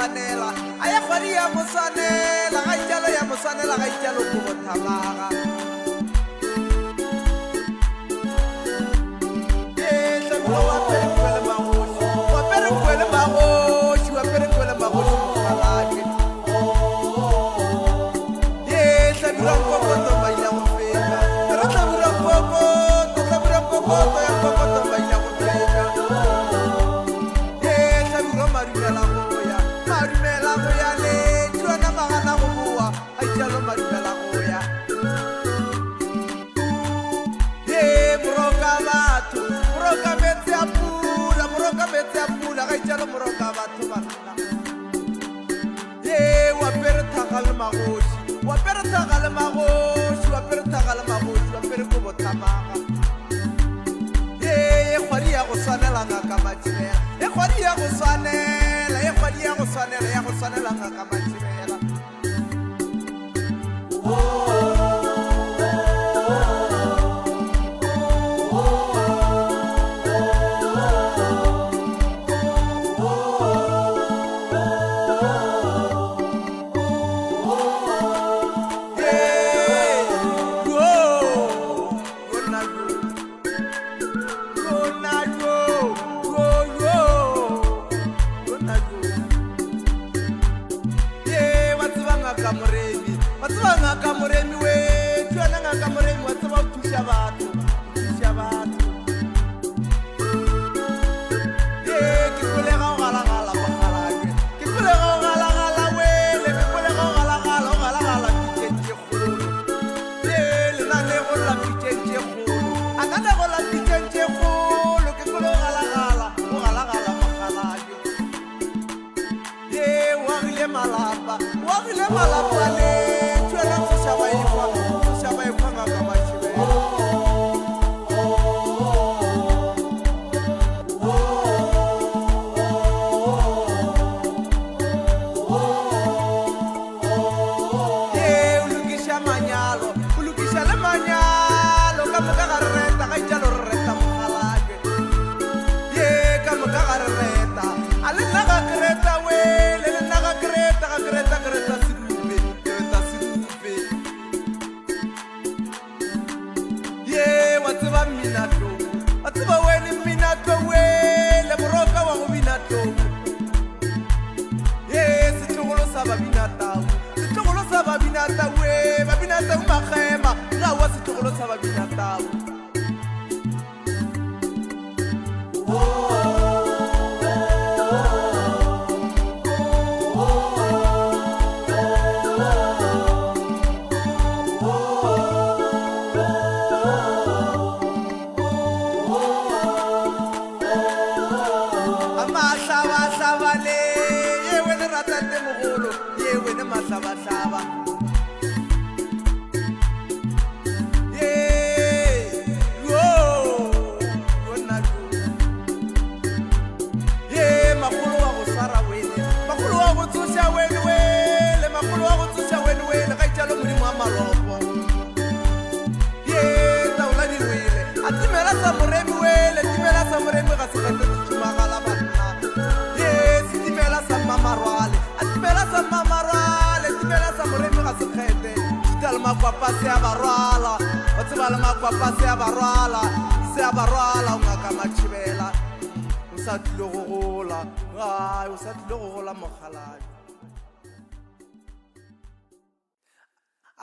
swanela, a ye kgwadi ya mo swanela, ga itšalo ya mo swanela, ga itšalo ko go thamaga. Ee, Hlabirwa wa pere kwele magoši, wa pere kwele magoši, wa pere kwele magoši mokgalabje. Ye Hlabirwa nkokoto maila go feta, ke re Hlabirwa nkokoto, Hlabirwa nkokoto ya nkokoto maila go feta. Ye Hlabirwa madumela go ya, madumela go ya le tšona magana go boa, a itšalo madumela go ya. Ye moroka batho, moroka meetse a pula, moroka meetse a pula, ga itšalo moroka batho banna. Ye wa pere thaga le magoši, wa pere thaga le magoši, wa pere thaga le magoši, wa pere kobo thamaga. Ye ye kgwadi ya go swanela ngaka Matšibela, ye kgwadi ya go swanela, ye kgwadi ya go swanela, ya go swanela ngaka Matšibela.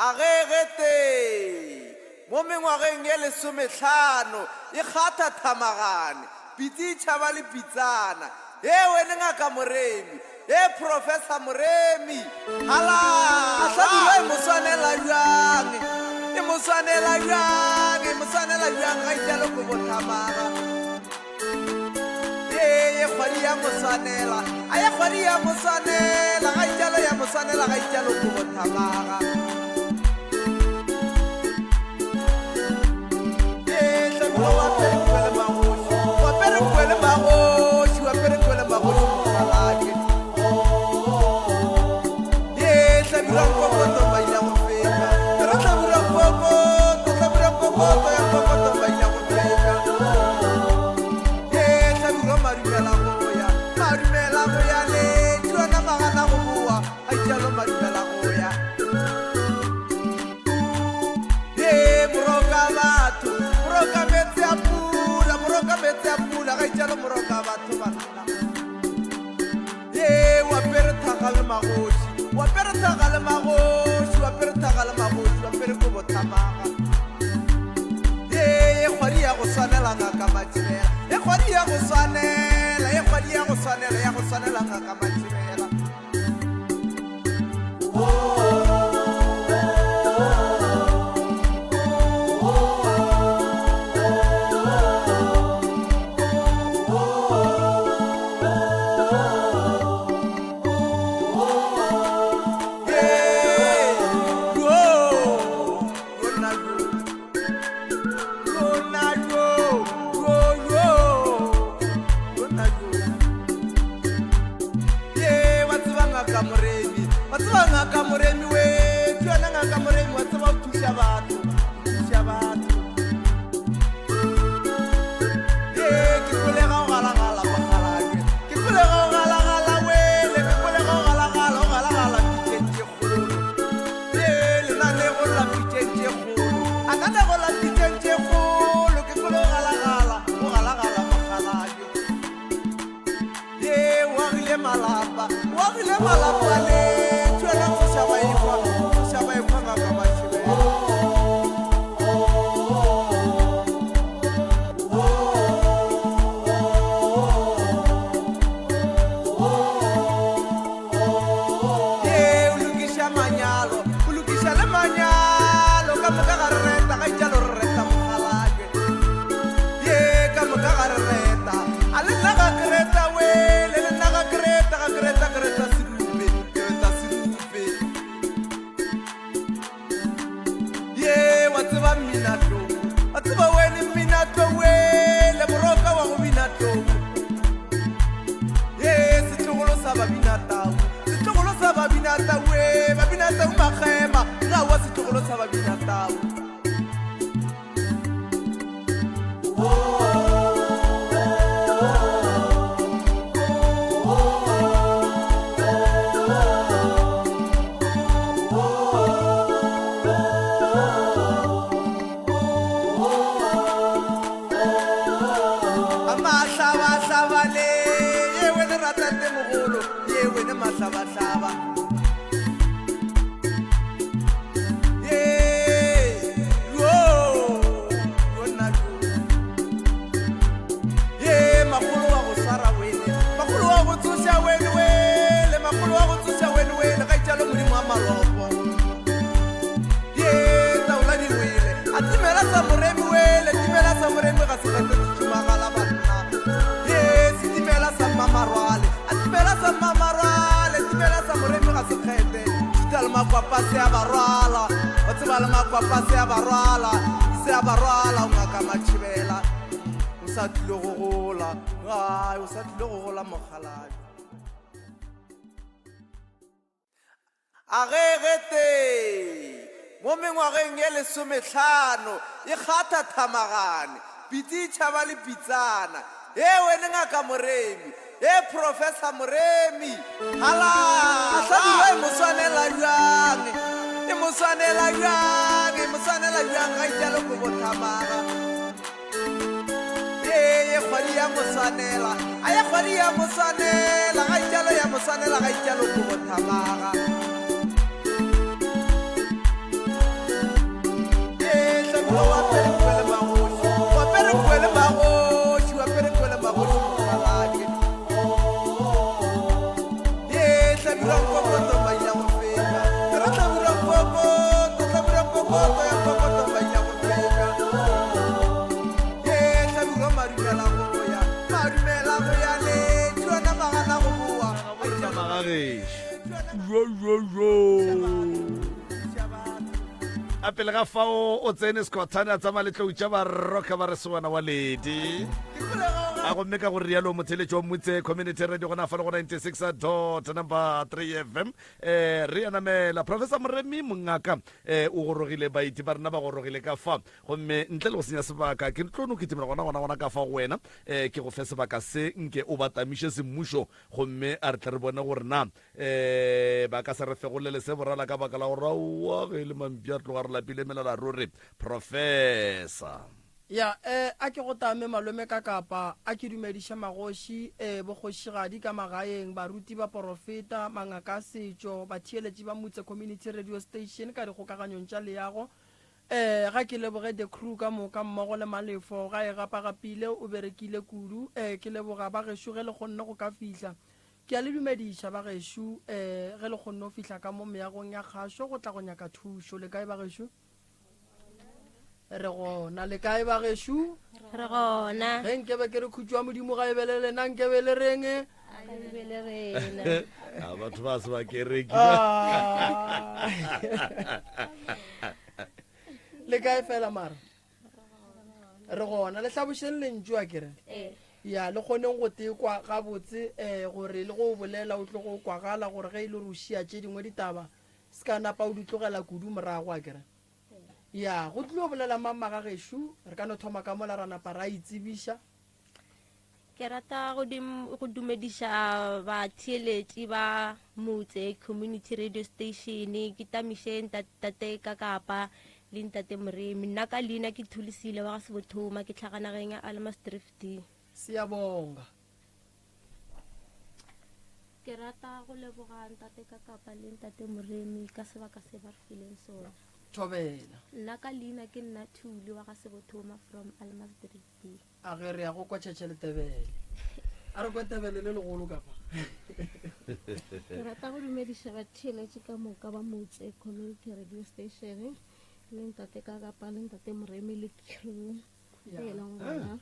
A ge gete mo mengwageng ye lesomehlano e kgatha thamagane, pitsi e tšhaba le pitsana. Ye wene Ngaka Moremi, ye Professor Moremi, halala! Hlabirwa e mo swanela bjang, e mo swanela bjang, e mo swanela bjang ga itšalo kobo thamaga. Ye ye kgwadi ya mo swanela, a ye kgwadi ya mo swanela, ga itšalo ya mo swanela ga itšalo kobo thamaga. Ye Hlabirwa wa pere kwele magoši, wa pere kwele magoši, wa pere kwele magoši mokgalabje. Ye Hlabirwa nkokoto maila go feta, ke re Hlabirwa nkokoto, Hlabirwa nkokoto ya nkokoto maila go feta. Ye Hlabirwa madumela go ya, madumela go ya le tšona magana. meetse a pula ga itšalo moroka batho banna. Ye o apere thaga le magoši, o apere thaga le magoši, o apere thaga le magoši, o apere kobo thamaga. Ye ye kgwadi ya go swanela ngaka Matšibela, ye kgwadi ya go swanela, ye kgwadi ya go swanela, ya go swanela ngaka Matšibela. Ye wa tseba ngaka Moremi, wa tseba ngaka Moremi we, ke yona ngaka Moremi wa tseba o thuša batho, o thuša batho. Ye ke kwele ga o galagala mokgalabje, ke kwele ga o galagala wele, ke kwele ga o galagala, o galagala pitšeng tše kgolo. Ye lenanego la pitšeng tše kgolo, a nanego la pitšeng tše kgolo, ke kwele o galagala, o galagala mokgalabje. Ye o agile malapa, o agile malapa le tšwela tsoša ba ekwa, tsoša ba ekwa ngaka Mathibela. Ye o lokiša manyalo, o lokiša le manyalo, ka moka ga re reta, ga itšalo re reta mokgalabje. Ye ka moka ga re reta, a le nna ga ke reta wele, le nna ga ke reta, ga ke reta, ke reta serupe, ke reta serupe. Ye wa tseba mmina tlou, wa tseba wene mmina tlou wele, moroka wa go bina tlou. Ye setlogolo sa babina tau, setlogolo sa babina tau we, babina tau makgema, ga wa setlogolo sa babina tau. Mahlabahlaba le ye wene ratate mogolo ye wene mahlabahlaba Ye makgolo wa go swara wele, makgolo wa go tsoša wele wele, makgolo wa go tsoša wele wele, ga itšalo modimo wa malopo. Ye taola di wele, a timela sa moremi wele, timela sa moremi ga se kgete tšhumagala banna. Ye setimela sa mmamarwale, a timela sa mmamarwale, timela sa moremi ga se kgete. Thuta le makwapa se a ba rwala, wa tseba le makwapa se a ba rwala, se a ba rwala, o ngaka Matšhibela. O sa tlile go gola, ai, o sa tlile go gola mokgalabje. A ge gete mo mengwageng ye lesomehlano e kgatha thamagane, pitsi e tšhaba le pitsana. He wene Ngaka Moremi, he Professor Moremi, halala! Hlabirwa e mo swanela bjang, e mo swanela bjang, e mo swanela bjang ga itšalo kobo thamaga. Ye ye kgwadi ya mo swanela, a ye kgwadi ya mo swanela, ga itšalo ya mo swanela ga itšalo kobo thamaga. Ye Hlabirwa o apere nkwe le magoši, o apere nkwe le magoši, o apere nkwe le magoši mokgalabje. Ye Hlabirwa nkokoto maina go feta, ke re Hlabirwa nkokoto, Hlabirwa nkokoto ya nkokoto maina go feta. Ye Hlabirwa madumela go ya, madumela go ya le tšona magana go boa. Magagešo. Jo, jo, jo. A pele ga fao o tsene Skhothane a tsamaya le tlou tša baroka ba re sewana wa ledi. A gomme ka go rialo motheletši wa Mmutse Community Radio gona fa le go 96 dot number 3 FM. Eh re ya namela Professor Moremi mongaka eh o gorogile baeti ba rena ba gorogile ka fa gomme ntle le go senya sebaka ke tlo no kitimela gona gona gona ka fa go wena eh ke go fe sebaka se nke o ba tamiše semmušo Gomme a re tle re bone gore na um ba ka se re fegolele se borala ka baka la gore aowa ge e le mampi a tloga re lapile melala ruri. Professor. Ya, eh, a ke go tame malome ka kapa, a ke dumediše magoši, eh, bokgošigadi ka magaeng, baruti, baporofeta, mangaka a setšo, batheeletši ba Mutse Community Radio Station ka dikgokaganyong tša leago. Eh, ga ke leboge the crew ka moka mmogo le Malefo, ga e gapagapile, o berekile kudu. Eh, ke leboga ba gešo ge le kgonne go ka fihla. Ke a le dumediša ba gešo, eh, ge le kgonne go fihla ka mo meagong ya kgašo go tla go nyaka thušo. Le kae ba gešo? Re gona. Le kae ba gešo? Re gona. Ge nkebe ke re khutšo ya Modimo ga e be le lena, nkebe le reng? A e be le rena. A batho ba se ba kereki. Ah. Le kae fela mara? Re gona. Le hlabošeng lentšu a kere? Ee. Ya, le kgoneng go tekwa gabotse um gore le go bolela o tlo go kwagala gore ge e le gore o šia tše dingwe ditaba se ka napa o di tlogela kudu morago a kere. Ya, go tlilo bolela mang magagešo? Re ka no thoma ka mola ra napa ra itsebiša. Ke rata go go dumediša batheeletši ba Motse Community Radio Station. Ke tamiše ntate Kakapa le ntate Moremi. Nna ka leina ke Thulisile wa ga Sebothoma, ke tlhaga nageng ya Almasdrift. Siyabonga. Ke rata go leboga ntate Kakapa le ntate Moremi ka sebaka se ba re fileng sona. Thobela. Nna ka leina ke nna Thuli wa ga Sebothoma from Almasdrift. A ge re ya go kwa tšhetšhe le tebele. A re kwa tebele le legolo ka fa. Ke rata go dumediša batheeletši ka moka ba Motse Community Radio Station le ntate Kakapa le ntate Moremi le crew e leng gona.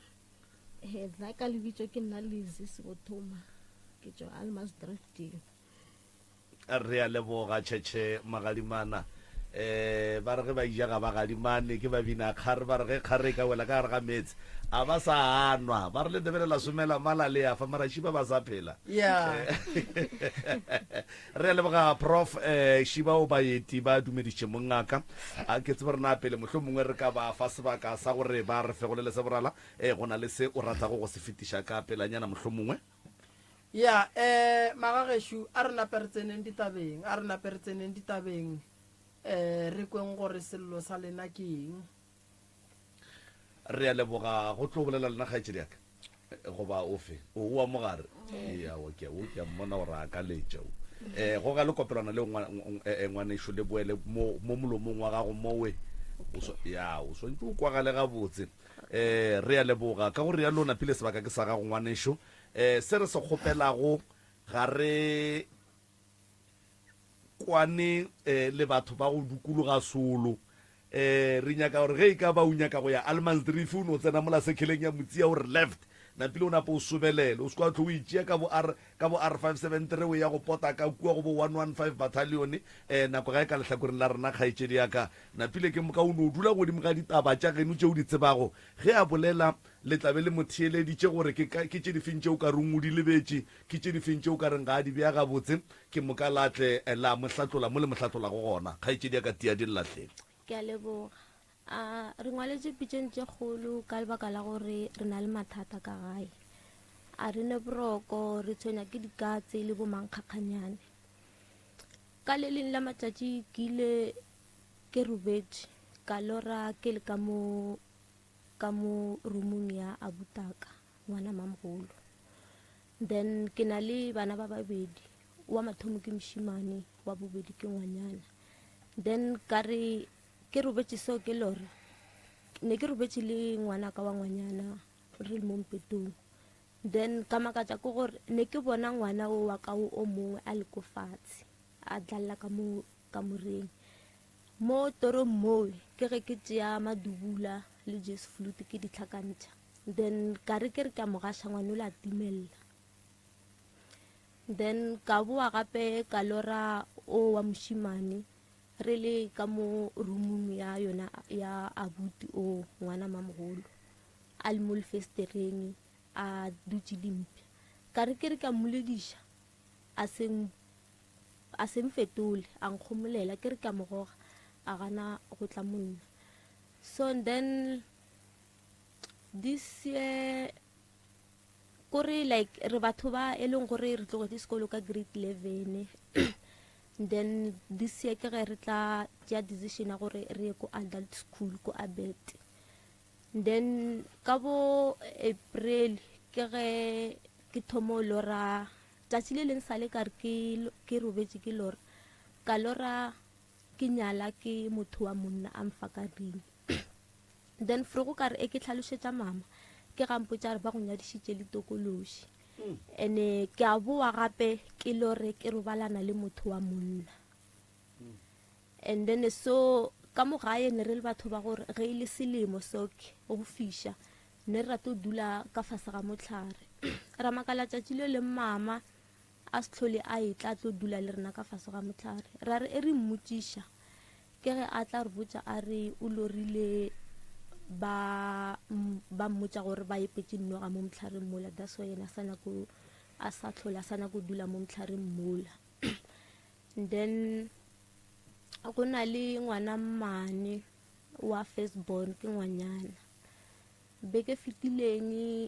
He, nna ka lebitso ke nna Lizzy Sebothoma, ke tšwa Almasdrift. Re a leboga Tšhetšhe Magadimana. Um ba re ge ba ija ga ba gadimane, ke ba bina kgare, ba re ge kgare e ka wela ka gare ga meetse a ba sa anwa. Ba re le Ndebele la somela mala le ya fa mara šiba ba sa phela. Yeah. Re a leboga Prof eh Šiba o baeti ba dumediše mongaka. A ke tsebe rena pele mohlomongwe re ka ba fa sebaka sa gore ba re fegolele se borala. Eh go na le se o ratago go se fetiša ka pelanyana mohlomongwe. Ya, eh, magagešo, a re nape re tseneng ditabeng, a re nape re tseneng ditabeng, eh, re kweng gore sello sa lena ke eng. Re a leboga go tlo bolela lena kgaetšedi ya ka. Goba ofe? O wa mogare? Ee, aowa, ke o ke a mmona gore a ka letša o. Eh, goga le kopelwana leo ngwanešo le boele mo mo molomong wa gago mowe. O swa, ya, o swantše o kwagale gabotse. Eh, re a leboga ka go realo napile sebaka ke sa gago ngwanešo. Eh, se re se kgopelago ga re kwane eh, le batho ba go dukologa solo. Eh, re nyaka gore ge e ka ba o nyaka go ya Allemansdrift o no tsena mola sekheleng ya Motsia o re left, napile o napa o sobelele. O se kwa tlo o itšea ka bo R, ka bo R573 o ya go pota ka kua go bo 115 Battalion. Eh, nako ga e ka lehlakoreng la rena kgaetšedi ya ka. Napile ke moka o no dula godimo ga ditaba tša geno tše o di tsebago. Ge a bolela le tla be le mo theeleditše gore ke, ke tše difeng tše o ka reng o di lebetše, ke tše difeng tše o ka reng ga a di bea gabotse. Ke moka la tle la mo hlatlola mo le mo hlatlolago gona. Kgaetšedi ya ka tia di lla hle. Ke a leboga. A re ngwaletše pitšeng tše kgolo ka lebaka la gore re na le mathata ka gae. A re ne boroko, re tshwenya ke dikatse le bomankgakganyane. Ka le leng la matšatši ke ile ke robetše, ka lora ke le ka mo ka mo roomong ya abutaka, ngwana mamogolo. Then ke na le bana ba babedi, wa mathomo ke mošemane, wa bobedi ke ngwanyana. Then ka re ke robetše so ke lora, ne ke robetše le ngwanaka wa ngwanyana re le mo mpetong. Then ka makatša ke gore ne ke bona ngwana o wa ka o mongwe a le ko fatshe a dlalla ka mo kamoreng. Mo torong mowe ke ge ke tšea madubula le juice flute ke di tlhakantšha. Then ka re ke re ke a mo gaša ngwana o la timella. Then ka boa gape ka lora o wa mošemane re le ka mo roomong ya yona ya abuti o ngwana mamogolo a le mo lefestereng a dutše dimpša. Ka re ke re ke a mmolediša a se a se mfetole a nkgomolela ke re ke a mo goga a gana go tla mo nna. So and then this year kore like re batho ba e leng gore re tlogetše sekolo ka grade 11 then this year ke ge re tla tšea decision ya gore re ye ko adult school ko abet. Then ka bo April ke ge ke thomo lora tšatši le leng sale ka re ke ke robetše ke lora ka lora ke nyala ke motho wa monna a mfa ka ring. Then frogo ka re e ke hlalošetša mama ke ga mpotša re ba go nyadišitše le tokološi. Ene ke a boa gape ke lore ke robalana le motho wa monna. And then so ka mo gae ne re le batho ba gore ge e le selemo so ke go fiša ne re rata go dula ka fase ga mohlare. Ra makala tšatši le leng mama a se hlole a etla a tlo dula le rena ka fase ga mohlare. Ra re e re mmotšiša ke ge a tla re botša a re o lorile ba ba mmotša gore ba epetše noga mo mohlareng mola, that's why yena a sa nyako a sa hlole a sa nyako dula mo mohlareng mola. Then go na le ngwana mmane wa first born ke ngwanyana. Beke fetileng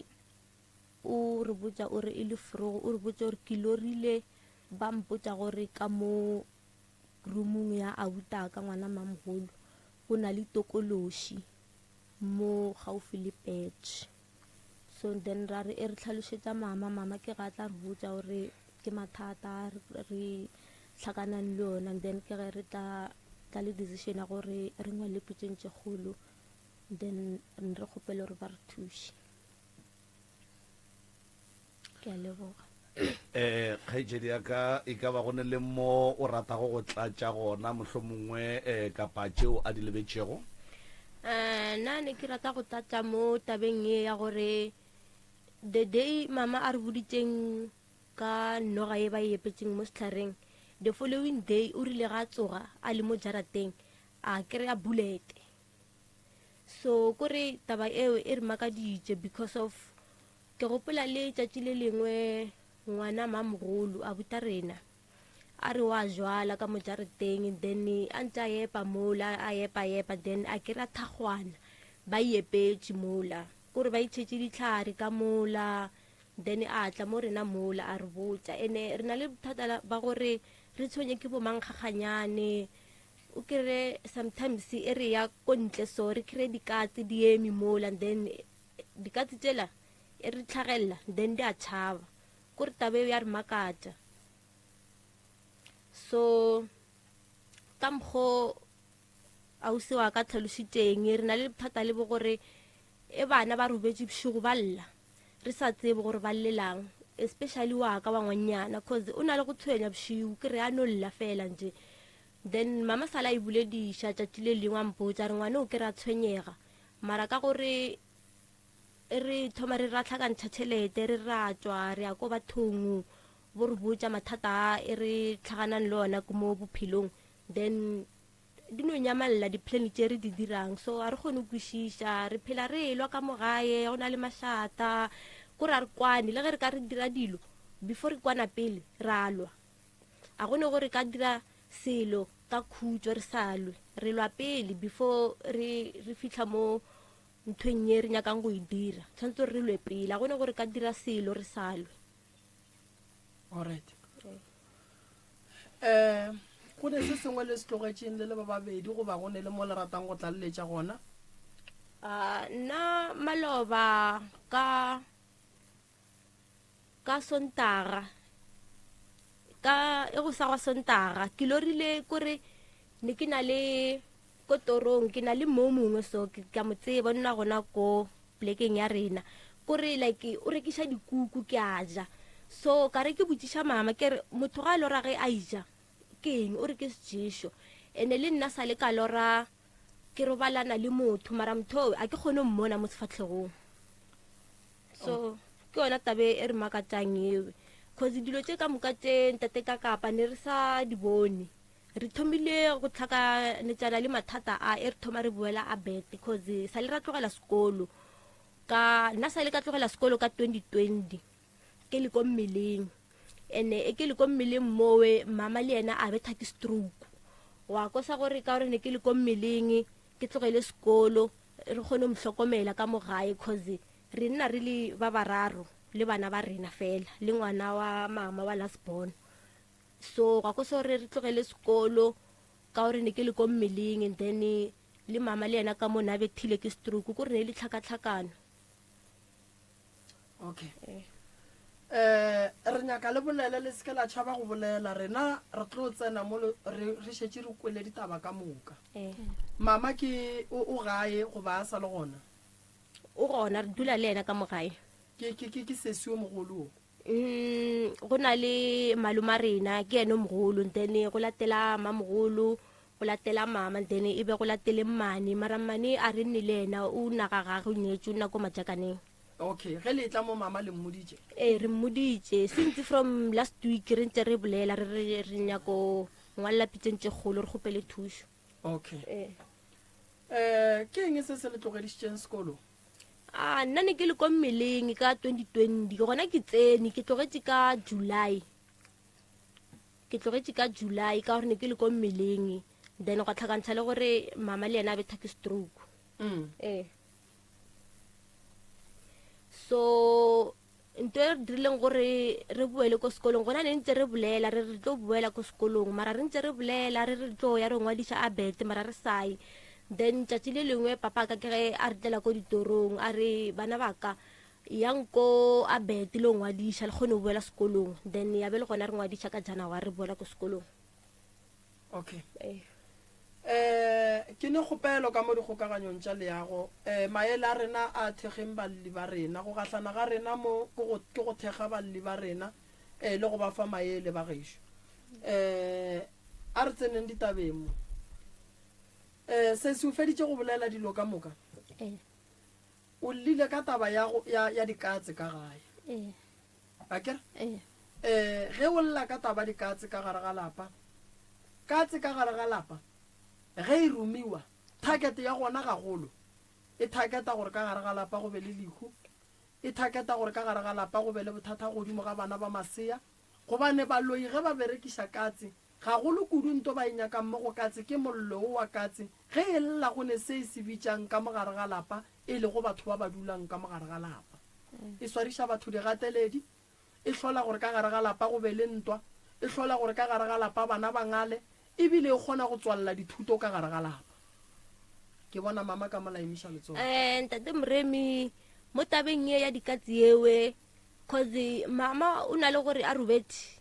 o re botša o re e le frogo o re botša gore ke lorile ba mpotša gore ka mo roomong ya abutaka ngwana mamogolo go na le tokološi mo gaufi le patch. So then ra re e re hlalošetša mama, mama ke ga tla re botša gore ke mathata re hlakanang le yona. Then ke ge re tla tla le decision ya gore re ngwale pitšeng tše kgolo, then re kgopele gore ba re thuše. Ke a leboga. Eh, kgaetšedi ya ka, e ka ba go ne le mo o ratago go tlatša gona mohlomongwe eh, kapa tšeo a di lebetšego? Eh, nna ne ke rata go tlatša mo tabeng ye ya gore the day mama a re boditšeng ka noga ye ba e epetšeng mo sehlareng, the following day o rile ga a tsoga a le mo jarateng a kry-a bullet. So kore taba eo e re makaditše because of Ke gopola le tšatši le lengwe ngwana mamogolo a buta rena a re wa jwala ka mo jareteng, then a ntse a epa mola a epa epa, then a kry-a thakgwana ba e epetše mola, kore ba itšhetše dihlare ka mola, then a tla mo rena mola a re botša. Ene re na le bothata ba gore re tshwenye ke bomankgakganyane, o kry-e sometimes e re ya ko ntle so re kry-e dikatse di eme mola, then dikatse tšela e re tlhagelela then di a tšhaba, kore taba eo ya re makatša. So ka mokgo ausi wa ka tlhalošitšeng, re na le bothata le bo gore e bana ba robetše bošego ba lla re sa tsebe gore ba llelang, especially wa ka wa ngwannyana, cause o na le go tshwenya bošego ke re a no lla fela nje. Then mama sala e bolediša tšatši le lengwe a mpotša re ngwane o ke re a tshwenyega, mara ka gore re thoma re ra hlakantšha tšhelete re ra tšwa re ya ko bathong bo re botša mathata a e re tlhaganang le ona mo bophelong, then di no nyamalla di-plan tše re di dirang. So a re kgone go kwešiša, re phela re elwa ka mo gae, go na le mašata, kore a re kwane. Le ge re ka re dira dilo before re kwana pele ra lwa, a gone gore ka dira selo ka khutšo re sa lwe, re lwa pele before re re fihla mo nthweng ye re nyakang go e dira, tshwanetse gore re lwe pele, a gone gore ka dira selo re sa lwe. Alright. Eh, go ne se sengwe le se tlogetšeng le le ba babedi goba go ne le mo le ratang go tlaleletša gona? Ah, nna maloba ka ka Sontaga, ka e go sa gwa Sontaga, ke lorile kore ne ke na le ko torong, ke na le mo mongwe so ke ka mo tseba, o nna gona ko plekeng ya rena, kore like o rekiša dikuku ke a ja. So ka re ke botšiša mama ke re motho ga a lora ge a ija ke eng, o re ke seješo. Ene le nna sa le ka lora ke robalana le motho, mara motho oo a ke kgone go mmona mo sefatlhegong. So ke yona tabe e re makatšang ewe, cause dilo tše ka moka tše ntate ka kapa ne re sa di bone. Re thomile go tlhakanetšana le mathata a e re thoma re boela a bet, cause sa le ra tlogela sekolo ka nna sa le ka tlogela sekolo ka 2020 ke le ko mmeleng, ene e ke le ko mmeleng mowe mama le yena a betha ke stroke, wa kosa gore ka gore ne ke le ko mmeleng ke tlogele sekolo re kgone go mo hlokomela ka mo gae, cause re nna re le ba bararo le bana ba rena fela le ngwana wa mama wa last born. So gwa kosa gore re tlogele sekolo ka gore ne ke le ko mmeleng, and then Le mama le yena ka mo ne a bethile ke stroke, ko re ne e le tlhakatlhakano. Okay. Eh, re nyaka le bolele le seke la tšhaba go bolela rena re tlo tsena mo re re šetše re kwele ditaba ka moka. Eh. Mama ke o o gae goba a sa le gona? O gona re dula le yena ka mo gae. Ke ke ke ke sesi o mogolo o. Mm, go na le maloma rena ke yena o mogolo then go latela mamogolo go latela mama then e be go latele mmane mara mmane a re nne le yena o naga gage o nyetše o nna ko majakaneng. Okay, ge le etla mo mama le mmoditše? Ee, re mmoditše since from last week re ntse re bolela re re re nyako ngwalela pitseng tše kgolo re kgopele thušo. Okay. Ee. Eh, ke eng se se le tlogedišitšeng sekolo? A nna ne ke le ko mmeleng ka 2020 gona ke tsene ke tlogetše ka July. Ke tlogetše ka July ka gore ne ke le ko mmeleng then gwa tlhakantsha le gore mama le yena a betha ke stroke. Mm. Ee. So nto e re dirileng gore re boele ko sekolong gona ne ntse re bolela re re tlo boela ko sekolong mara re ntse re bolela re re tlo ya re ngwadiša a bete mara re saye then tšatši le lengwe papa ka ke ge a re tlela ko ditorong a re bana ba ka yang ko a bete lo ngwadiša le kgone go boela sekolong then ya be le gona re ngwadiša ka January re boela ko sekolong. Okay. Ee. Eh, ke ne kgopelo ka mo dikgokaganyong tša leago. Eh, maele a rena a thekgeng balli ba rena. Go gahlana ga rena mo ke go, ke go thekga balli ba rena, eh, le go ba fa maele ba gešo. Eh, a re tseneng ditabeng mo. Eh, sesi o feditše go bolela dilo ka moka? Ee. O llile ka taba ya go, ya, ya dikatse ka gae. Ee. Akere? Ee. Eh, ge o lla ka taba dikatse ka gare ga lapa, katse ka gare ga lapa, ge e romiwa, target ya gona gagolo, e targeta gore ka gare ga lapa go be le lehu, e targeta gore ka gare ga lapa go be le bothata godimo ga bana ba masea, gobane baloi ge ba berekiša katse, gagolo kudu nto ba e nyakang mo go katse ke mollo wo wa katse, ge e lla go ne se e se bitšang ka mo gare ga lapa, e lego batho ba ba dulang ka mo gare ga lapa. E swariša batho digateledi, e hlola gore ka gare ga lapa go be le ntwa, e hlola gore ka gare ga lapa bana ba ngale, e bile e kgona go tswalela dithuto ka gare ga lapa. Ke bona mama ka mola emiša letsogo. Eh, Ntate Moremi, mo tabeng ye ya dikatse yewe, cause mama o na le gore a robetše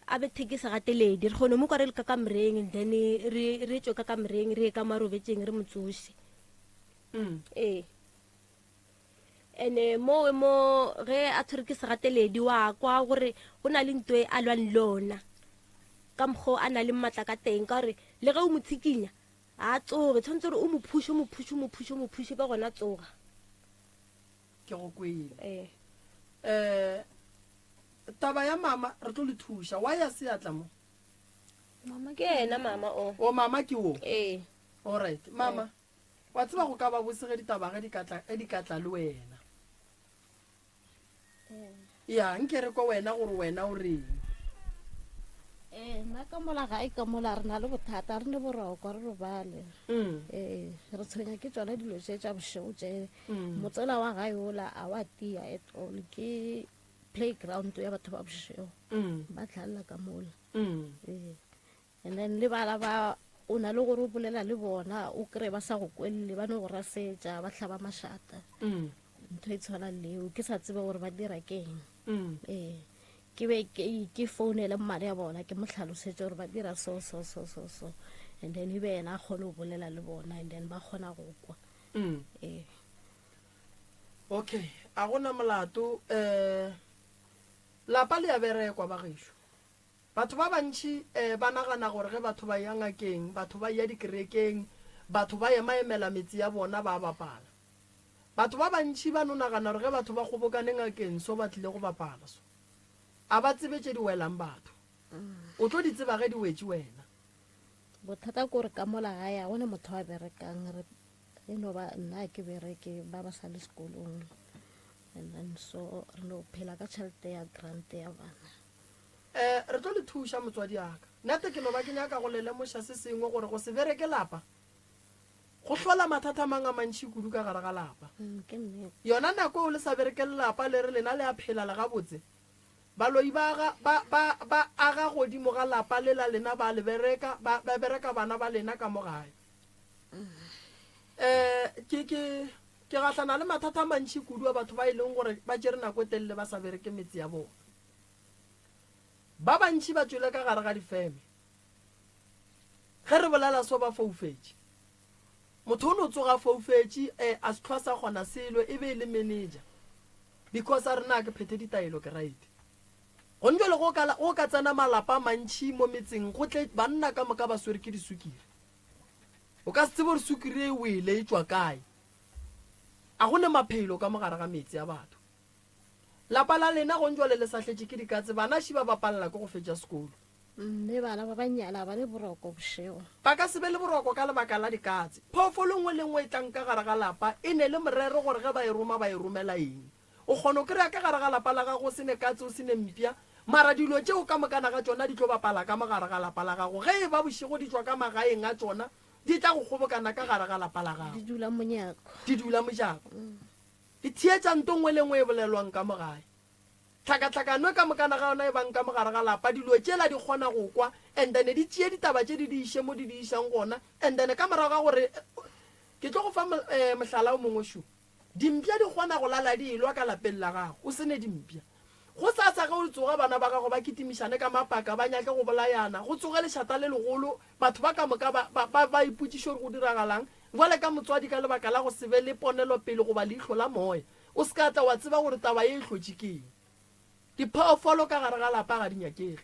a bethe ke segateledi, re kgone mo kwa re le ka kamoreng, then re re tšwe ka kamoreng re ye ka mo a robetšeng re mo tsoše. Mm. Ee. Ene mowe mo ge a tshwere ke segateledi wa kwa gore go na le nto e a lwang le ona ka mokgwa a na le maatla ka teng, ka gore le ge o mo tshikinya a tsoge, tshwanetse gore o mo phushe, o mo phushe, o mo phushe, o mo phushe ka gona tsoga. Ke go kwele. Ee. Eh, taba ya mama re tlo le thuša. Wa ya seatla mo? Mama ke yena mama o. O mama ke o. Ee. All right, mama. Wa tseba go ka ba bose ge ditaba ge di ka tla, ge di ka tla le wena. Ya, nke re kwa wena gore wena o reng. Ee, nna ka mola gae ka mola re na le bothata, re ne boroko, re robale. Mm. Ee, re tshwenya ke tsona dilo tše tša bošego tše. Mm. Motsela wa gae ola a wa tia at all, ke playground ya batho ba bošego. Mm. Ba tlhalela ka mola. Mm. Ee. And then le bana ba o na le gore o bolela le bona o kry ba sa go kwelele, ba no go rasetša, ba hlaba mašata. Mm. Ntho e tshwanang leo, ke sa tsebe gore ba dira keng. Mm. Ee, ke be ke, ke founele mmane ya bona, ke mo tlhalosetse gore ba dira so, so, so, so, so. And then e be yena a kgone go bolela le bona, and then ba kgona go kwa. Mm. Ee. Okay, a gona molato. Eh, lapa le ya berekwa ba gešo. Batho ba bantši ba nagana gore ge batho ba eya ngakeng, batho ba eya dikerekeng, batho ba emaemela metse ya bona ba bapala. Batho ba bantši ba no nagana gore ge batho ba kgobokane ngakeng so ba tlile go bapala so. A ba tsebe tše di welang batho. O tlo di tseba ge di wetše wena. Bothata ke gore ka mola gae ga go ne motho a berekang, re e no ba nna ke bereke, ba ba sa le sekolong, and then so re no phela ka tšhelete ya grant ya bana. Eh, re tlo le thuša, motswadi a ka. Nate ke no ba ke nyaka go le lemoša se sengwe, gore go se bereke lapa go hlola mathata a mang a mantši kudu ka gare ga lapa. Mm, ke nnete. Yona nako eo le sa bereke lelapa le re lena le a phela le gabotse, baloi ba aga, ba, ba, ba aga godimo ga lapa le la lena, ba le bereka, ba, ba bereka bana ba lena ka mo gae. Um ke ke ke gahlana le mathata a mantši kudu a batho ba e leng gore ba tšere nako e telele ba sa bereke metse ya bona. Ba bantši ba tšwele ka gare ga difeme. Ge re bolela so ba foufetše. Motho o no tsoga a foufetše eh, a se hlwa sa kgona selo e be e le manager because a re na ke phethe ditaelo ke right. Gone jwale go ka go ka tsena malapa a mantši mo metseng go tle banna ka moka ba swere ke disukiri. O ka se tsebe gore sukiri e wele e tšwa kae. A go ne maphelo ka mogare ga metse ya batho. Lapa la lena gone jwale le sahletše ke dikatse bana ši ba bapalela ke go fetša sekolo. Mme bana ba bannyane ga ba ne boroko bošego. Ba ka se be le boroko ka lebaka la dikatse. Phoofolo nngwe le nngwe e tlang ka gare ga lapa e ne le morero gore ge ba e roma ba e romela eng. O kgona go kry-a ka gare ga lapa la gago o se ne katse o se ne mpša, mara dilo tšeo ka mokana ga tšona di tlo bapala ka mo gare ga lapa la gago. Ge e ba bošego di tšwa ka magaeng a tšona di tla go kgobokana ka gare ga lapa la gago. Di dula monyako. Di dula mojako. Di theetša nto nngwe le nngwe e bolelwang ka mo gae. Tlhakatlhakano ka mokana ga yona e bang ka mo gare ga lapa, dilo tšela di kgona go kwa and then di tšee ditaba tše di di iše mo di di išang gona and then ka morago ga gore ke tlo go fa mohlala o mongwe šo. Dimpša di kgona go lala di elwa ka lapeng la gago o se ne dimpša. Gosasa ge o tsoga bana ba gago ba kitimišane ka mapaka ba nyake go bolayana, go tsoge lešata le legolo, batho ba ka moka ba, ba, ba, ba ipotšiše gore go diragalang. Bjale ka motswadi ka lebaka la go se be le ponelopele goba leihlo la moya, O se ka tla wa tseba gore taba ye e hlotše ke eng. Diphoofolo ka gare ga lapa ga di nyakege.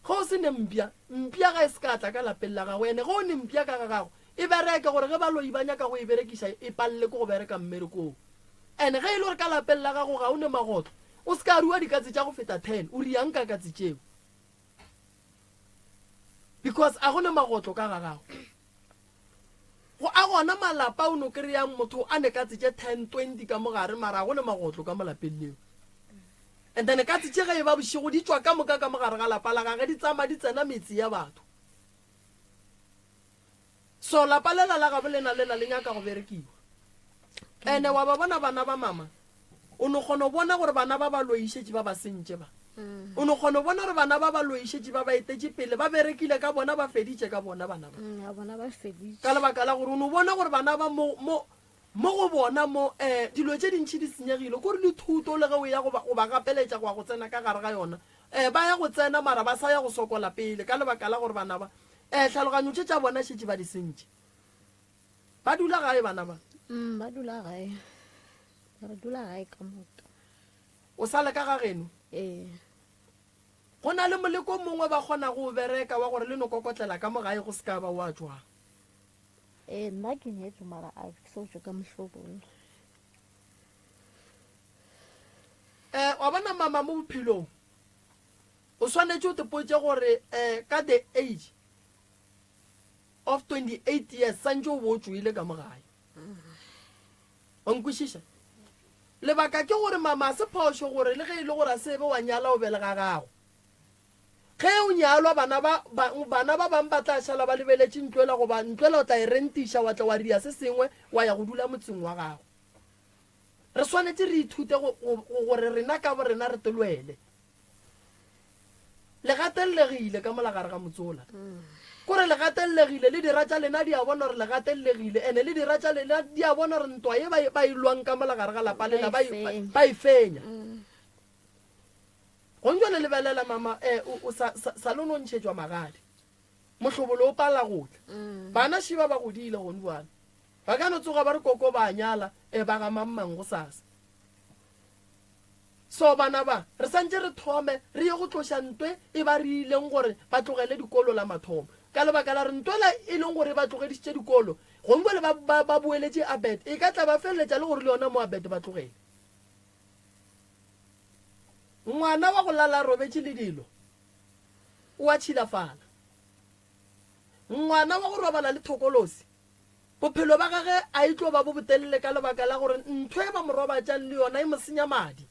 Ge o se ne mpša, mpša ga e se ka tla ka lapeng la gago. Ene ge o ne mpša ka ga gago, e bereke gore ge baloi ba nyaka go e berekiša e palele ke go bereka mmerekong. Ene ge e le gore ka lapeng la gago ga o ne magotlo, o se ka rua dikatse tša go feta ten, o riang ka katse tšeo? Because a go ne magotlo ka ga gago. Go a gona malapa o no kry-ang motho a ne katse tše 10, 20 ka mo gare mara a go ne magotlo ka mo lapeng leo. And then katse tše ge e ba bošego di tšwa ka moka ka mo gare ga lapa la gage di tsama di tsena metse ya batho. So lapa lela la gabo lena lela le nyaka go berekiwa. Ene wa ba bona bana ba mama O no kgona go bona gore bana ba ba loišetše ba ba sentše ba. O no kgona go bona gore bana ba ba loišetše ba ba etetše pele, ba berekile ka bona, ba feditše ka bona bana ba. Mm, bona ba feditše. Ka lebaka la gore o no bona gore bana ba mo, mo, mo go bona mo, eh, dilo tše dintši di senyegile. Kore le thuto le ge o ya go ba, go ba gapeletša go ya go tsena ka gare ga yona, eh, ba ya go tsena mara ba sa ya go sokola pele ka lebaka la gore bana ba, eh, tlhaloganyo tše tša bona šetše ba di sentše. Ba dula gae bana ba? Mm, ba dula gae. Re dula gae ka moka. O sa le ka ga geno? Ee. Go na le moleko mongwe ba kgona go o bereka wa gore le no kokotlela ka mo gae go se ka ba wa tšwang? Ee, nna ke nyetswe mara a ke so tšwe ka mohlobolo. Eh, wa bona mama mo bophelong o swanetše o tepotše gore eh, ka the age of 28 years santše o bo o tšoile ka mo gae. Wa nkwešiša? Lebaka ke gore mama a se phošo gore le ge e le gore a se be wa nyala o be le ga gago. Ge o nyalwa bana ba, ba, bana ba bang ba tla šala ba lebeletše ntlo ela goba ntlo ela o tla e rentiša wa tla wa ria se sengwe wa ya go dula motseng wa gago. Re swanetše re ithute go, go, go, gore rena ka borena re telwele. Le gatellegile ka mola gare ga motse ola. Kore le gatellegile, le dira tša lena di a bona gore le gatellegile, ene le dira tša lena di a bona gore ntwa ye ba e, ba e lwang ka mola gare ga lapa lela ba e, ba e fenya. Gong jwale lebelela mama, eh, o, o sa, sa, sa le no ntšhetšwa magadi. Mohlobolo o pala go tla. Bana šiba ba godile gong jwale. Ba ka no tsoga ba re koko ba a nyala, eh, ba ga mang mang gosasa. So bana ba, re santše re thome re ye go tloša ntwe e ba re ileng gore ba tlogele dikolo la mathomo. Ka lebaka la re ntwe la e leng gore e ba tlogedišitše dikolo, gongwe le ba, ba, ba boeletše Abet, e ka tla ba feleletša le gore le yona mo Abet ba tlogele. Ngwana wa go lala a robetše le dilo o a tšhilafala. Ngwana wa go robala le thokolosi Bophelo ba gage a e tlo ba bo botelele ka lebaka la gore ntho e ba mo robatšang le yona e mo senya madi.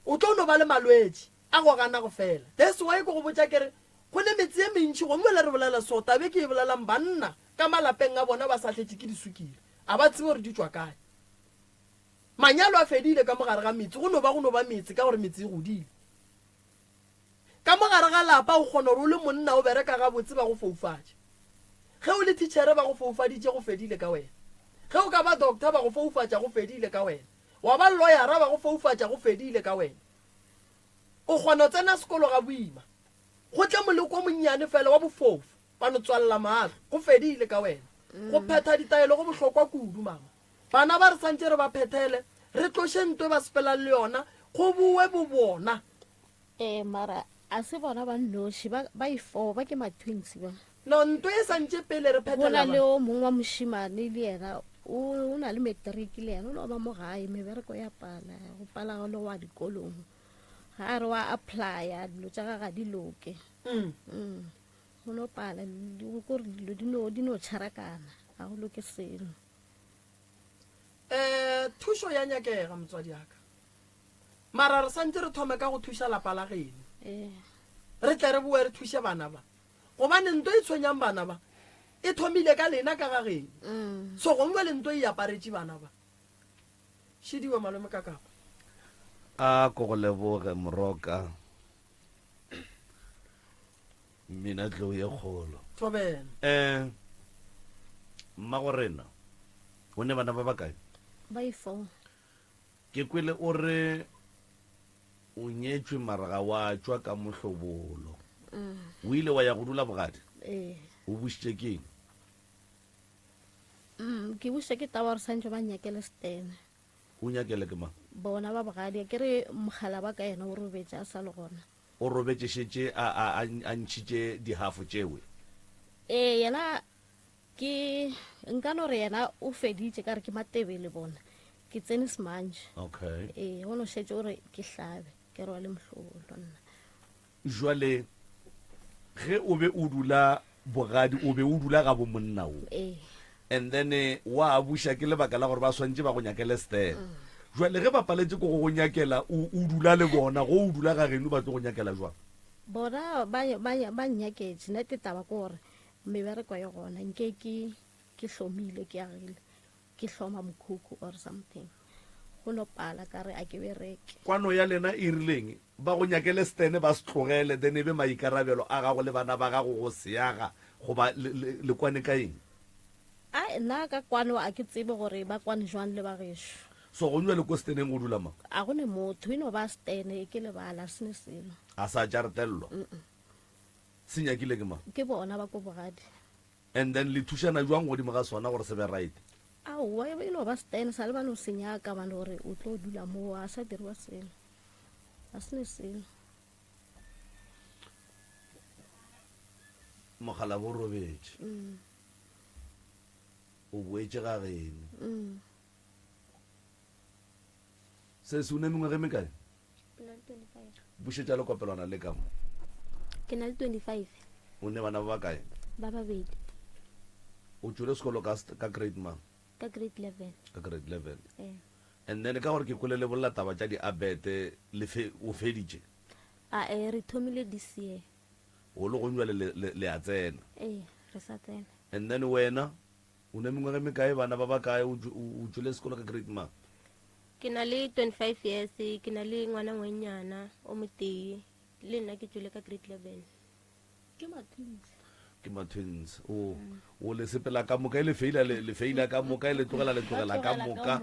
O tlo no ba le malwetši a go gana go fela. That's why ke go botša ke re go ne metse ye mentši gongwe le re bolela so tabe ke e bolelang banna ka malapeng a bona ba sahletše ke disukiri a ba tsebe gore di tšwa kae. Manyalo a fedile ka mo gare ga metse go no ba go no ba metse ka gore metse e godile. Ka mo gare ga lapa o kgona gore o le monna o bereka gabotse ba go foufatše. Ge o le thitšhere ba go foufaditše go fedile ka wena. Ge o ka ba doctor ba go foufatša go fedile ka wena. Wa ba loyara ba go foufatša go fedile ka wena. O kgona go tsena sekolo ga boima. Go tle moleko o monnyane fela wa bofofu ba no tswalela mahlo go fedile ka wena. Go phetha ditaelo go bohlokwa kudu mama. Bana ba re santše re ba phethele, re tloše nto e ba sepelang le yona go bowe bobona. Ee, mara a se bona ba nnoši, ba, ba ifo, ba ke ma-twins ba. No, nto e santše pele re Go na phethela le ba. o mongwe wa mošemane le yena, o, o na le matric le yena, o no ba mo gae, mebereko ya pala, go pala le go ya dikolong. Ga a re wa applya, dilo tša gage ga di loke. Mm. Mm. Go no pala, di- go kore dilo di no, di no tšharakana, ga go loke selo. Eh, thušo ya nyakega, motswadi ya ka. Mara re santše re thome ka go thuša lapa la geno. Ee. Re tle re boe re thuše bana ba. Gobane nto e tshwenyang bana ba e thomile ka lena ka ga geno. Mm. So gongwe le nto e aparetše bana ba. Šidiwe malome ka kapa. A ko go leboge moroka. Mmina tlou ye kgolo. Thobela. Eh mmago rena o ne bana ba bakae? Ba ifo. Ke kwele o re o nyetšwe mara ga wa tšwa ka mohlobolo. O ile wa ya go dula bogadi? Ee. O bušitše ke eng? Mm, ke bušitše ke taba gore santše ba nnyakele setene. O nyakele ke mang? Bona ba bogadi, ke re mogala ba ka yena o robetše a sa le gona. O robetše šetše a, a, a, a ntšhitše dihafo tšewe? Ee, yena Ke, nka no re yena o feditše ka re ke Matebele bona. Ke tsene semantše. Okay. Ee, go no šetše o re ke hlabe, ke rwale mohlobolo nna. Jwale ge o be o dula bogadi, o be o dula ga bo monna wo. Ee. And then wa buša ke lebaka la gore ba swantše ba go nyakele stele. Jwale ge ba paletše ko go go nyakela, o, o dula le bona, go o dula ga geno ba tlo go nyakela jwang? Bona ba, ba, ba nnyaketše, nete taba ke gore Mebereko e gona nke ke ke hlomile ke agile ke hloma mokhukhu or something go no pala ka re a ke bereke. Kwano ya lena e rileng? Ba go nyakele stene ba se tlogele then e be maikarabelo a gago le bana ba gago go se aga goba le, le, le kwane ka eng? Ai nna ka kwano a ke tsebe gore ba kwane jwang le ba gešo. So go nywa le ko steneng go dula mang? A go ne motho e no ba stene ke lebala se ne selo. A sa jaretellwa? Se nyakile ke mang? Ke bona ba ko bogadi. And then le thušana jwang godimo ga sona gore se be right? Aowa, e no ba stand, sa le ba no se nyaka ba no re o tlo dula moo, a sa diriwa selo. A se ne selo. Mogala bo robetše. Mm. O boetše ga geno. Mm. Sesi o ne mengwaga e mekae? Ke na le 25. Bušetša lekopelwana le ka mo. Ke na le 25. O ne bana ba bakae? Ba babedi. O tšwele sekolo ka, ka grade mang? Ka grade 11. Ka grade 11. Ee. And then ka gore ke kwele le bolela taba tša diabete, le fe, o feditše? A e, re thomile this year. O le gong jwale le, le, le a tsena? Ee, re sa tsena. And then wena, o ne mengwaga e mekae, bana ba bakae, o, o, o tšwele sekolo ka grade mang? Ke na le 25 years, ke na le ngwana ngwenyana o motee, le nna ke tšwele ka grade 11. Ke ma-twins. Ke ma-twins. O, o le sepela ka moka, e le feila, le, le feila ka moka, e le tlogela, le tlogela ka moka.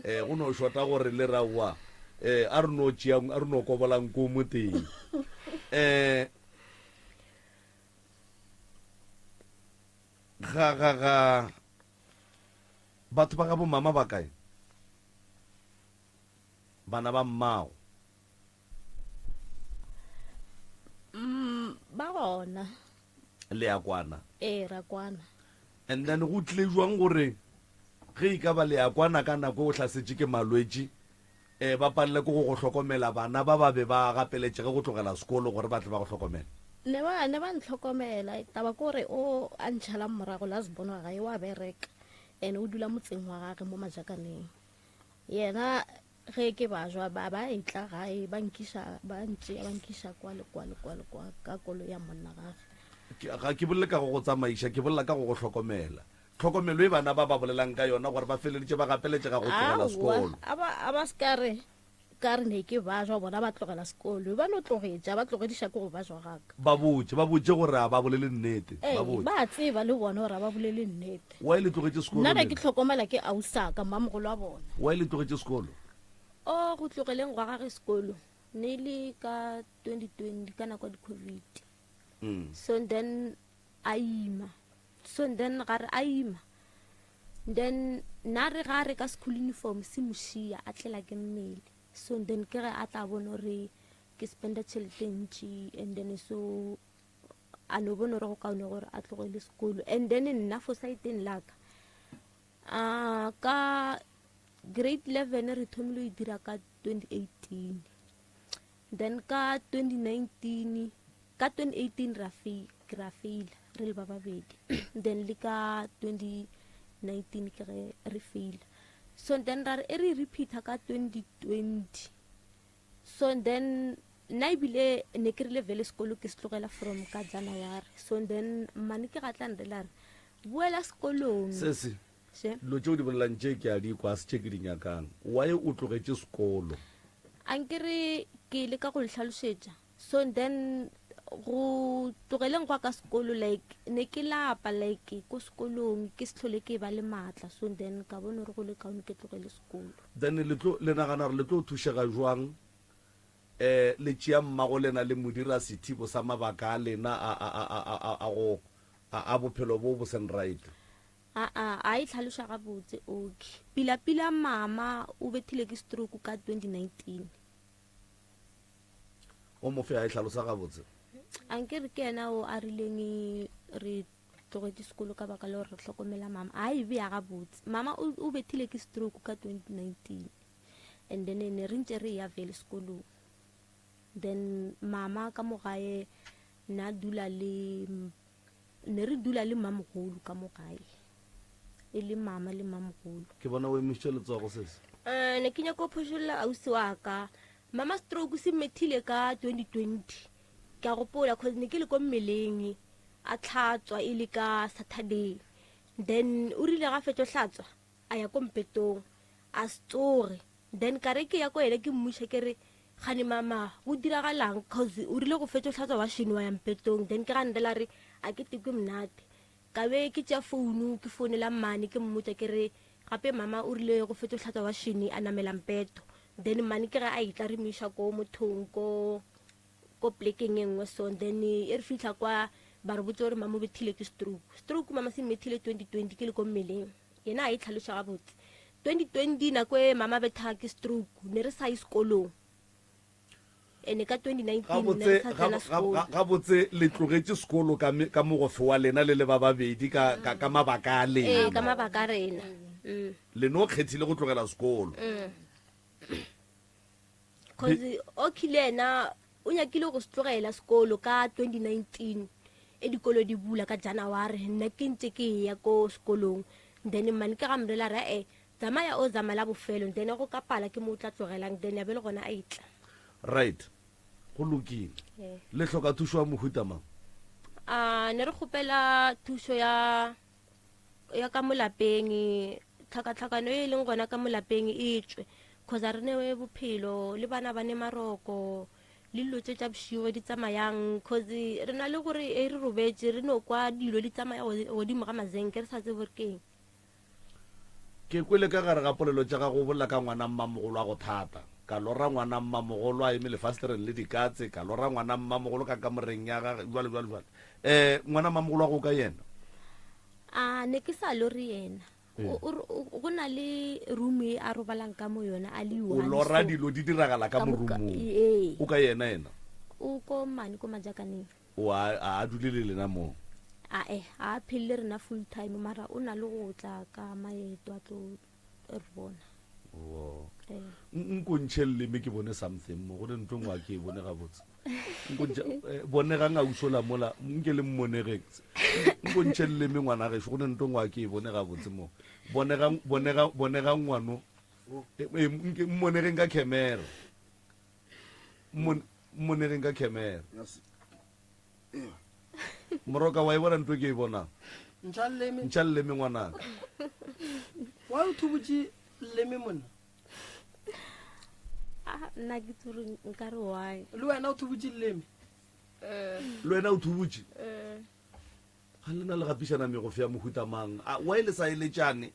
Eh, go no shota gore le ra wa, eh, a re no tšeang, a re no kobolang ko motee. Eh, ga, ga, ga, Batho ba gabo mama ba kae? Bana ba mmago. Mm, ba gona. Le ya kwana? Ee, ra kwana. And then go tlile jwang gore ge e ka ba le ya kwana ka nako o hlasetše ke malwetši eh ba palele ke go go hlokomela bana ba ba be ba gapeletšege go tlogela sekolo gore ba tle ba go hlokomele? Ne ba ne ba ntlhokomela taba ke gore o a ntšhalang morago last born wa gae wa bereka and o dula motseng wa gage mo Majakaneng yena ge ke bajwa ba ba etla gae ba nkiša ba ntšea ba nkiša kwa le kwa le kwa le kwa ka koloi ya monna gage. Ga ke bolele ka go go tsamaiša ke bolela ka go go hlokomela. Tlhokomelo e bana ba ba bolelang ka yona gore ba feleleditše ba gapeletšega go tlogela Aowa sekolo. a ba a ba se ka re. ka re ne ke bajwa bona ba tlogela sekolo ba no tlogetša ba tlogediša ke go bajwa gaka. Ba botše, ba botše gore a ba bolele nnete. Ee, Ba botše. ba tseba le bona gore a ba bolele nnete. Why le tlogetše sekolo Nna ne ke lena? hlokomela ke ausaka mmamogolo wa bona. Why le tlogetše sekolo? O go tlogeleng gwa gage sekolo ne e le ka 2020 ka nako ya di-covid. So then a ima. So then ga re a ima then nna re ga re ka school uniform se mo šia a tlela ke mmele. So then ke ge a tla bona gore ke spenda tšhelete ntši and then so a no bona gore go kaone gore a tlogele sekolo. And then nna for side-eng la ka a ka grade 11 re thomile go e dira ka 2018. Then ka 2019 ka 2018 ra fe ra faila re le ba babedi. Then le ka 2019 ke ge re faila. So then ra re e re repeat-a ka 2020. So then nna ebile ne ke rile vele sekolo ke se tlogela from ka January. So then mmane ke ga tla nrela re boela sekolong. Sesi, Še. dilo tšeo di bolelang tše ke a di kwa, se tše ke di nyakang. Why o tlogetše sekolo? Ankere ke leka go le hlalošetša. So then go tlogeleng gwa ka sekolo like ne ke lapa like ko sekolong ke se hlole ke ba le maatla. So then ka bona gore go le kaone ke tlogele sekolo. Then le tlo, le nagana gore le tlo thušega jwang eh le tšea mmago lena le mo dira sethibo sa mabaka a lena a, a, a, a, a, a go, a, a bophelo bo bo seng right? Aa, a e hlaloša gabotse. Okay. Pila pila mama o bethile ke stroke ka 2019. O mo fe a e hlalosa gabotse. Ankere ke yena o a rileng re tlogetše sekolo ka baka la gore re hlokomela mama. A e bea gabotse. Mama o, o bethile ke stroke ka 2019. And then ne re ntše re ya vele sekolong. Then mama ka mo gae na dula le ne re dula le mmamogolo ka mo gae, e le mama le mmamogolo. Ke bona o emišitše letsogo sesi. Eh, ne ke nyaka go phošolla ausi wa ka. Mama stroke se mmethile ka 2020. Ke a gopola cause ne ke le ko mmeleng a tlhatswa e le ka Saturday. Then o rile ga fetšo hlatswa a ya ko mpetong a se tsoge. Then ka re ke ya ko yena ke mmuša ke re gane mama go diragalang cause o rile go fetša o hlatswa washene wa ya mpetong. Then ke ga ndela re a ke tekwe monate. Ka be ke tšea founu ke founela mmane ke mmotša ke re gape mama o rile go fetša o hlatswa washene a namela mpeto. Then mmane ke ge a etla re mo iša ko mothong ko ko plekeng e nngwe so. Then e re fihla kwa ba re botse gore mama o bethile ke stroke. Stroke mama se mmethile 2020 ke le ko mmeleng. Yena a e tlhaloša gabotse. 2020 nako e mama betha ke stroke ne re sa ye sekolong. Ene ka 2019 ne re sa tsena sekolo. Gabotse le tlogetše sekolo ka ka mogofe wa lena le le ba babedi ka ka ka mabaka a lena. Ee, ka mabaka a rena. Le no kgethile go tlogela sekolo. Cause Oki le yena o nyakile go se tlogela sekolo ka 2019 e dikolo di bula ka January, nna ke ntse ke ya ko sekolong. Then mmane ke ga mrela ra e tsamaya o zama la bofelo, then go ka pala ke mo o tla tlogelang, then ya be le gona a etla. Right, go lokile. Le hloka thušo ya mohuta mang? A ne re kgopela thušo ya ya ka mo lapeng, tlhakatlhakano e leng gona ka mo lapeng e tšwe, cause a re newe bophelo le bana ba ne maroko le dilo tše tša bošego di tsamayang, cause re na le gore e re robetše re no kwa dilo di tsamaya godimo ga mazenke re sa tsebe gore ke eng. Ke kwele ka gare ga polelo tša gago o bolela ka ngwana mmamogolo a go thata. Ka lora ngwana mmamogolo a eme lefastereng le dikatse, ka lora ngwana mmamogolo ka kamoreng ya gage, jwale jwale jwale. Um ngwana mmamogolo wa go ka yena? A ne ke sa lore yena. Go na le room e a robalang ka mo yona a le O lora dilo di diragala ka mo roomong. Ee. O ka yena yena? O ko mane ko Majakaneng. O a a dule le lena mo? A e, a phele le rena full time mara o na le go tla ka maeto a tlo re bona. Wo. Nko ntšhe leleme ke bone something mo go ne ntlo ngwe a ke e bone gabotse. Nko ntšhe bonegang ausola mola nke le mmonegeng. Nko ntšhe leleme ngwana gešo go ne ntlo ngwe a ke e bone gabotse mo. Bonegang bonega bonega ngwano. Nke mmonegeng ka camera. Mmonegeng ka camera. Moroka wa e bona ntlo ke e bonang? Ntšha leleme. Ntšha leleme ngwanaka. Wa o thubutše leleme monna? Ah, nna ke tsore nka re why Le wena o thubutše leleme? Le wena o thubutše? Ga lena le gapišana megofe ya mohuta mang? A why le sa eletšane?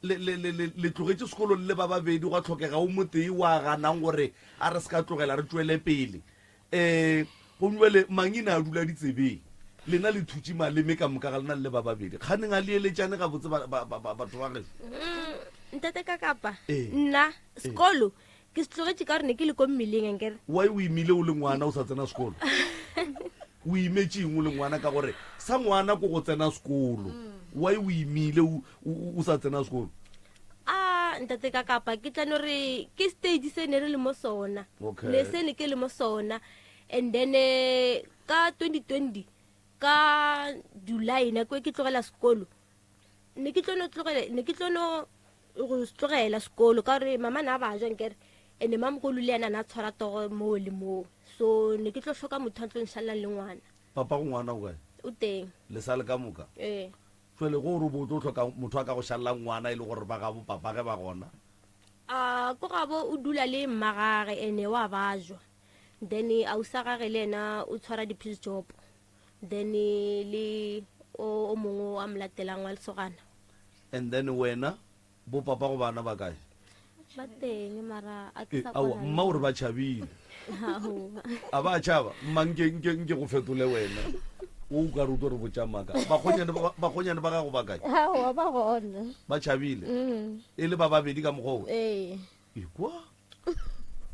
Le, le, le, le, le tlogetše sekolo le le ba babedi, gwa hlokega o motee wa ganang gore a re se ka tlogela re tšwele pele. Um gomme bjale mangina a dula ditsebeng. Lena le thutše maleme ka moka ga lena le le ba babedi. Kganeng a le eletšane gabotse ba, ba, ba, ba, batho ba gešo? Ntate ka kapa Ee. nna sekolo ke se tlogetše ka gore ne ke le ko mmeleng ankere. Why o imile o le ngwana o sa tsena sekolo? O imetše eng o le ngwana ka gore sa ngwana ko go tsena sekolo? Why o imile o, o, o sa tsena sekolo? A ntate ka kapa ke tla no re ke stage se ne re le mo sona. Okay. Ne se ne ke le mo sona. And then eh, ka 2020 ka July nako e ke tlogela sekolo ne ke tlo no tlogela ne ke tlo no go tlogela sekolo ka gore mama na ba ja nkere ene mamogolo le ena na tshwara togo moo le moo so ne ke tlo hloka motho a tlo nšalelang le ngwana. Papa go ngwana o kae? O teng. Le sa le ka moka? Ee. Jwale go gore o bo o tlo hloka motho a ka go šalelang ngwana e le gore ba gabo papa ge ba gona? A ko gabo o dula le mmagage ene wa bajwa then ausa gage le ena o tshwara di-piece job then le o mongwe o a mo latelang wa lesogana. And then wena bo papa go bana ba kae? Ba teng mara a ke Eh, sa aowa, kwana le mma o re ba tšhabile. Aowa. A ba tšhaba? Mma nke, nke, nke go fetole wena. O ka re o tlo re botša maaka. Bakgonyane ba, bakgonyane ba gago ba kae? Aowa, ba gona. Ba tšhabile? Mm. E le ba babedi ka mokgwa o? Ee. Ekwa.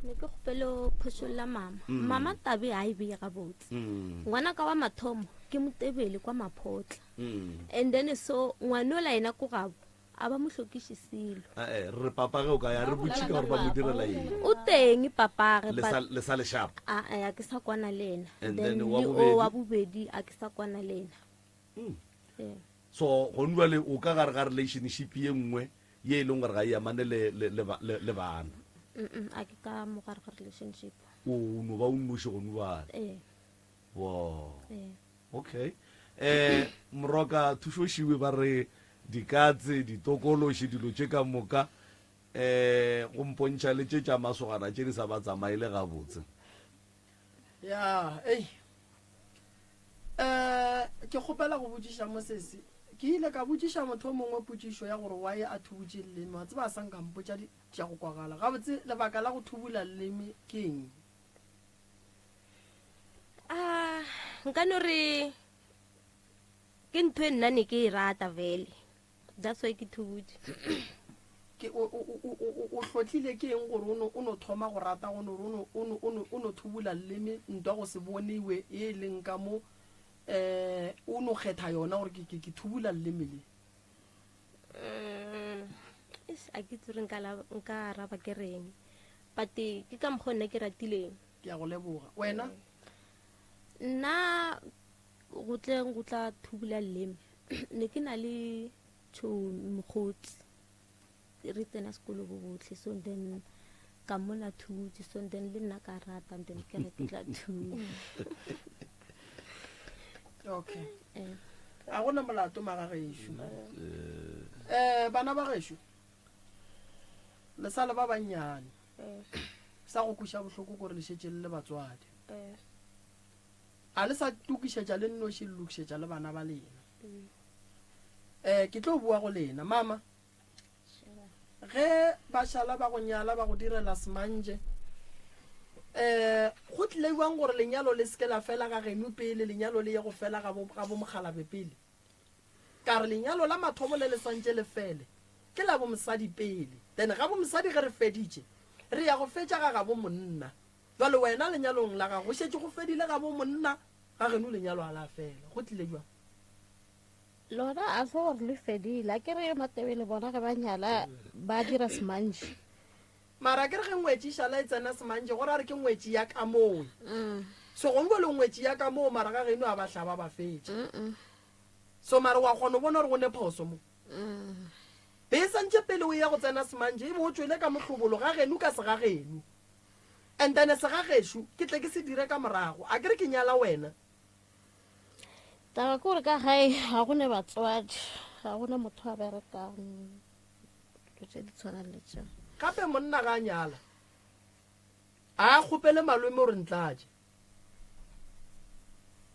Ne ke kgopele o phošolla mama. Mama tabe ga e beye gabotse. Mm. Ngwana ka wa mathomo ke motebele kwa Maphotla. Mm. And then so ngwanola yena ko gabo a ba mo hlokiše selo. Eh, re papa ge o ka ya re botše ka gore ba mo direla eng. O teng papage Le sa le sa lešapa. A a ke sa kwana le ena. And then wa le o bobedi? wa bobedi a ke sa kwana le ena. Ee. So gone jwale o ka gare ga relationship ye nngwe ye e leng gore ga e amane le le le ba- le, le bana. Mm a ke ka mo gare ga relationship. O o no ba o nnoši gone jwale. Ee. Wow. Ee. Okay. Eh Moroka thušošiwe ba re dikatse, ditokološi, dilo tše ka moka eh go mpontšha le tše tša masogana tše di sa ba tsamaele gabotse. Ya, ei. Eh ke kgopela go botšiša mosesi. Ke ile ka botšiša motho o mongwe potšišo ya gore why a thubutše leleme, wa tseba a sa nka mpotša tša go kwagala. Gabotse lebaka la go thubula leleme ke eng? A nka no re ke ntho e nna ne ke e rata vele that's why ke thubutše. Ke o o o o o hlotlile ke eng gore o no o no thoma go rata go no re o no o no o no o no thubula leleme ntwa go se bonewe ye e leng ka mo eh o no kgetha yona gore ke ke ke thubula leleme le? Mm, eish, a ke tsore nka la- nka araba ke reng but ke ka mokgwa nna ke ratileng. Ke a go leboga. Wena? Nna go tleng go tla thubula leleme ne ke na le tšhomi mokgotsi re tsena sekolo bo botlhe so then ka mona thutse so then le nna ka rata and then ke re ke tla thula. Okay. Eh. A gona molato magagešo. Eh bana ba gešo. Le sa le ba bannyane. Sa go kweša bohloko gore le šetše le le batswadi. A le sa tokišetša le nnoši, le lokišetša le bana ba lena. Um ke tlo bua go lena mama. Ge ba šala ba go nyala ba go direla semanje, um go tlile jwang gore lenyalo le seke la fela ga geno pele, lenyalo le ye go fela ga bo, ga bomokgalabe pele? Ka re lenyalo la mathomo le le swantše le fele ke la bomosadi pele, then ga bomosadi ge re feditše re ya go fetša ga gabo monna. Jwale wena lenyalong la gago go šetše go fedile gabo monna, ga geno lenyalo ga la fela. Go tlile jwang? Lona a se gore le fedile, a ke re Matebele bona ge ba nyala ba dira semantši. Mara a ke re ge ngwetši e šala e tsena semantši go ra re ke ngwetši ya ka moo. So gongwe le ngwetši ya ka moo mara ga geno a ba hlaba ba fetša. So mara wa kgona go bona gore go ne phoso mo. Be e santše pele o eya go tsena semantši e be o tšwele ka mohlobolo ga geno ka segageno. And then segagešo ke tle ke se dire ka morago. A ke re ke nyala wena. Taba ke gore ka gae ga go ne batswadi, ga go ne motho a berekang, dilo tše di tshwanang le tšeo. Gape monna ga a nyala. A kgopele malome gore ntlatše.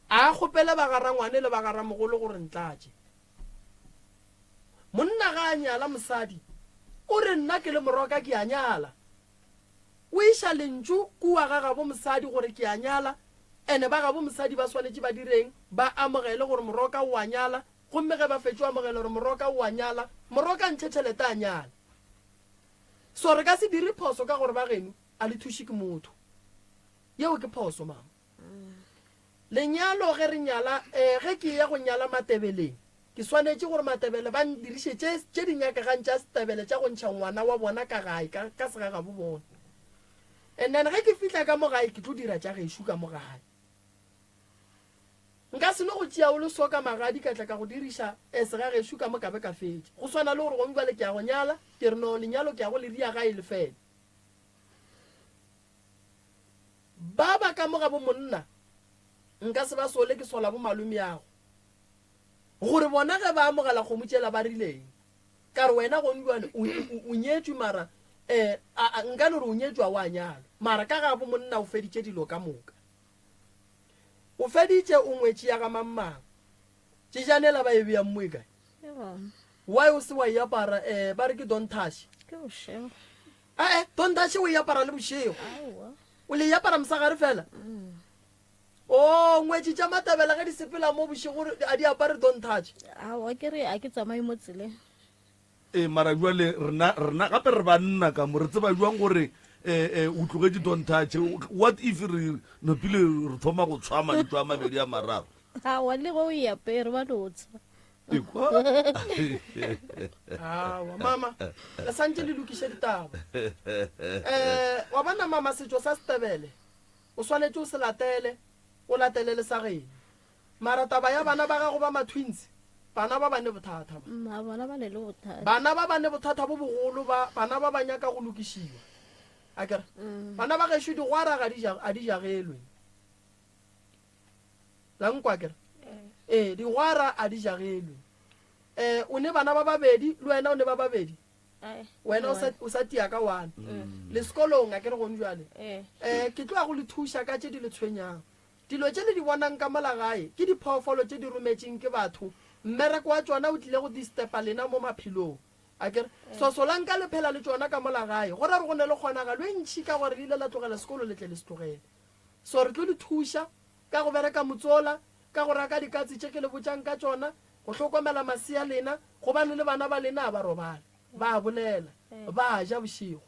A kgopele ba ga rangwane le ba ga ramogolo gore ntlatše. Monna ga a nyala mosadi, o re nna ke le moroka ke a nyala. O iša lentšu kua ga gabo mosadi gore ke a nyala, ene ba gabo mosadi ba swanetše ba direng? Ba amogele gore moroka o a nyala, gomme ge ba fetšo amogela gore moroka o a nyala, moroka a ntšhe tšhelete a nyale. So re ka se dire phoso ka gore ba geno a le thuše ke motho. Yeo ke phoso mama. Lenyalo ge re nyala, eh, ge ke eya go nyala Matebeleng, ke swanetše gore Matebele ba ndiriše tše, tše di nyakegang tša Setebele tša go ntšha ngwana wa bona ka gae, ka, ka segagabo bona. And then ge ke fihla ka mo gae, ke tlo dira tša gešo ka mo gae. Nka se no go tšea o le so ka magadi ka tla ka go diriša eh, segagešo ka mo ka be ka fetša. Go swana le gore gong bjale ke ya go nyala, ke re no, lenyalo ke ya go le ria gae le fele. Ba ba ka mo ga bo monna nka se ba sole ke sola bo malomeago gore bona ge ba amogela kgomo tšela ba rileng. Ka re wena gong bjale o, o, o nyetšwe mara eh, a, a, nka no re o nyetšwe a wa nyalwa mara ka ga bo monna o feditše dilo ka moka. O feditše o ngwetši ya ga mang mang. Tšejanela ba e beang mo e kae? E gona. Why o se wa e apara eh, ba re ke don't touch. Ke bošego. Ee, don't touch o e apara le bošego. Aowa. O le e apara mosagare fela? Oh, ngwetši tša Matabela ge di sepela mo bošego a di apare don't touch. Aowa, ke re a ke tsamaye mo tseleng. Ee, mara jwale rena, rena gape re banna ka mo, re tseba jwang gore eh, eh, o tlogetše don't touch? What if re napile re thoma go tshwa mantšu a mabedi a mararo? Aowa, le ge o e apere ba no tshwa. Ekwa? Aowa, mama, le santše le lokiše ditaba. Eh, wa bona mama, setšo sa Setebele o swanetše o se latele, o latele le sa geno. Mara taba ya bana ba gago ba ma-twins, bana ba ba ne bothata ba. Mma, bona ba ne le bothata. Bana ba ba ne bothata bo bogolo ba, bana ba ba nyaka go lokišiwa. Akere? Bana ba gešo digwara ga di ja, a di jagelwe. La nkwa akere? Ee, digwara a di jagelwe. Eh, o ne bana ba babedi, le wena o ne ba babedi. Wena o sa, o sa tia ka one. Le sekolong akere gone jwale. Eh, ke tlo ya go le thuša ka tše di le tshwenyang. Dilo tše le di bonang ka mola gae ke diphoofolo tše di rometšeng ke batho. Mmereko wa tšona o tlile go distepa lena mo maphelong. Akere? Sosolang ka le phela le tšona ka mola gae, go ra gore go ne le kgonagalo e ntši ka gore le ile la tlogela sekolo le tle le se tlogele. So re tlo le thuša ka go bereka motsola, ka go raka dikatse tše ke le botšang ka tšona, go hlokomela masea lena, gobane le bana ba lena a ba robale, ba a bolela, ba a ja bošego.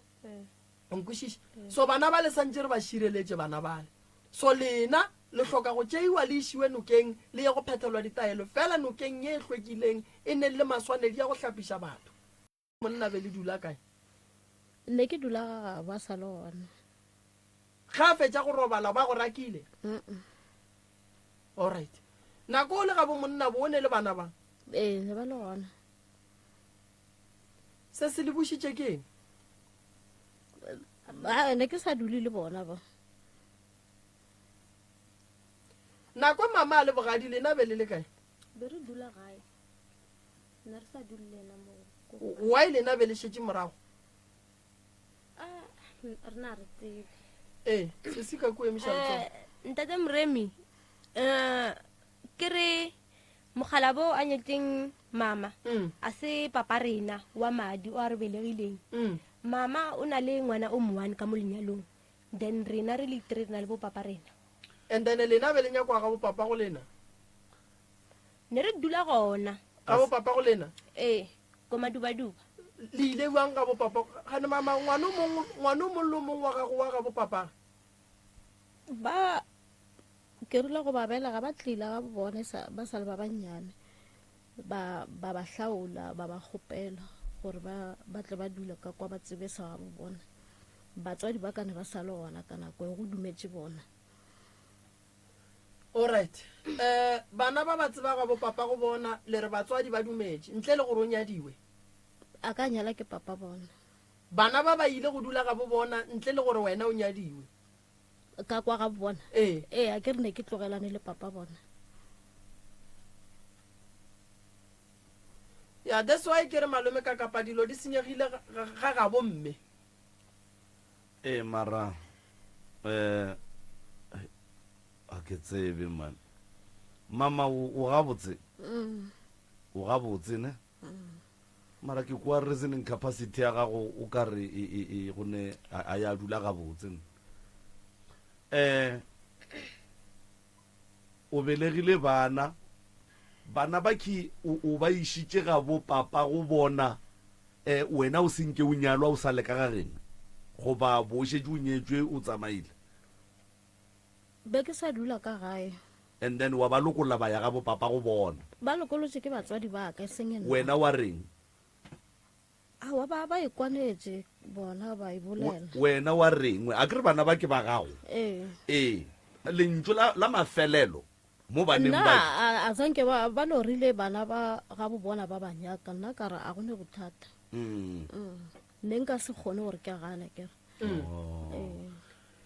O nkwešiša? So bana bale santše re ba šireletše bana bale. So lena le hloka go tšeiwa le išiwe nokeng le ye go phethelwa ditaelo fela nokeng ye e hlwekileng e neng le maswanedi a go hlapiša batho. Monna be le dula kae? Ne ke dula ga gabo a sa le gona. Ge a fetša go robala ba go rakile? Alright. Nako o le gabo monna bo o ne le bana ba? Ee, ne ba le gona. Se se le bušitše ke eng? Ba, ne ke sa dule le bona ba. Nako mama a le bogadi lena be le le kae? Be re dula gae. Ne re sa dule le yena mo. Why lena be le šetše morago? Ah, rena re tsebe. Ee, sesi ka kua emiša letsogo. Eh, ntate Moremi, eh, ke re Mokgalabo a nyetseng mama Mm. a se papa rena wa madi o a re belegileng. Mm. Mama o na le ngwana o moone ka mo lenyalong. Then rena re le three re na le bo papa rena. And then lena be le nyakwa ga bo papa go lena? Ne re dula gona. Ga bo papa go lena? Ee, ko Madubaduba. Le ile bjang ga bo papa? Gane mama ngwana o mongwe, ngwana o mongwe le o mongwe wa gago wa ga bo papa? Ba Ke rile go ba belega ba tlile ga bone sa, ba sa le ba bannyane, ba, ba ba hlaola, ba ba kgopela gore ba, ba tle ba dule ka kwa ba tsebe sa gabo bona. Batswadi ba ka ne ba sa le gona ka nako e, go dumetše bona. Alright. Eh, bana ba ba tseba gabo papa go bona, le re batswadi ba dumetše, ntle le gore o nyadiwe. A ka nyala ke papa bona. Bana ba ba ile go dula gabo bona ntle le gore wena o nyadiwe. Ka kwa ga bona? Ee. Ee, a ke re ne ke tlogelane le papa bona. Ya, that's why ke re malome ka kapa dilo di senyegile ga gabo mme. Ee, mara. Eh, a ke tsebe man. Mama o o gabotse? O gabotse ne? Mara ke kwa reasoning capacity ya gago o ka re e e e go ne a ya dula gabotse. Eh o belegile bana bana ba ki o ba išitše ga bo papa go bona eh wena o senke o nyalwa o sa le ka ga geno goba bo o šetše o nyetšwe o tsamaile. Be ke sa dula ka gae. And then wa ba lokolla ba ya ga bo papa go bona. Ba lokolotše ke batswadi ba ka, e seng nna. Wena wa reng? Aowa, ba ba ikwanetše bona ba e bolela. Wena wa reng? A ke re bana ba ke ba gago? Ee. Ee. Lentšu la, la mafelelo mo baneng Nna ba. a, a zanke ba, ba no rile bana ba ga bo bona ba ba nyaka, nna ka re a go ne bothata. Mm. Mm. Ne nka se kgone gore ke gane ke re. Oh. Ee.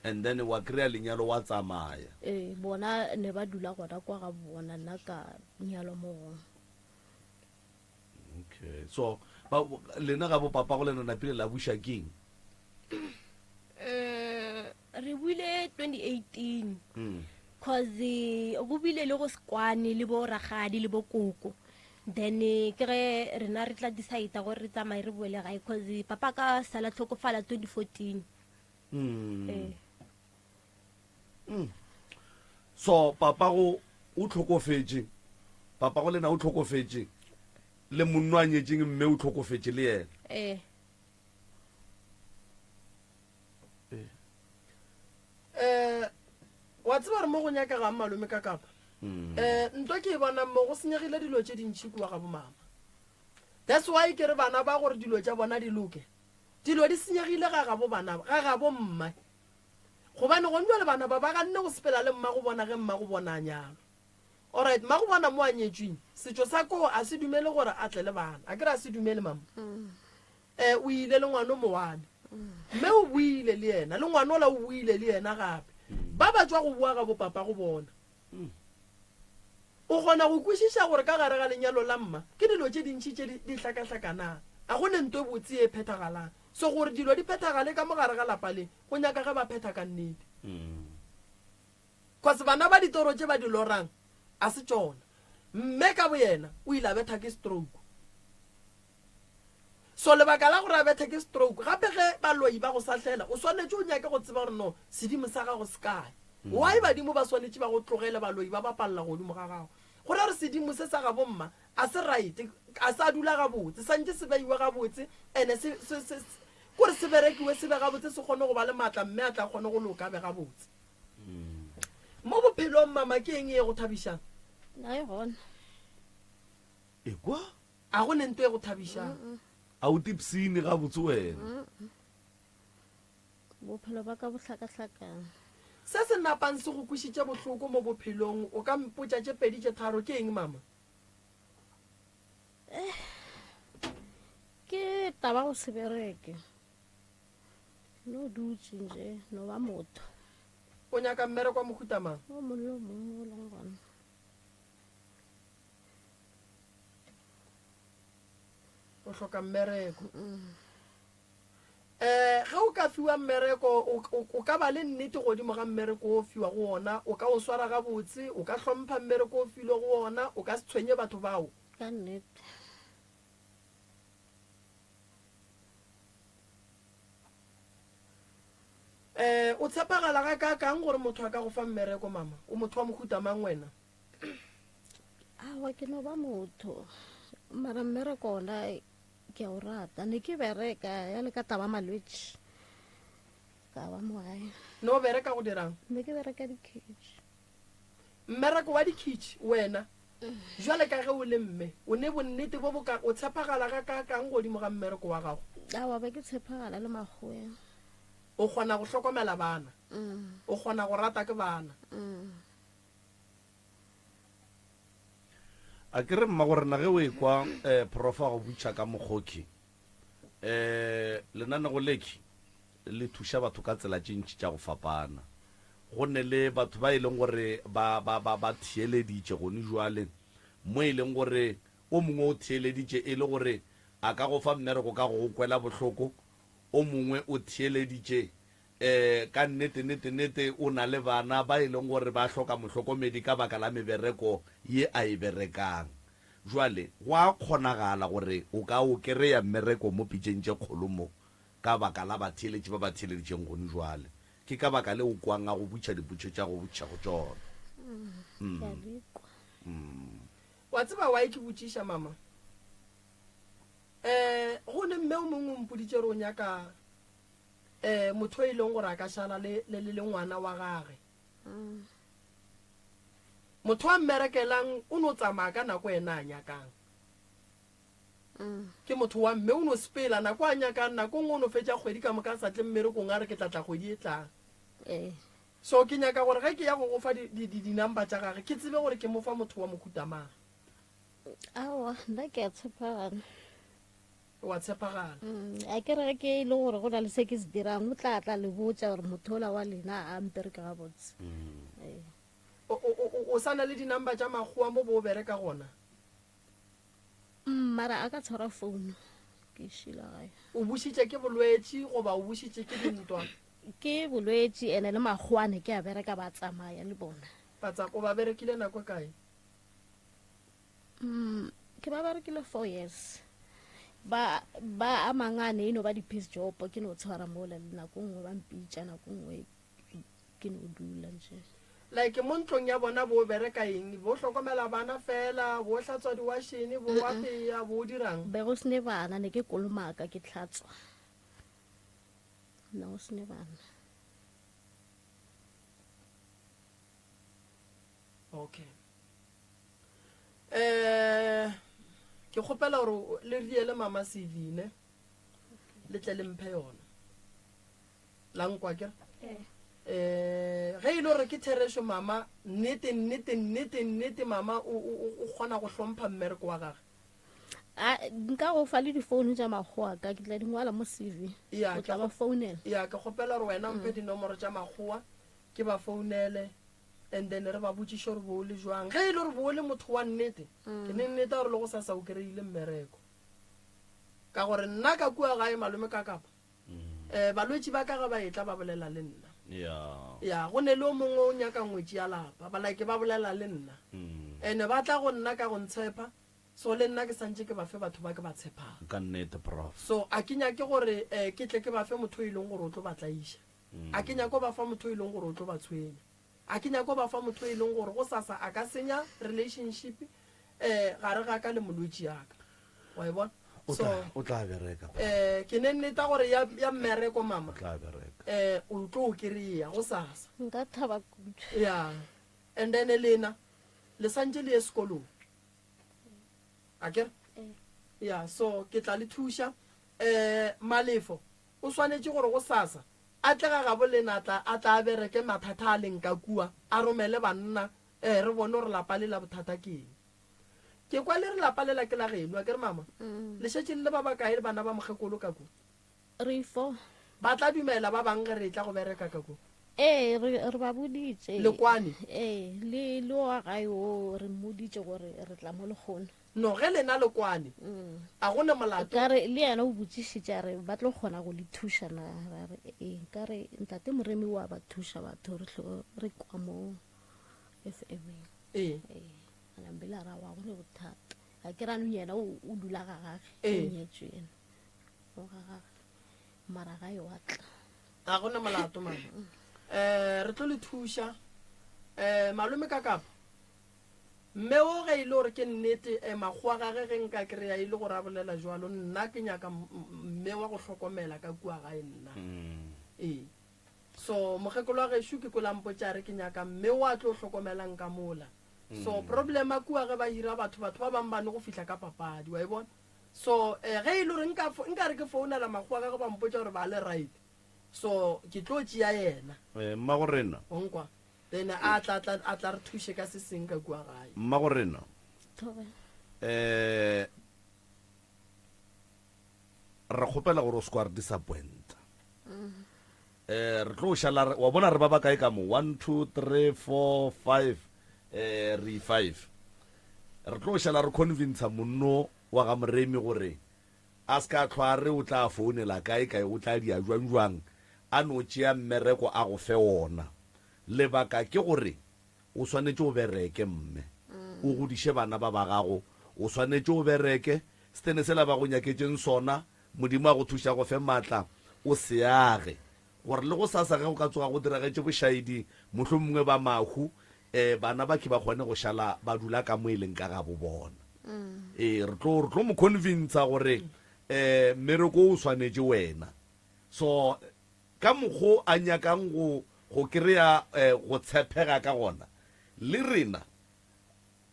And then wa kry-a lenyalo wa tsamaya. Ee, bona ne ba dula gona kwa ga bona, nna ka nyalwa mo gongwe. Okay, so ba, lena ga bo papa go lena napile la buša keng? Eh, re buile 2018 Mm. cause go bile le go sekwane le bo ragadi le bo koko then ke ge rena re tla decide gore re tsamaye re boele gae cause papa ka sala tlhokofala 2014 Mm. ee Mm. So papago o hlokofetše, papago le yena o hlokofetše, le monno a nyetšeng mme o hlokofetše le yena. Ee. Eh, wa tseba gore mo go nyakegang malome ka kapa um nto ke e bonang mo go senyegile dilo tše dintšhi kua ga bomama that's why ke re bana ba gore dilo tša bona di loke dilo di senyegile ga gabo bana ga gabo mma Gobane gone bjale bana ba ba ganne go sepela le mmago bona ge mmago bona a nyalwa. Alright, mmago bona mo a nyetšweng, setšo sa koo a se dumele gore a tle le bana. A ke re a se dumele, mama? Eh, o ile le ngwano mowane. Mme o buile le yena, le ngwanola o buile le yena gape. Ba ba tšwa go boa ga bopapa go bona. O kgona go kwešiša gore ka gare ga lenyalo la mma ke dilo tše dintši tše di hlakahlakanang. A go ne nto e botse ye e phethagalang. So gore dilo di phethagale ka mo gare ga lapa le, go nyaka ge ba phetha ka nnete. Cause bana ba ditoro tše ba di lorang a se tšona. Mme ka boyena o ile a betha ke stroke. So lebaka la gore a bethe ke stroke, gape ge baloi ba go sahlela, o swanetše o nyake go tseba gore no sedimo sa gago se kae. Why badimo ba swanetše ba go tlogele baloi ba bapalla godimo ga gago? Go ra gore sedimo se sa gabo mma a se right, a sa dula gabotse, santše se beiwe gabotse ene se, se, se, kore se berekiwe se be gabotse se kgone go ba le maatla mme a tla kgone go loka a be gabotse. Mo bophelong mama ke eng e go thabišang? Na e gona. Ekwa? A go ne nto e go thabišang? A o tipsine gabotse wena? Bophelo ba ka bo hlakahlakane. Se se napang se go kwešitše bohloko mo bophelong, o ka mpotša tše pedi tše tharo, ke eng mama? Eh, ke taba go se bereke. No dutše nje, no ba motho. O nyaka mmereko wa mohuta mang? O mongwe le o mongwe o leng gona. O hloka mmereko. Um ge o ka fiwa mmereko, o ka ba le nnete godimo ga mmereko o fiwa go ona, o ka o swara gabotse, o ka hlompha mmereko o filwe go ona, o ka se tshwenye batho bao. Ka nnete. Um o tshepagala ga kaakang gore motho a ka go fa mmereko, mama? O motho wa mohuta mang wena? Aowa, ke no ba motho. Mara mmereko ona ke a o rata. Ne ke bereka ya le ka taba malwetši. Ka ba mo gae. Ne o bereka go dirang? Ne ke bereka dikhitšhi. Mmereko wa dikhitšhi wena? Jwale ka ge o le mme, o ne bonnete bo boka o tshepagala ga kaakang godimo ga mmereko wa gago? Aowa, be ke tshepagala le makgoweng. O kgona go hlokomela bana? O kgona go rata ke bana? A ke re mmagorena ge o ekwa um prof a go butšha ka mokgoki um lenanego leki le thuša batho ka tsela tše ntši tša go fapana. Go ne le batho ba e leng gore ba, ba, ba, ba theeleditše gone jwale mo e leng gore o mongwe o theeleditše e le gore a ka go fa mmereko ka go go kwela bohloko, o mongwe o theeleditše. Um ka nnete, nnete, nnete o na le bana ba e leng gore ba hloka mohlokomedi ka baka la mebereko ye a e berekang. Jwale, go a kgonagala gore o ka o kereya mmereko mo pitšeng tše kgolo mo, ka baka la batheeletši ba ba theeleditšeng gone jwale. Ke ka baka le o kwang a go butša diputšo tša go butša go tšona. Ke a di kwa. Wa tseba why ke botšiša, mama? Um go ne mme o mongwe o mpoditše gore o nyaka um motho e leng gore a ka šala le, le, le, le ngwana wa gage. Motho a mmerekelang o no tsamaya ka nako ena a nyakang. Ke motho wa mme o no sepela nako a nyakang, nako nngwe o no fetša kgwedi ka moka a sa tle mmerekong a re ke tla tla kgwedi e tlang. So ke nyaka gore ge ke ya go go fa di, di, di, di-number tša gage ke tsebe gore ke mo fa motho wa mohuta mang. Aowa, nna ke a tshepagala. Wa tshepagala. A ke re ge ke e le gore go na le se ke se dirang, o tla tla le botša gore motho ola wa lena a mpereke gabotse. Ee. O, o, o, o sa na le di-number tša makgowa mo bo o bereka gona? Mara a ka tshwara founu ke šila gae. O bušitše ke bolwetši goba o bušitše ke dintwa? Ke bolwetši ene le makgowa ne ke a bereka ba tsamaya le bona. Ba tsa, o ba berekile nako e kae? Ke ba berekile 4 years. Ba ba a mangane e no ba di piece job ke no tshwara mola le nako nngwe ba mpitša nako nngwe ke no dula nje. Like mo ntlong ya bona bo bereka eng? Bo hlokomela bana fela, bo hlatswa diwashene, bo apeya, bo dirang? Be go sene bana ne ke kolomaka ke hlatswa. Ne go sene bana. Okay. Eh ke kgopela gore le riele mama CV ne le tle le mphe yona la nkwa ke eh ge e le gore ke therešo mama nnete nnete nnete nnete mama o o kgona go hlompha mmereko wa gage a nka go fa le difounu tša makgowa ka ke tla di ngwala mo CV o tla ba founela ya ke kgopela gore wena mphe dinomoro tša makgowa ke ba founele and then re ba botšiše gore bo o le jwang. Ge e le gore bo o le motho wa nnete, ke ne nneta gore le go sasa o kry-ile mmereko. Ka gore nna ka kua gae malome ka kapa, um balwetši ba ka ge ba etla ba bolela le nna. Ya, go ne le o mongwe o nyaka ngwetši ya lapa, ba like ba bolela le nna. And ba tla go nna ka go ntshepa, so le nna ke santše ke ba fe batho ba ke ba tshepang. Ka nnete, Prof. So a ke nyake gore um ke tle ke ba fe motho e leng gore o tlo ba tlaiša. A ke nyake go ba fa motho e leng gore o tlo ba tshwenya. A ke nyake go ba fa motho e leng gore gosasa a ka senya relationship eh gare ga ka le molwetši ya ka. Wa e bona? O So tla o tla bereka. eh ke ne nneta gore ya ya mmereko mama. O tla bereka. Eh o tlo o kry-a gosasa. Nka thaba kudu. Yeah. And then lena le santše le ye sekolong. Akere? Eh. Yeah, so ke tla le thuša eh Malefo O swanetše gore gosasa a tle ga gabo lena a tla, a tla a bereke mathata a leng ka kua, a romele banna, ee, re bone gore lapa le la bothata ke eng. Ke kwa le re lapa lela ke la geno, akere mama? Le šetše le le ba bakae bana ba mokgekolo ka kua? Re fo. Ba tla dumela ba bang ge re etla go bereka ka kua? Ee, re, re ba boditše. Le kwane? Ee, le, le wa gae wo re mmoditše gore re tla mo lekgono. No, ge lena le kwane, a go na molato. Ka re, le yena o botšišitše a re, ba tlo kgona go le thuša na? Ra re, ee. Ka re, Ntate Moremi o a ba thuša batho, re hlo re kwa mo FM-eng. Ee. Ee. A nambile a re, aowa, ga go ne bothata. A ke re anong yena o, o dula ga gage, o Ee. nyetšwe yena, o ga gage, mara gae wa tla. Ga go na molato, mama. Um, re tlo le thuša. Um, malome ka kapa. Mme wo ge e le gore ke nnete, eh, makgowa gage ge nka kry-a e le gore a bolela jwalo, nna ke nyaka mme wa go hlokomela ka kua gae nna. Ee. So mokgekolo wa gešo ke kwele a mpotša a re ke nyaka mme wa tlo hlokomelang ka mola. So problem a kua ge ba hira batho, batho ba bang ba no go fihla ka papadi, wa e bona? So eh, ge e le gore nka, nka re ke founela makgowa gage ba mpotša gore ba le right, so ke tlo tšea yena. Eh, mmagorena. O nkwa? Then a tla, tla, a tla re thuše ka se seng ka kua gae. Mmagorena. Thobela. Eh, re kgopela gore o se kwa re disappointa. Eh, re tlo šala re, wa bona re ba bakae ka mo? 1, 2, 3, 4, 5, eh, re 5. Re tlo šala re convincer monno wa ga Moremi gore a se ka hlwa a re o tla founela kae kae, o tla dia jwang jwang. a no tšea mmereko a go fe wona. Lebaka ke gore o swanetše o bereke, mme. O godiše bana ba ba gago. O swanetše o bereke. Setene sela ba go nyaketšeng sona, Modimo a go thuše a go fe maatla, o se age. Gore le gosasa ge go ka tsoga go diragetše bošaedi, mohlomongwe ba mahu, eh, bana ba ke ba kgone go šala ba dula ka mo e leng ka gabo bona. Ee, re tlo, re tlo mo convincer gore, eh, mmereko o swanetše wena. So, ka mokgo a nyakang go, go kry-a, eh, go tshepega ka gona, le rena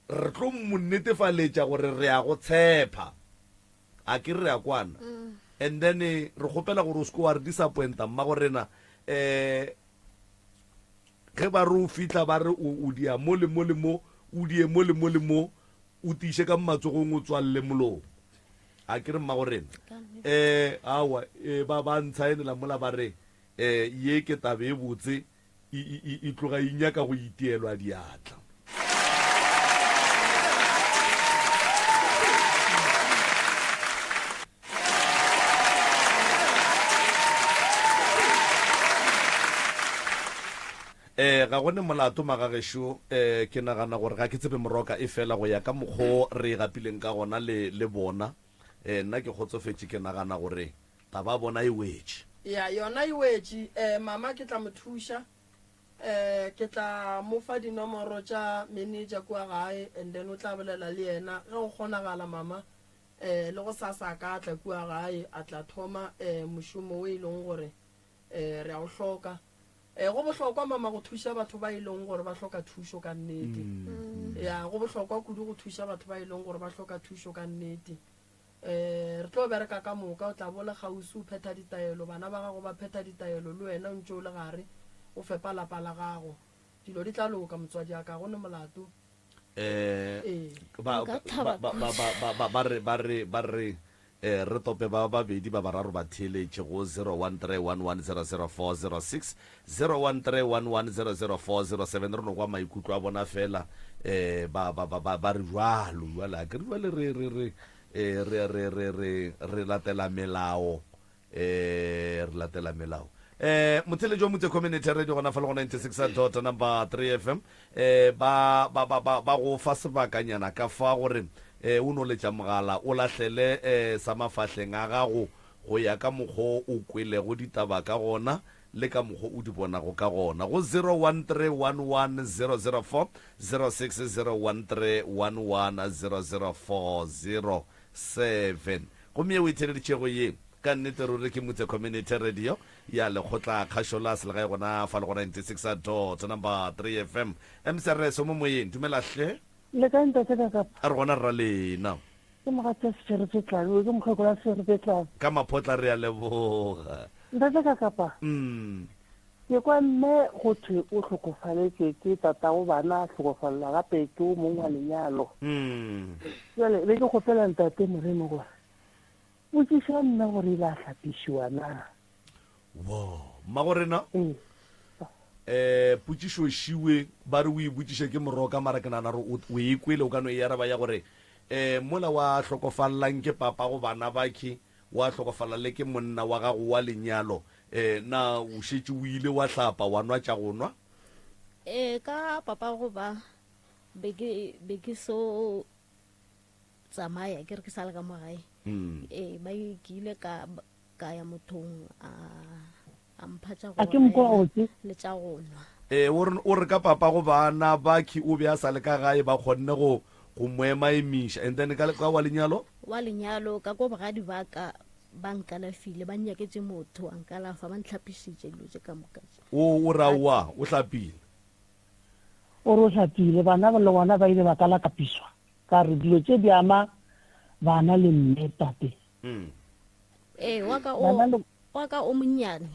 re tlo mo netefaletša gore re a go tshepa. A ke re a kwana? And then re kgopela gore o se ke wa re disappointa mmago rena. Um ge ba re o fihla ba re o dia mo le mo le mo, o die mo le mo le mo, o tiiše ka matsogong o tswalele molomo. A ke re mmago rena? Um aowa, ba ba ntshaenela mola ba re um ye ke taba e botse. E, e, e, e tloga e nyaka go itielwa diatla. Eh, ga go ne molato magagešo, eh, ke nagana gore ga ke tsebe moroka e fela go ya ka mokgo re e gapileng ka gona le, le bona. Eh, nna ke kgotsofetše, ke nagana gore Taba bona e wetše. Ya, yona e wetše. Eh, mama ke tla mo thuša. Eh, ke tla mo fa dinomoro tša manager kua gae and then o tla bolela le yena ge go kgonagala mama. Eh, le gosasa a ka tla kua gae a tla thoma eh mošomo o e leng gore eh re a o hloka. Eh, go bohlokwa mama go thuša batho ba e leng gore ba hloka thušo ka nnete. Ya, go bohlokwa kudu go thuša batho ba e leng gore ba hloka thušo ka nnete. Um re tlo bereka ka moka, o tla bo le kgauswi o phetha ditaelo, bana ba gago ba phetha ditaelo, le wena o ntše o le gare o fepa lapa la gago. Dilo di tla loka, motswadi a ka, ga go ne molato. Um ba, ba, ba, ba, ba, ba, ba re, ba re, ba re, eh, re tope ba babedi ba bararo ba theeletše go 0131100406, 0131100407, re no kwa maikutlo a bona fela, eh, ba, ba, ba, ba, ba re jwalo, jwale a ke re jwale re, re, re, eh, re, re, re, re, re latela melao, eh, re latela melao. Eh, motheletši wa Motse Community Radio gona fa le go 96 dot number 3 FM, eh, ba, ba, ba, ba, ba go fa sebakanyana ka fa gore, eh, o no letša mogala o lahlele, eh, sa mafahleng a gago go ya ka mokgo o kwelego ditaba ka gona le ka mokgo o di bonago ka gona go 01311004 06 0131100407. Gomme ye o e theeleditšego ye, ka nnete ruri ke Mutse Community Radio ya Lekgotla Kgašo la Selegae gona fa le go 96 dot number 3 FM. MCRS o mo moyeng, dumela hle. Le kae ntate Kakapa? A re gona rra lena. Ke mogatša Seferefetlane, o ke mokgekolo wa Seferefetlane. Ka maphotla re a leboga. Ntate Kakapa, ke kwa mme go thwe o hlokofaletšwe ke tatago bana, a hlokofalelwa gape ke o mongwe wa lenyalo. Bjale be ke kgopela ntate Moremi gore botšiša mme gore ile a hlapišiwa na. Wo, mmago rena. Ee. Eh, potšišo šiwe ba re o e botšiše ke moroka mara ke nagana gore o e kwele o ka no e araba ya gore eh mola wa hlokofallang ke papa go bana bakhe wa hlokofala le ke monna wa gago wa lenyalo eh na o šetše o ile wa hlapa wa nwa tša go nwa? Ee, ka papa go ba be ke be ke so tsamaya ke re ke sa le ka mo gae. Ee, ba ke ile ka ka ya mothong a A mpha tša go A ke mokwa opela ofe? le tša go nwa. Ee, o re, o re ka papa go bana Bucky o be a sa le ka gae ba kgonne go, go mo emaemiša. And then ka, ka wa lenyalo? Wa lenyalo, ka ko bogadi ba ka ba nkalafile, ba nnyaketše motho a nkalafa, ba ntlhapišitše dilo tše ka moka tše. O, o re aowa, o hlapile. O re o hlapile, bana le gona ba ile ba kalakapiswa. Ka re dilo tše di ama bana le mme, tate. Ee, wa ka o, Bana le. Wa ka o monnyane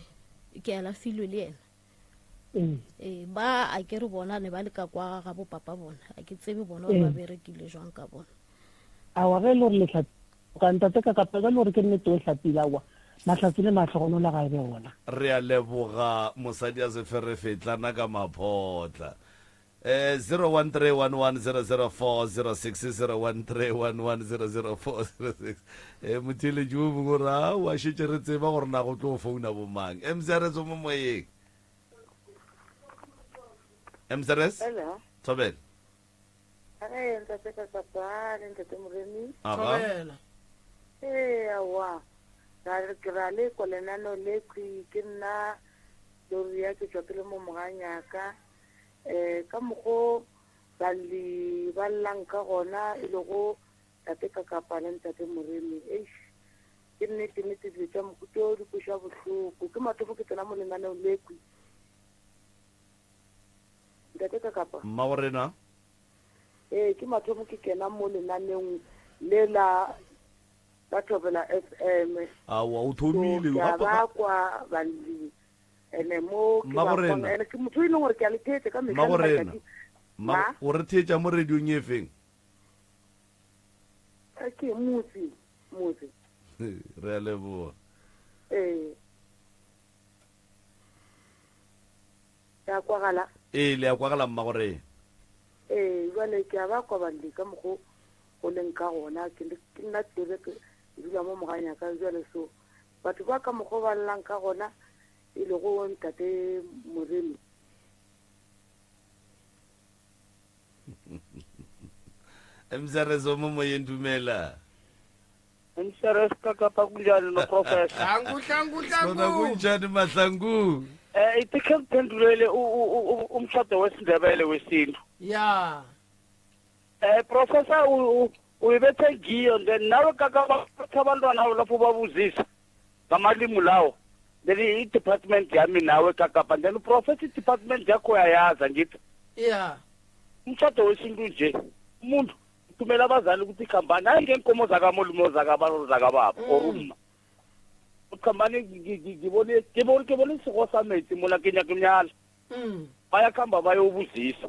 ke alafilwe le yena. Ee. Ee, ba a ke re bona ne ba le ka kwa ga bo papa bona. A ke tsebe bona gore ba Ee. berekile jwang ka bona. Aowa ge e le gore le hlapile ka ntate ka kapa ge e le gore ke nnete o hlapile aowa mahlatse le mahlogonolo ga e be gona. Re a leboga mosadi a seferefetlana ka maphotla. Eh, 0131100406 0131100406 eh motheeletši o mongwe o re aowa šetše re tseba gore na go tlo founa bomang. Mcrs o mo moyeng. Mcrs Hello. Thobela. Ge ntate Kakapa le ntate Moremi. Aga. Thobela. Ee, aowa. Ra re ke ra le kwa lenaneo le khwi ke nna Gloria ke tšwa ke le mo Moganyaka. Um ka mokgo balli ba llang ka gona e lego tate Kakapa le ntate Moremi. Eish ke nnete nnete dilo tša mohuta o di kweša bohloko. Ke mathomo ke tsena mo lenaneong le khwi. Ntate Kakapa. Mmagorena. Ee, ke mathomo ke kena mo lenaneong le la la Thobela FM. Aowa, o So, thomile. ke a Gape ba ga. kwa balli ene mo ke ba Mmagorena. kwang ene ke motho e leng gore ke a le theetša ka mehla le Mmagorena. matšatši. Mma, Ma? o re theetša mo radiong e feng? Eh, Ke motse, motse. Re a leboga. Ee. Ya kwagala. Ee, le a kwagala mmagorena. Ee, jwale ke a ba kwa balli ka mokgo go leng ka gona. Ke ke nna Tlebe ke dula mo Moganyaka jwale so batho ba ka mokgo ba llang ka gona e lego ntate Moremi. Msarezo mo moyeng dumela. Msares ka kapa kunjani no professor? Hlangu hlangu Sona hlangu. kunjani Mahlangu? Eh ithi khe ngiphendulele umshado wesiNdebele wesintu. Ya. Eh professor uyibethe ngiyo then nawe kaka bathatha abantwana lapho babuzisa ngamalimi lawo. Then i-department yami nawe kakapa then uprofessor i-department yakho uyayazi ngithi. Ya. Umshado wesintu nje umuntu uthumela abazali ukuthi khambani hayi ngeenkomo zakamolume zakababa zakababa or umma. Ukhambani ngibone ngibone ngibone isigo sa metsi mola ke nyaka mnyala. Bayakhamba bayobuzisa.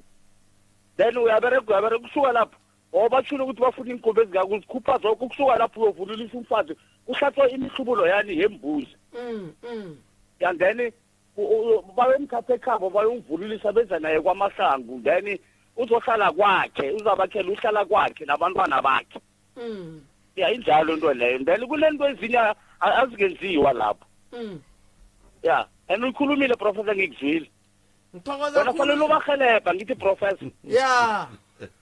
Then uyabereka uyabereka kusuka lapho. Oh batshilo ukuthi bafuna iinkomo ezingaka uzikhupha zonke kusuka lapho uyovunulisa umfazi kuhlatshwa imihlubulo yani yembuzi. And then bayomthatha ekhabo bayomvunulisa beza naye kwaMahlangu then uzohlala kwakhe uzabakhela uhlala kwakhe nabantwana bakhe. Ya injalo into leyo. Then kunento ezinye azingenziwa lapho. Ya and uyikhulumile professor ngikuzwile. Ngithokoza Wena fanele khulu. ubarhelebha ngithi professor. Ya.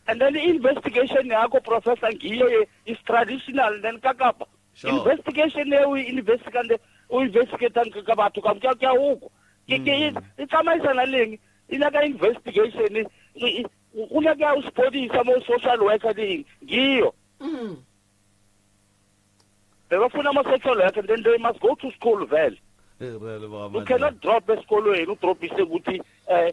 And then i-investigation yakho professor ngiyo is traditional then kakapa. Sure. Investigation e o investigate o investigate ka batho ka ke a ukwa. Ke ke e tsamaisana leng e nyaka investigation go nyaka o sepodisa mo social worker ding ngiyo. Bebafuna ama-social worker then they must go to school vele. Re a leboga You cannot drop esikolweni udropise ukuthi eh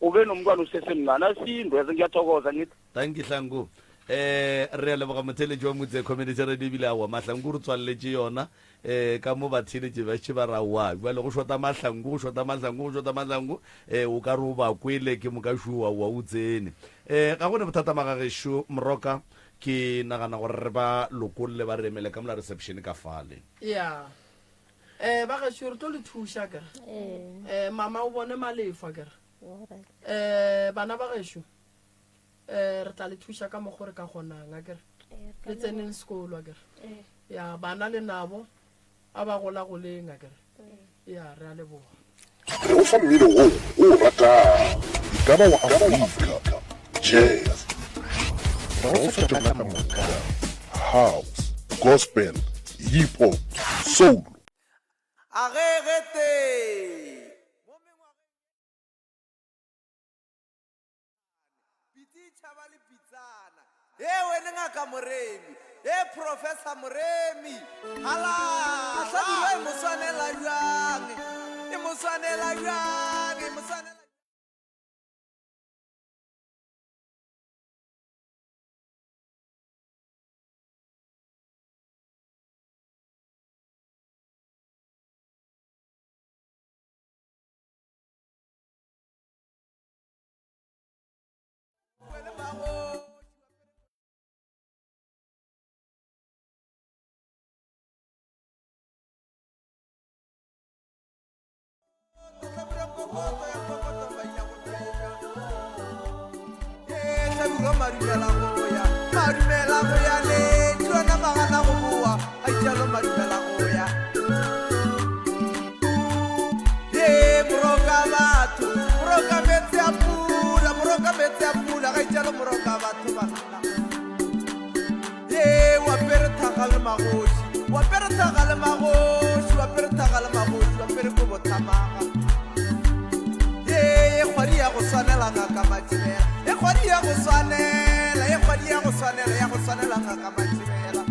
ube nomntwana usesemncane asiyinto ezo ngiyathokoza ngithi. Thank you Hlangu. Eh re a leboga motheletši wa Motse Community Radio ebile aowa Mahlangu re tswaleletše yona eh ka mo batheletši ba šetše ba ra wa jwale go shota Mahlangu go shota Mahlangu go shota Mahlangu eh o ka re o ba kwele ke moka šowa wa o tsene eh ga go ne bothata magagešo Moroka ke nagana gore re ba lokolle ba re emele ka mola reception ka fale. Ya. Eh ba gešo re tlo le thuša kere. Eh mama o bone malefa kere. Eh bana ba gešo eh re tla le thuša ka mokgo re ka kgonang akere. Le tseneng sekolo akere. Ya bana le nabo a ba gola goleng akere. Ya re a leboga. Re go fa mmino wo o o ratago, e ka ba wa Afrika, jazz, re go fa tšona ka moka, house, gospel, hip hop, soul. A ge ge tee. Mo mengwageng Pitsi e tšhaba le pitsana. He wene Ngaka Moremi. He Professor Moremi. Halala. Hlabirwa e mo swanela bjang. E mo swanela bjang. E mo swanela. Madulo madumela go ya, madumela go ya le tšona magana go boa, a itšalo madumela go ya. Ye moroka batho, moroka metsi a pula, moroka metsi a pula, ga itšalo moroka batho banna. Ye wa pere thaga le magoši, wa pere thaga le magoši, wa pere thaga le magoši, wa pere kobo thamaga. Ye ye kgwadi ya go swanela ngaka Matšibela, ye kgwadi ya go swanela, ye kgwadi ya go swanela, ya go swanela ngaka Matšibela.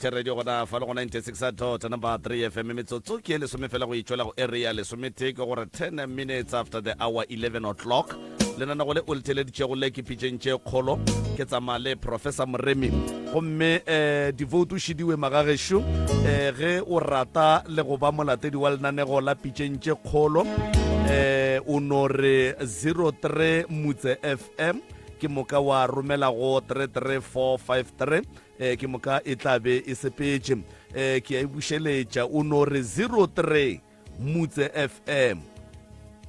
Radio gona fa le go 96 dot number 3 fm metsotso ke e lesome fela go itšwela go area lesometee ke gore 10 minutes after the hour 11 o'clock lenanego le o le theleditšego le ke pitšeng tše kgolo ke tsamaya le professor moremi gomme um divoutu šidiwe magagešo um ge o rata le go ba molatedi wa lenanego la pitšeng tše kgolo um o no re 03 mutse fm ke moka wa romela go 33453 um ke moka e tla be e sepetše um ke a e bušeletša o no re 03 mutse fm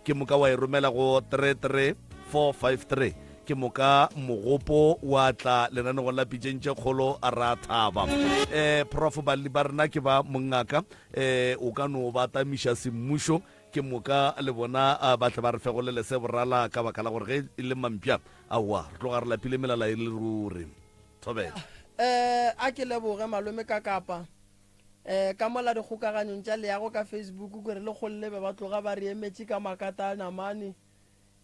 ke moka wa e romela go 33453 ke moka mogopo wa tla lenanegong la pitšeng tše kgolo a ra thaba um prof balli ba rena ke ba mongaka um o ka no ba tamiša semmušo ke moka le bona ba tle ba re fegolele se borala ka baka la gore ge e le mampša aowa re tloga re lapile melala e le ruri thobela um a ke leboge malome ka kapa um ka mola dikgokaganyong tša leago ka Facebook ke re le kgolle be ba tloga ba re emetše ka makata a namane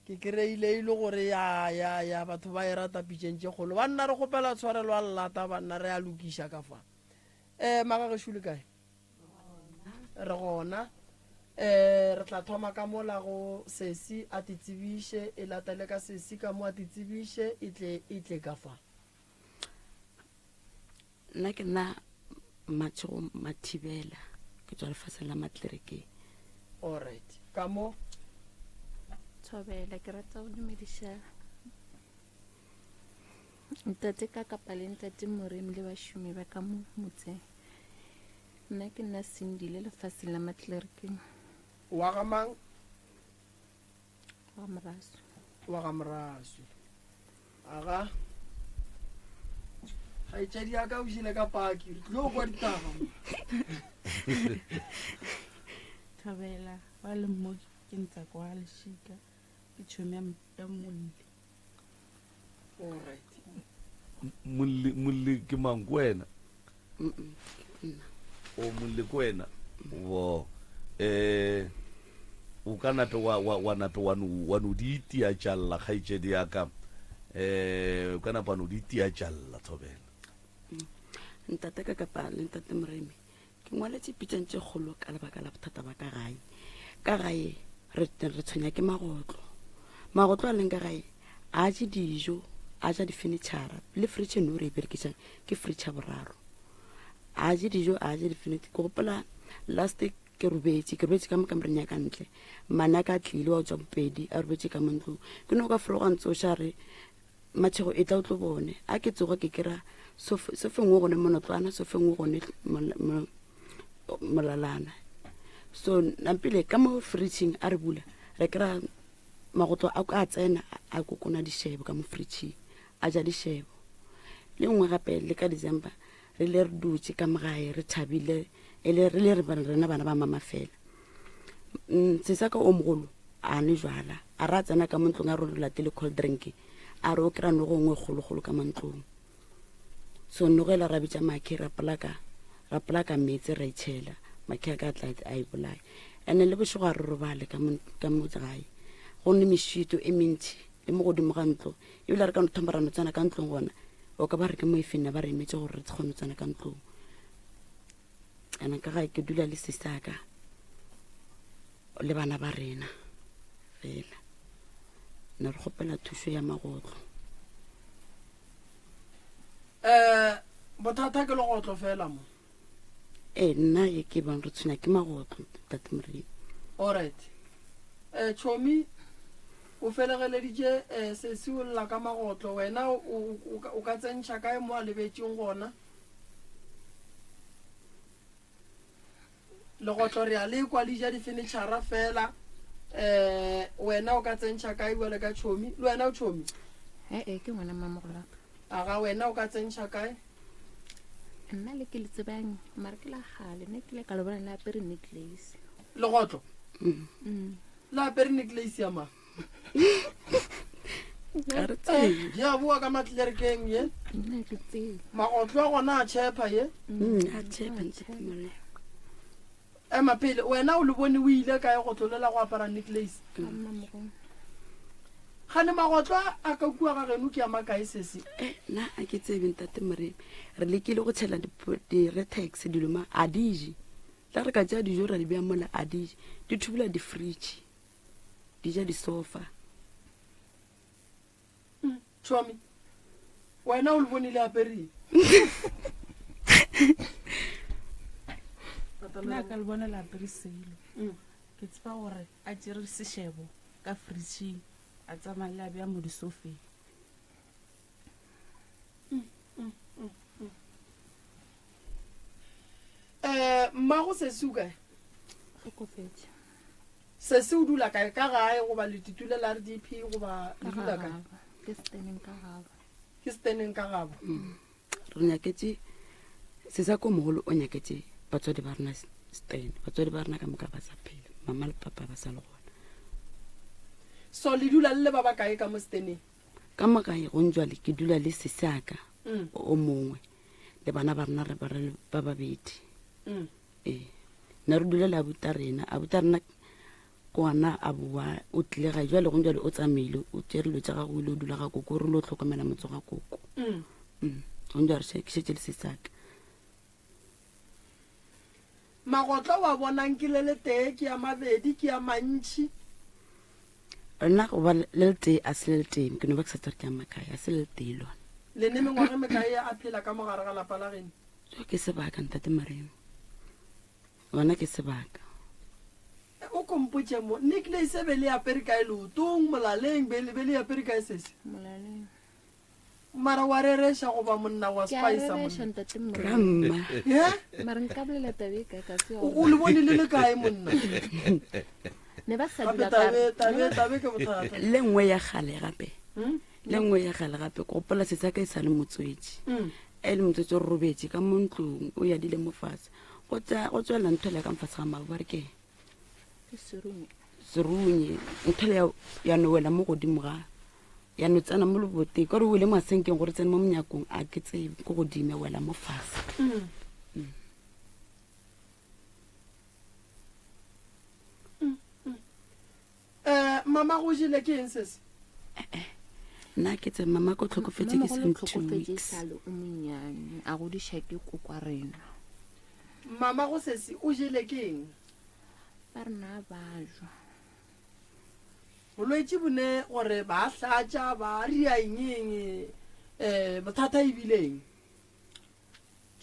ke kry-ile e le gore ya ya ya batho ba e rata pitšeng tše kgolo banna re kgopela tshwarelo a llata banna re a lokiša ka fa um magagešo le kae re gona um re tla thoma ka mola go sesi a te tsebiše e latele ka sesi ka mo a te tsebiše e tle e tle ka fa Nna ke nna Mmatšhego Mathibela, ke tswa lefatsheng la Matlerekeng. Alright, ka mo. Thobela, ke rata go dumediša ntate ka kapa le ntate Moremi le bašomi ba ka mo motseng. Nna ke nna Sindile lefatsheng la Matlerekeng. Wa ga mang? Wa ga Moraswi. Wa ga Moraswi. Aga. Kgaetšedi ya ka o jele ka paki. Re tlilo kwa ditaba. Thobela wa le mo ke ntsa kwa lešika ke tšhomi ya molli. All right. Molli molli ke mang ke wena? O molli ke wena. Wo eh o ka nape wa wa wa nape wa no wa no di itia tšalla kgaetšedi ya ka. Eh o ka napa no di itia tšalla thobela. Ntate ka kapa le ntate Moremi ke ngwaletše pitšang tše kgolo ka lebaka la bothata ba ka gae. Ka gae re re tshwenya ke magotlo. Magotlo a leng ka gae a je dijo. A ja difenitšhara le fridge no re e berekišang ke fridge ya boraro. A je dijo, a je difenitšhara. Ke gopola last ke robetše, ke robetše ka mo kamoreng ya ka ntle. Mmane a ka tlile wa tswa Bopedi, a robetše ka mo ntlong. Ke no ka fologa ntsoša re Matšhego e tla o tlo bone. A ke tsoga ke kera sofeng o gone monotlwana, sofeng o gone molalana. So nampile ka mo fridging a re bula, re kera magotlo a a tsena a kokona dišebo ka mo fridging, a ja dišebo. Le nngwe gape le ka December re ile re dutše ka mo gae re thabile, e le re le re rena bana ba mama fela. Sesaka o mogolo a nwe jwala, a re a tsena ka mo ntlong a re re latele cold drink, a re o kry-a nogo nngwe kgolokgolo ka mo ntlong. So nogo ela ra bitša Makhe, ra polaka, ra polaka meetse ra itšhela, Makhe a ka tla a e bolaya. Ene le bošego a re robale ka mo, ka mo gae, go ne mešito e mentši le mo godimo ga ntlo, ebile re ka no thoma ra no tsena ka ntlong gona, o ka ba re ke mo e fenna ba re emetse gore re kgone go tsena ka ntlong. Ene ka gae ke dula le sisaka le bana ba rena fela, ne re kgopela thušo ya magotlo. Bothata ke legotlo fela mo. Ee, nna ye ke bang re tshwenya ke magotlo, Ntate Moremi. Alright. Chomi, o felegeleditše sesi o lla ka magotlo, wena o ka tsentšha kae mo a lebetšeng gona? Legotlo re a le kwa le ja difenitšhara fela. Wena o ka tsentšha kae bjale ka Chomi? Le wena o Chomi? Ee, ke ngwana mmamogolaka. Aga, wena o ka tsentšha kae? Nna le ke le tsebang, mara ke la kgale, nna ke ile ka le bona le apere necklace. Legotlo? Le apere necklace ya mang? Ga re tsebe. Ye a boa ka matlerekeng ye. Nna ke tsebe. Magotlo a gona a tšhepa ye. A tšhepa, Ntate Moremi. Ema pele, wena o le bone o ile kae go tlolela go apara necklace? Ka mmamogolo. Gane magotlo a ka kua ga geno ke a makae sesi? Nna a ke tsebe, Ntate Moremi. Re lekile go tšhela di-retex dilo ma, a di je. La re ka tšea dijo ra di bea mola, a di je. Di thubula di-fridge, di ja disofa. Chomi, wena o le bone le apere? Nna ka le bona le apere selo. Ke tseba gore a tšere sešebo ka fridging, a tsamaya le a bea mo disofeng. Mmago sesi o kae? Hlokofetše. Sesi o dula kae? Ka gae goba le titule la RDP goba le dula kae? Ke steneng ka gabo. Ke steneng ka gabo. Re nyaketše sesa ko mogolo o nyaketše batswadi ba rena sten, batswadi ba rena ka moka ba sa phela, mama le papa ba sa le gona. So le dula le le ba bakae ka mo steneng? Ka mo gae go njwale ke dula le sesi a ka o mongwe le bana ba rena re ba re ba babedi. Ee, ne re dula le abuta rena, abuta rena kwana a boa o tlile gae jwale go njwale o tsamaile o tšere dilo tša gago o ile o dula ga koko, re lo tlhokomela motse ga koko. Go njwale ke šetše le sesaka. Magotlo wa bonang ke le letee, ke a mabedi, ke a mantši. Nna go ba le letee a se le letee, ke no ba ke sa tsebe ke a makae, a se le letee lona. Le ne mengwaga e mekae a phela ka mogare ga lapa la geno? Jo ke sebaka, Ntate Maremo. Gona ke sebaka. O kompotše mo, necklace be le apere kae leotong, molaleng, be le apere kae sesi? Molaleng. Mara wa rereša goba monna wa Ke a spicer rereša, monna? ntate Moremi. Grandma. Ye? Mara nka bolela taba e kae ka se O o le bone le le kae monna? Ne ba sa Gape dula ka tabe tabe tabe ke bothata. Le nngwe ya kgale gape. Le nngwe ya kgale gape ke gopola setsa ka e sa le motswetši. E le motswetši o robetše ka mo ntlong o yadile mo fatshe. Go tsa go tswela ntho le ka mfatshe ga mabu ba re ke Ke serunye. Serunye ntho le ya ya no wela mo godimo ga ya no tsena mo leboteng ka re o wele masenkeng gore tsene mo monyakong a ke tsebe ko godimo ya wela mo fase. Mama go jele ke eng sese? Nna ke tse mama ko tlhokofetse ke Mama seng two tlhokofetse weeks. sa le o monnyane a godiša ke kokwa rena. Mama go sesi o jele ke eng? Ba rena ba jwa. Bolwetši bo ne gore ba hlatša, ba ria eng eng, um bothata e bile eng?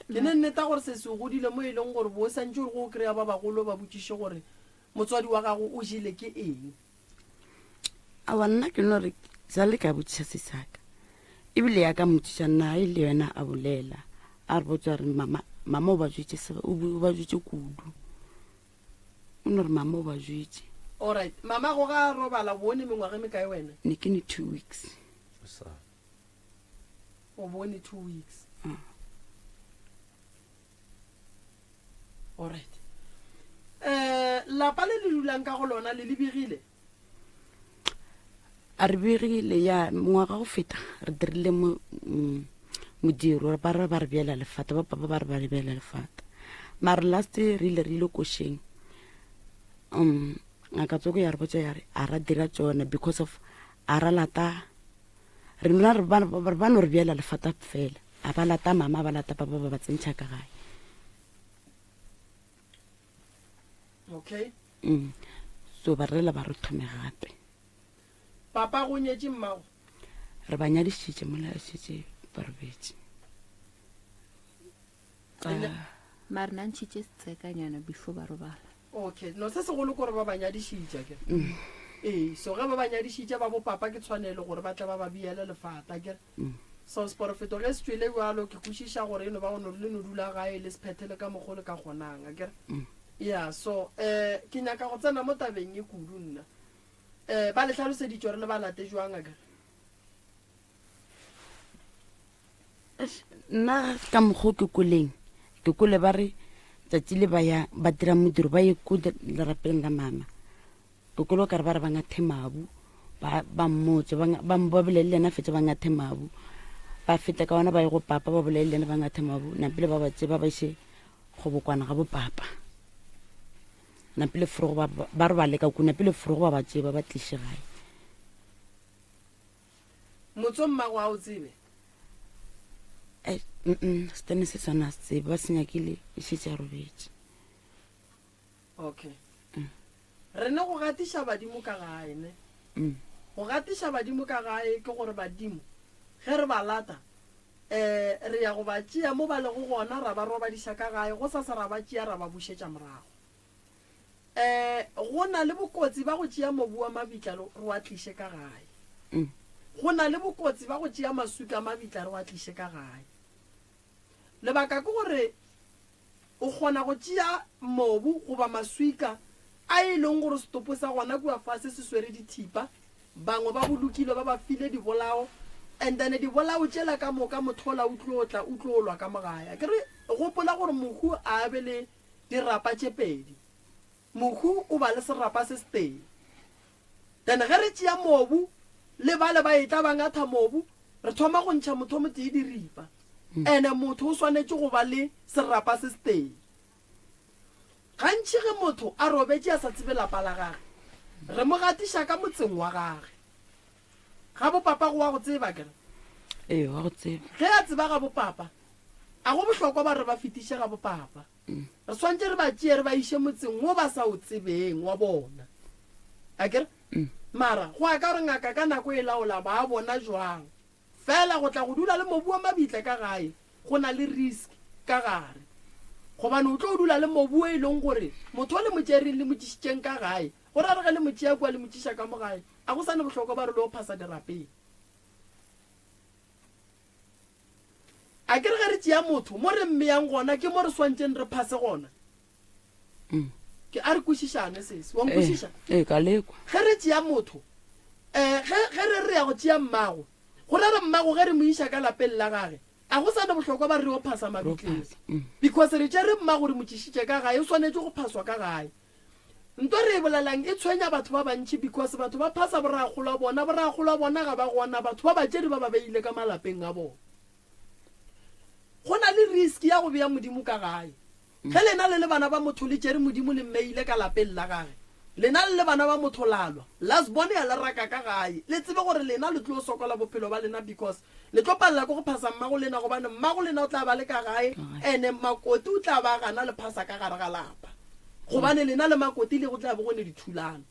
Ke ne nneta gore se se godile mo e leng gore bo santše o re go kry-a ba bagolo ba botšiše gore motswadi wa gago o jele ke eng. Aowa nna ke no re sa le ka botšiša se saka ebile ya ka mmotšiša nna e le yena a bolela a re botsa re mama mama o ba jwetse o ba jwetse kudu o no re mama o ba jwetse. Alright mama go ga robala bone mengwaga e mekae wena? Ne ke ne 2 weeks. O bone 2 weeks. Mm. Alright. Eh lapa le le dulang ka go lona le le begile? A re begile ya ngwaga go feta re dirile mo mm, modiro ba re ba re beela lefata ba papa ba re ba re beela lefata mare last re ile re ile košeng um ngaka tsoko ya re botsa ya re a ra dira tsona because of a ra lata re nna re ba no re beela lefata fela a ba lata mama ba lata papa ba ba tsentšha ka gae okay mm. so ba rela ba re thome gape papa go nyetše mmago re ba nyadišitše mola šetše ba robetše mare na ntšhitše setsekanyana before ba robala okay no se segolo kore ba ba nyadišitše ke mm. ee so ge ba ba nyadišitše ba bopapa ke tshwanelo gore ba tla ba ba biele lefata ke mm. so seporofeto ge se tšwele bjalo ke kwešiša gore e no ba go no le no dula gae le sephethele ka mokgo le ka kgonang akere mm. ya so um ke nyaka go tsena mo tabeng e kudu nna um ba le hlaloseditše gore le ba late jwang akere Nna ka mokgwa o ke kweleng, ke kwele ba re tsatsi le ba ya ba dira modiro ba ye ko lerapeng la mama. Ke kwele o kare ba re ba ngathe mabu, ba ba mmotse ba ba ba bolele le yena fetsa ba ngathe mabu. Ba feta ka ona ba ye go papa ba bolele le yena ba ngathe mabu, napile ba ba tse ba ba ise kgobokwana ga bo papa. Napile forogo ba ba re ba leka ku napile forogo ba ba tse ba ba tliše gae. Motso mmago a o tsebe? Eh, mm setene se sona a se tsebe ba se nyakile e šetše a robetše. Okay. Mm. Re ne go gatiša badimo ka gae ne. Mm. Go gatiša badimo ka gae ke gore badimo ge re ba lata eh re ya go ba tšea mo ba lego gona ra ba robadiša ka gae go sasa ra ba tšea ra ba bušetša morago. Um go na le bokotsi ba go tšea mobu wa mabitla re wa tliše ka gae. Mm. Go na le bokotsi ba go tšea maswika a mabitla re wa tliše ka gae. Lebaka ke gore o kgona go tšea mobu goba maswika a e leng gore setopo sa gona kua fase se swere dithipa, bangwe ba bolokilwe ba ba file dibolao, and then dibolao tšela ka moka motho ola o tlo tla o tlo lwa ka mo gae. Akere gopola gore mohu a be le dirapa tše pedi. Mohu o ba le serapa se setee. Then ge re tšea mobu le bale ba etla ba ngatha mobu, re thoma go ntšha motho motee diripa. Ene motho o swanetše go ba le serapa se setee. Gantši ge motho a robetše a sa tsebe lapa la gage, re mo gatiša ka motseng wa gage. Ga bo papa go wa go tseba akere? Ee, wa go tseba. Ge a tseba ga bo papa, a go bohlokwa ba re ba fetiše ga bo papa. Re swantše re ba tšee re ba iše motseng wo ba sa o tsebeng wa bona. Akere? Mara go ya ka gore ngaka ka nako e laola ba bona jwang. Fela go tla go dula le mobu wa mabitla ka gae go na le risk ka gare. Gobane o tlo dula le mobu o e leng gore motho o le mo tšereng le mo tšišitšeng ka gae, go ra re ge le mo tšea kua le mo tšiša ka mo gae, a go sa ne bohlokwa ba re lo phasa dirapeng. A ke re ge re tšea motho, mo re mmeyang gona ke mo re swantšeng re phase gona. Mm. Ke a re kwešišane sesi, wa nkwešiša? Ee, ee, ka lekwa. Ge re tšea motho, um ge, ge re re ya go tšea mmago, go ra re mmago ge re mo iša ka lapeng la gage, a go sa ne bohlokwa ba re yo phasa mabitleng. Mm. Because re tšere mmago re mo tšišitše ka gae, o swanetše go phaswa ka gae. Nto re e bolelang e tshwenya batho ba bantši because batho ba phasa borakgolo a bona, borakgolo a bona ga ba gona, batho ba ba tšere ba ba beile ka malapeng a bona. Go na le risk ya go bea Modimo ka gae. Ge lena le le bana ba motho le tšere Modimo le mmeile ka lapeng la gage, lena le le bana ba motho la lwa, last born ya le raka ka gae, le tsebe gore lena le tlo sokola bophelo ba lena because le tlo palela ke go phasa mmago lena gobane mmago lena o tla ba le ka gae ene makoti o tla ba gana le phasa ka gare ga lapa gobane lena le makoti le go tla be go ne dithulano.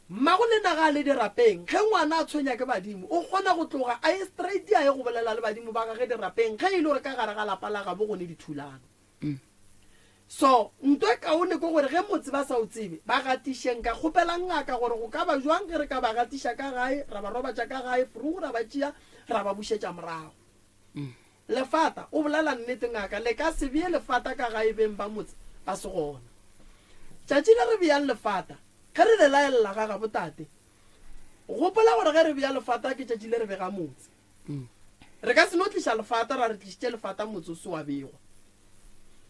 Mmago lena ga a le dirapeng, ge ngwana a tshwenya ke badimo, o kgona go tloga a ye straight a ye go bolela le badimo ba gage dirapeng ge e le gore ka gare ga lapa la gabo go ne dithulano. So, nto e kaone ke gore ge motse ba sa o tsebe, ba gatišeng. Ka kgopela ngaka gore go ka ba jwang ge re ka ba gatiša ka gae, ra ba robatša ka gae, frugu ra ba tšea ra ba bušetša morago. Lefata, O bolela nnete ngaka, le ka se bee lefata ka gae beng ba motse ba se gona. Tšatši le re beang lefata, ge re le laelela ga gabo tate, gopola gore ge re bea lefata ke tšatši le re bega motse. Re ka se no tliša lefata ra re tlišitše lefata motse o se wa begwa.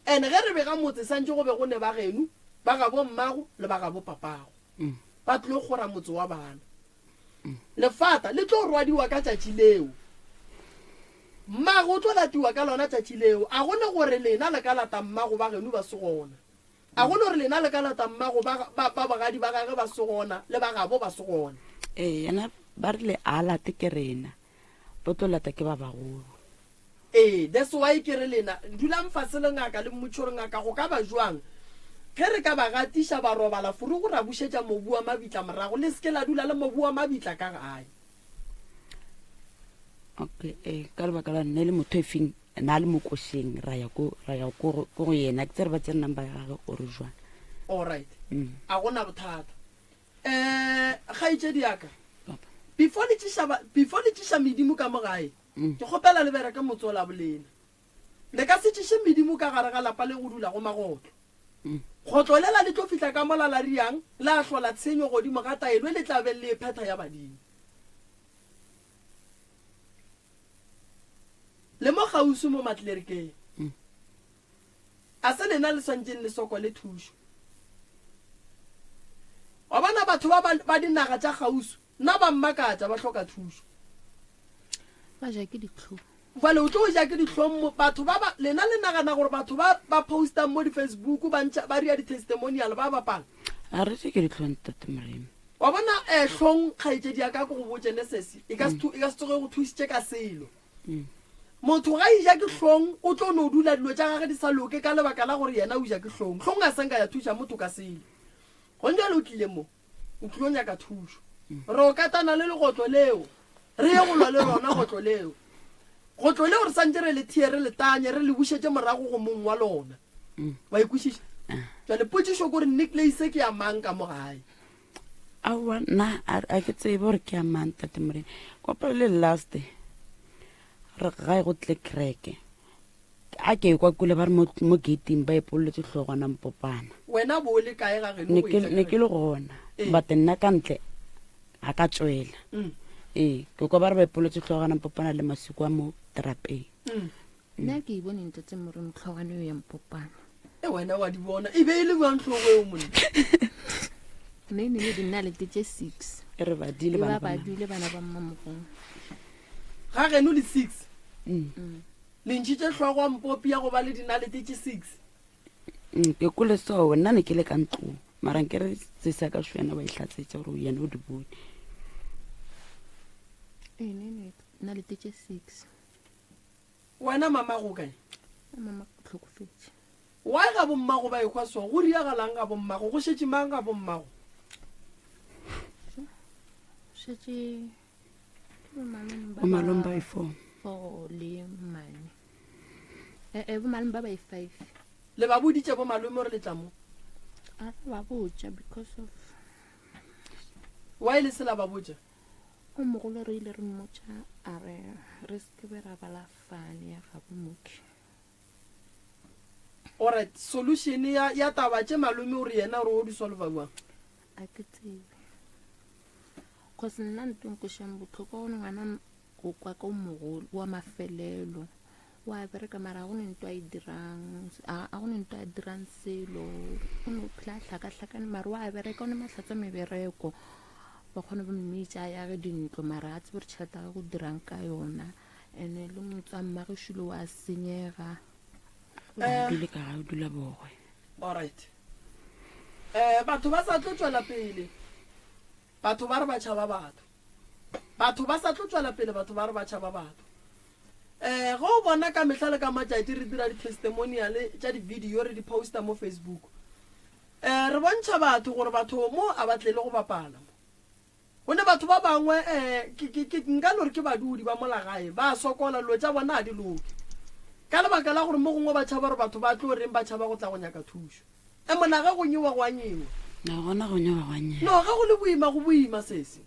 Ene ge re bega motse santše go be go ne ba geno, ba gabo mmago le ba gabo papago. Ba tlo kgora motse wa bana. Lefata le tlo rwadiwa ka tšatši leo. Mmago o tlo latiwa ka lona tšatši leo. A go ne gore lena le ka lata mmago ba geno ba se gona. A go ne gore lena le ka lata mmago ba, ba, ba bogadi ba gage ba se gona le ba gabo ba se gona. Ee, yena ba rile a late ke rena, ba tlo lata ke ba bagolo. Ee, that's why ke re lena dulang fase le ngaka le mmotše gore ngaka go ka ba jwang ge re ka ba gatiša ba robala furugu ra bušetša mobu wa mabitla morago le se ke la dula le mobu wa mabitla ka gae. Okay, eh, ka lebaka la nne le motho e feng na le mokošeng ra ya ko ra ya ko go yena ke tsere ba tsere number ya gagwe o re jwang. All right. A gona bothata. Eh, kgaetšedi ya ka. Before le tšiša before le tšiša medimo ka mo gae, Ke kgopela le bereke motse ola bolena. Le ka se tšiše medimo ka gare ga lapa le go dulago magotlo. Kgotlo lela le tlo fihla ka mola la riang la hlola tshenyo godimo ga taelo e le tla beng le e phetha ya badimo. Le mo kgauswi mo Matlerikeng. A se lena le swantšeng le sokole thušo. Wa bona batho ba ba dinaga tša kgauswi nna ba mmakatša ba hloka thušo. Ba ja ke dihlong. Bjale o tlo ja ke dihlong mo batho ba ba lena le nagana gore batho ba ba postang mo di Facebook ba ntšha ba ria di testimonial ba bapala. A re je ke dihlong Ntate Moremi. Wa bona eh hlong kgaetšedi ya ka ke go botše ne sesi e ka se e ka se tsoge go thusitše ka selo. Motho ga eja ke hlong o tlo no dula dilo tša gage di sa loke ka lebaka la gore yena o ja ke hlong. Hlong a senka ya thuša motho ka selo. Gone jwale o tlile mo. O tlilo nyaka thušo. Re o katana le legotlo leo. Re ye go lwa le lona gotlo leo. Gotlo leo re santše re le thie, re le tanye, re le bušetše morago go mong wa lona. Wa e kwešiša? Jwale potšišo ke gore necklace ke ya mang ka mo gae? Aowa, nna a ke tsebe gore ke ya mang, Tate Morena. Kopelo le last re gae go tle kereke. A ke kwa kule ba re mo, mo gating ba epololetse hlogwana mpopana. Wena bo o le kae ga geno Ne go ke, etša ne ke kereke? le gona. Ee. But nna ka ntle ga ka tšwela. Ee, ke kwa ba re ba epolotse hlogwana mpopana le masiko a mo terapeng. Nna ke e bone ntate Moremi hlogwana eo ya mpopana. E wena wa di bona. E be e le bjang hlogo eo monna? Nna e ne le dinalete tše six. E re badile E ba bana ba mama. badile bana ba mmamogolo. Ga geno le six. Le ntšhitše hlogo ya mpopi ya go ba le dinalete tše six. Mm, ke kole so nna ne ke le ka ntlong mara nke re se sa ka šwena wa e hlatsetša gore yena o di bone. Ee, ne ne nalete tše six. Wena mamago o kae? Mama o hlokofetše. Why ga bommago ba ekhwa so? Go riagalang ga bommago? Go šetše mang ga bommago? Šetše Bomalome ba e four. Four le mmane. Eh, eh, bomalome ba ba e five. Le ba boditše bomalome gore le tla mo? A re ba botša because of. Why le se la ba botša? O mogolo re ile re mmotša a re re se ke be ra bala fane ya gabo moki. Alright, solution ya ya taba tše malome o re yena o re o di solva bjang? A ke tsebe. Cause nna ntho e nkwešang bohloko gone ngwana go kwa ka o mogolo wa mafelelo wa bereka mara ga go ne ntho a e dirang ga go ne ntho a dirang selo o no phela a hlakahlakane mara wa bereka o ne mahlatswa mebereko ba kgone go mmitša a yage dintlo mara a tsebe gore tšhelete ya gagwe o dirang ka yona ene le motswa mmagešulo wa senyega. O dule ka gae o dula bogwe. Alright. Eh, batho ba sa tlo tšwela pele. Batho ba re ba tšhaba batho. Batho ba sa tlo tšwela pele, batho ba re ba tšhaba batho. Eh, ge o bona ka mehla le ka matšatši re dira di-testimonial tša di-video re di posta mo Facebook. Eh, re bontšha batho gore batho mo a ba tlele go bapala mo. Go ne batho ba bangwe um ke, ke, ke, nka no re ke badudi ba mola gae, ba a sokola, dilo tša bona ga di loke. Ka lebaka la gore mo gongwe ba tšhaba gore batho ba tlo reng, ba tšhaba go tla go nyaka thušo. E mona ge go nyewa go a nyewa. Na gona go nyewa go a nyewa. No, ge go le boima go boima sesi.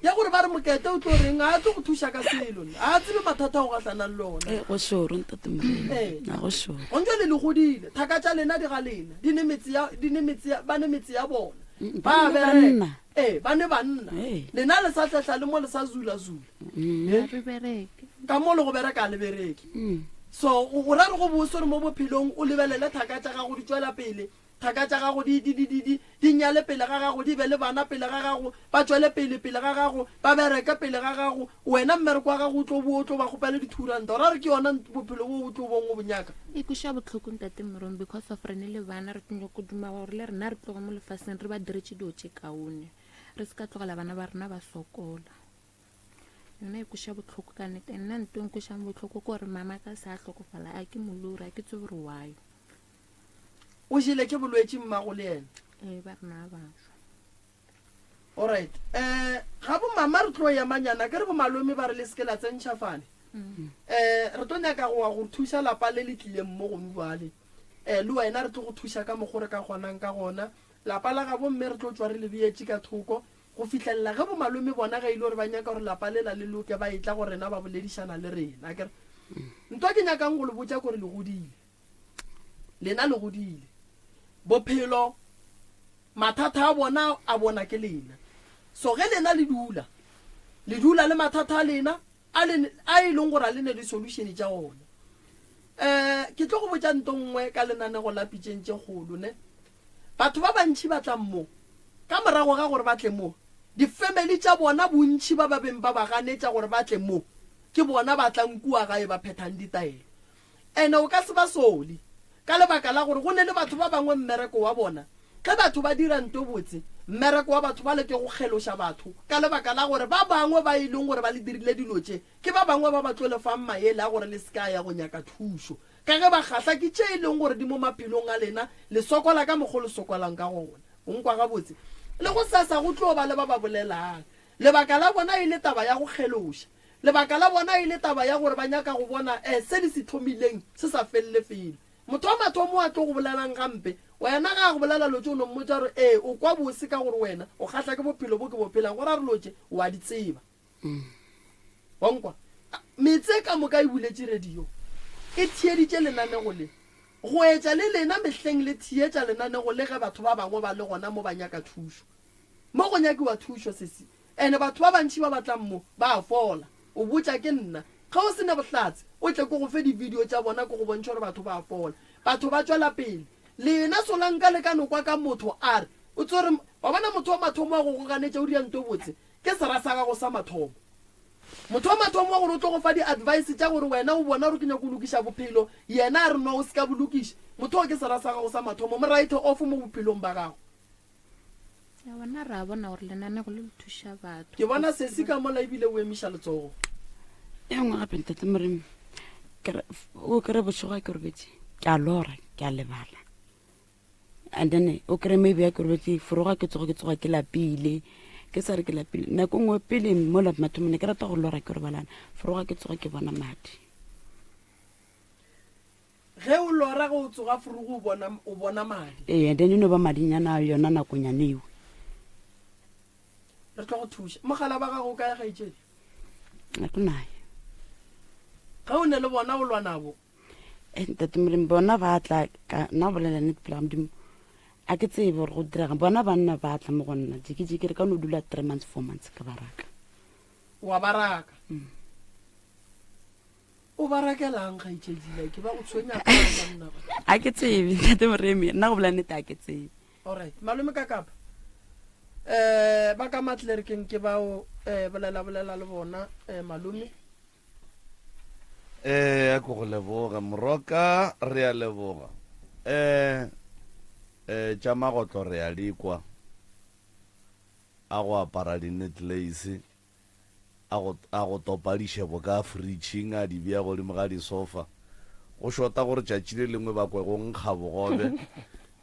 Ya gore ba re mokete o tlo reng, ga a tlo go thuša ka selo, ga a tsebe mathata a o gahlanang le ona. E, go šoro ntate Morena. Ee. Na go šoro. Gong jwale le godile, thaka tša lena di ga lena, di ne metse ya, di ne metse ya, ba ne metse ya bona. Mm, Ba ba ne bereka. banna. Ee, ba ne banna. Ee. Lena le sa hlehla le mo le sa zula-zula. Ga re bereke. Ka mo le go bereka ga le bereke. Mm. So, o, o ra re go bose gore mo bophelong o lebelele thaka tša gago di tšwela pele, thaka tša gago di, di, di, di, di, di nyale pele ga gago, di be le bana pele ga gago, ba tšwele pele pele ga gago, ba bereke pele ga gago, wena mmereko wa gago o tlo boa o tlo ba kgopela dithuranta. O ra re ke yona bophelo boo o tlo bong o bo nyaka? E kweša bohloko ntate Morong because of re ne le bana re tlo nyako duma gore le rena re tloge mo lefaseng re ba diretše dilo tše kaone, re se ka tlogela bana ba rena ba sokola. Yona e kweša bohloko ka nnete. Nna nto e nkwešang bohloko ke gore mama ka sa hlokofala a ke molori, a ke tsebe gore why. O jele ke bolwetši mmago le yena? Ee, ba rena ba šwa. Alright. Eh, ga bo mama re tlo ema nyana, ke re bo malome ba re le seke la tsentšha fale. Eh, re tlo nyaka go wa go thuša lapa le le tlileng mo gonu bjale. Eh, le wena re tlo go thuša ka mokgo re ka kgonang ka gona. Lapa la gabo mme re tlo tšwa re le beetše ka thoko go fihlelela ge bo malome bona ge e le gore ba nyaka gore lapa lela le loke ba etla go rena ba boledišana le rena. Akere ntwa ke nyakang go le botša kore le godile. Lena le godile. Bophelo, mathata a bona a bona ke lena. So ge lena le dula, le dula le mathata a lena a le, a e leng gore a le ne di-solution tša ona. Um ke tlo go botša nto nngwe ka lenanego la Pitšeng tše Kgolo, ne. Batho ba bantši ba tlang mo, ka morago ga gore ba tle mo, di-family tša bona bontši ba ba beng ba ba ganetša gore ba tle mo, ke bona ba tlang kua gae ba phethang ditaelo. Ene o ka se ba sole, ka lebaka la gore go ne le batho ba bangwe mmereko wa bona, ge batho ba dira nto botse, mmereko wa batho bale ke go kgeloša batho, ka lebaka la gore ba bangwe ba e leng gore ba le dirile dilo tše, ke ba bangwe ba ba tlo le fang maele a gore le se ka ya go nyaka thušo, ka ge ba kgahla ke tše e leng gore di mo maphelong a lena, le sokola ka mokgo le sokolang ka gona. O nkwa gabotse? Le gosasa go tlo ba le ba ba bolelang, lebaka la bona e le taba ya go kgeloša. Lebaka la bona e le taba ya gore ba nyaka go bona eh se le se thomileng se sa felele felo. Motho wa mathomo a tlo go bolelang gampe, wena ga a go bolela lotše o no mmotša gore ee o kwa bose ka gore wena o kgahla ke bophelo bo ke bo phelang, go ra gore lotše o a di tseba. Wa nkwa? Metse ka moka e buletše radio, e theeditše lenanego le. Go etša le lena mehleng le theetša lenanego le ge batho ba bangwe ba le gona mo ba nyaka thušo. Mo go nyakiwa thušo sesi. Ene batho ba bantši ba ba tlang mo, ba a fola. O botša ke nna. Ge o se ne bohlatse, o tle ke go fe di-video tša bona ke go bontšhe gore batho ba a fola. Batho ba tšwela pele. Lena solanka le ka no kwa ka motho a re, O tsere, wa bona motho wa mathomo wa go go ganetša o dira nto e botse, ke sera sa gago sa mathomo. Motho wa mathomo wa gore o tlo go fa di-advice tša gore wena o bona gore ke nyako go lokiša bophelo, yena a re no o se ka bo lokiša. Motho oo ke sera sa gago sa mathomo. Mo write off mo bophelong ba gago. Ya bona ra bona gore lenanego le le thuša batho. Ke bona sesi ka mola ebile o emiša letsogo. E nngwe gape ntate Moremi, ke re o kry bošego a ke robetse ke a lora ke a lebala and then o kry maybe a ke robetse foroga ke tsoga ke tsoga ke lapile ke sa re ke lapile nako nngwe pele mola mathomo ne ke rata go lora ke robalana foroga ke tsoga ke bona madi. Ge o lora ge o tsoga forogo o bona, o bona madi. Ee, and then e no ba madinyana a yona nakonyana eo. Re tlo go thuša. Mogala ba gago o kae kgaetšedi? Ga ke naye. Ge o ne le bona o lwa nabo? Eh, ntate Molemi, bona ba tla ka nna go bolela nnete pele ga Modimo. A ke tsebe gore go direga. Bona banna ba tla mo go nna. Jiki-jiki re ka no dula three months, four months ka ba raka. Wa ba raka? O ba rakelang kgaetšedi like ba go tshwenya ka banna ba? A ke tsebe ntate Moremi, nna go bolela nnete a ke tsebe. Alright, malome ka kapa eh ba ka matlerkeng ke bao eh bolela bolela le bona eh malome. Eh a ko go leboga moroka re a leboga eh eh tša magotlo re a di kwa a go apara di-necklace a go, a go topa dišebo ka fritšhing, a di bea godimo ga disofa. Go šota gore tšatši le lengwe ba kwe go nkga bogobe,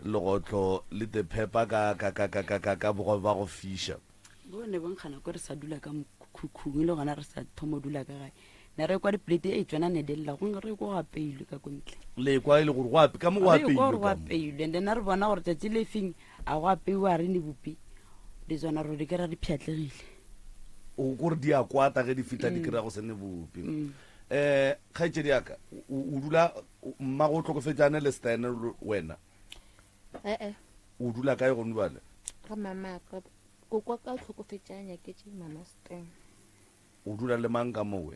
legotlo le te phepa ka, ka, ka, ka, ka, ka, ka bogobe ba go fiša. Bo ne bo nkgana ko re sa dula ka mokhukhung le gona re sa thomo dula ka gae. Ne re kwa diplate e tsona ne di lla go re ko go apeilwe ka ko ntle. Le kwa e le gore go ape ka mo go Re kwa gore apeilwe go ka mo. apeilwe and then re bona gore tsatsi le feng a go apeiwa re ne bopi le tsona re di kry-a di pšhatlegile. O kore di a kwata ge di fihla di kry-a go se ne bopi. Um kgaetšedi ya ka o o dula mmago o hlokofetšane le Stan wena? Ee. O dula kae gone bjale? Ga mamaka. Koko wa ka o hlokofetše a nyaketše mama Stan. O dula le mang ka mowe?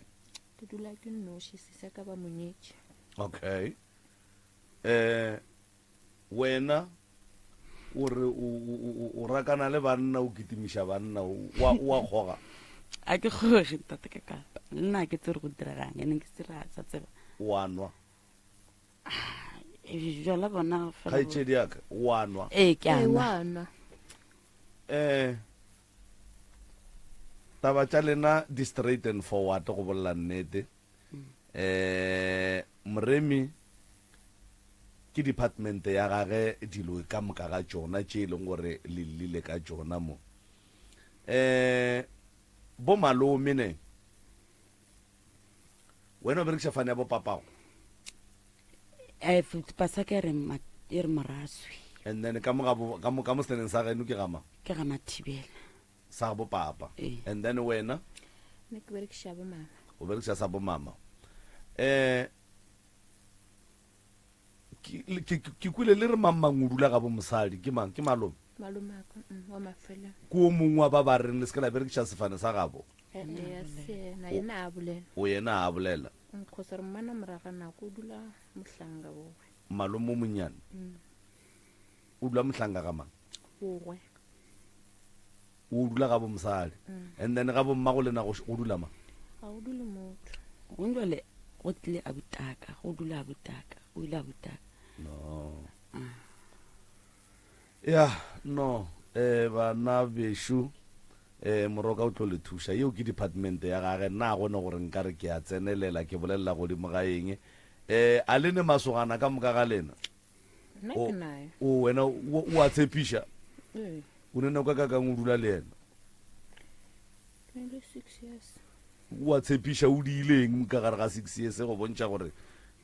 Ke dula ke nnoši, sesi ya ka ba mo nyetše. Okay. Eh wena o re o o o rakana le banna o kitimiša banna o wa o wa kgoga? A ke kgoge ntate ka kapa. Le nna ke tsere go diregang ene ke se ra sa tseba. Wa nwa? Bjala bona fela. Kgaetšedi ya ka, wa nwa? Ee, ke a Ee, nwa. wa nwa. Eh taba tša lena di straight and forward go bolela nnete. Eh Moremi ke department ya gage dilo ka moka ga tšona tše e leng gore le llile ka tšona mo. Eh bo malome ne Wena o berekiša fane ya bo papago? Eh, pasaka e re ma- e re moraswi. And then ka mo ga bo ka mo ka mo seneng sa geno ke ga mang? Ke ga Mathibela. Sa ga bo papa. Ee. And then wena? Nna ke berekiša bo mama. O berekiša sa bo mama. Eh ke ke ke kwele le re mang mang o dula ga bo mosadi ke mang? Ke malome? Malome a ka, mm, wa mafelelo. Ke o mongwe wa ba ba reng le se ke la berekiša sefane sa gabo? Eh, eh, a se yena, yena a bolela. O yena a bolela. Mm, cause re mmana moraga nako o dula mohlanga bogwe. Malome o monnyane? Mm. O dula mohlanga ga mang? Bogwe. O dula ga bo mosadi. Mm. And then ga bo mmago lena go go dula mang? Ga go dule motho. Gong jwale go tlile abutaka, go dula abutaka, o ile abutaka. No. Ya, no, eh, bana bešo, eh, Moroka o tlo le thuša. Yeo ke department ya gage. Nna ga gona gore nka re ke a tsenelela, ke bolelela godimo ga eng. Eh, a le ne masogana ka moka ga lena? Nna O, ke nayo. o wena o, o a tshepiša? Ee. O ne nako e kakang o dula le yena? Ke na le six years. O a tshepiša o diile eng ka gare ga six years go bontšha gore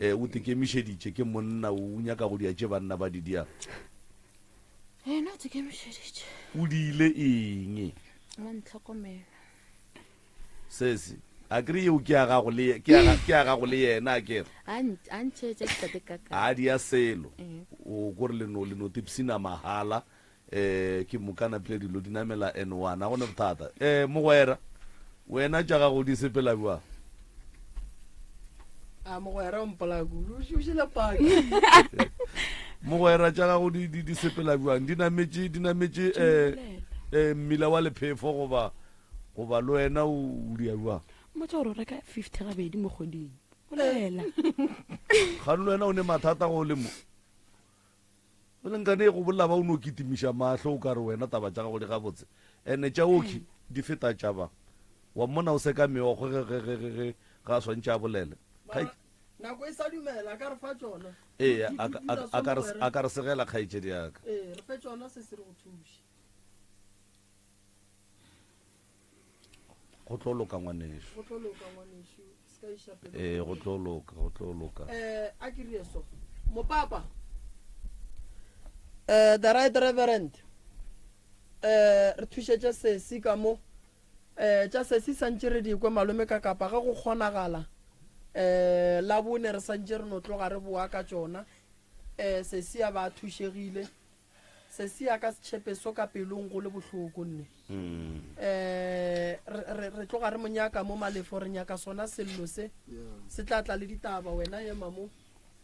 um o tekemišeditše ke monna o nyaka go dia tše banna ba di diang? Yena o tekemišeditše. O diile eng? Wa ntlhokomela. Sesi, a kere yeo ke ya gago le ke ya ke ya gago le yena a kere? A a ntšhetša ke tate ka ka. A dia selo. Mm. O kore le no le no tipsina mahala. Eh, ke moka napile dilo di namela N1, ga go ne bothata. Eh, mogwera, wena tša gago di sepela bjang? A mogwera o mpolaya kudu, o šošile paki. Mogwera, tša gago di, di, di sepela bjang? Di nametše, di nametše eh, eh, mmila wa lephefo goba, goba le wena o, o dia bjang? Mmotša gore o reka 50 gabedi mo kgweding. Bolela. Kgane le wena o ne mathata go le mo? Bjale nkane e go bolela ba o no kitimiša mahlo o ka re wena taba tša gago di gabotse. Ene tša Oki di feta tša ba. Wa mmona o seka meokgo ge ge ge ge ge ge a swantše a bolele. Kgai. Mara nako e sa dumela a ka re fa tšona. Ee, Di a ka dula a ka re somewhere. a ka re segela kgaetšedi ya ka. Ee, re fe tšona se se re go thuše. Go tlo loka ngwanešu. Go tlo loka ngwanešu, se ka iša pelo. Ee, go tlo loka, go tlo loka. Eh, a ke re so. Mopapa. Eh, the right reverend. Eh, re thušetše sesi ka mo. Eh, tša sesi santše re di kwe malome ka kapa ge go kgonagala. Eh, la bone re santše re no tloga re boa ka tšona. Eh, sesi a ba thušegile. Sesi ya ka setšhepe so ka pelong go le bohloko nne. Um re, re tloga re mo nyaka mo Malefo, re nyaka sona sello se. Se tla tla le ditaba, wena ema mo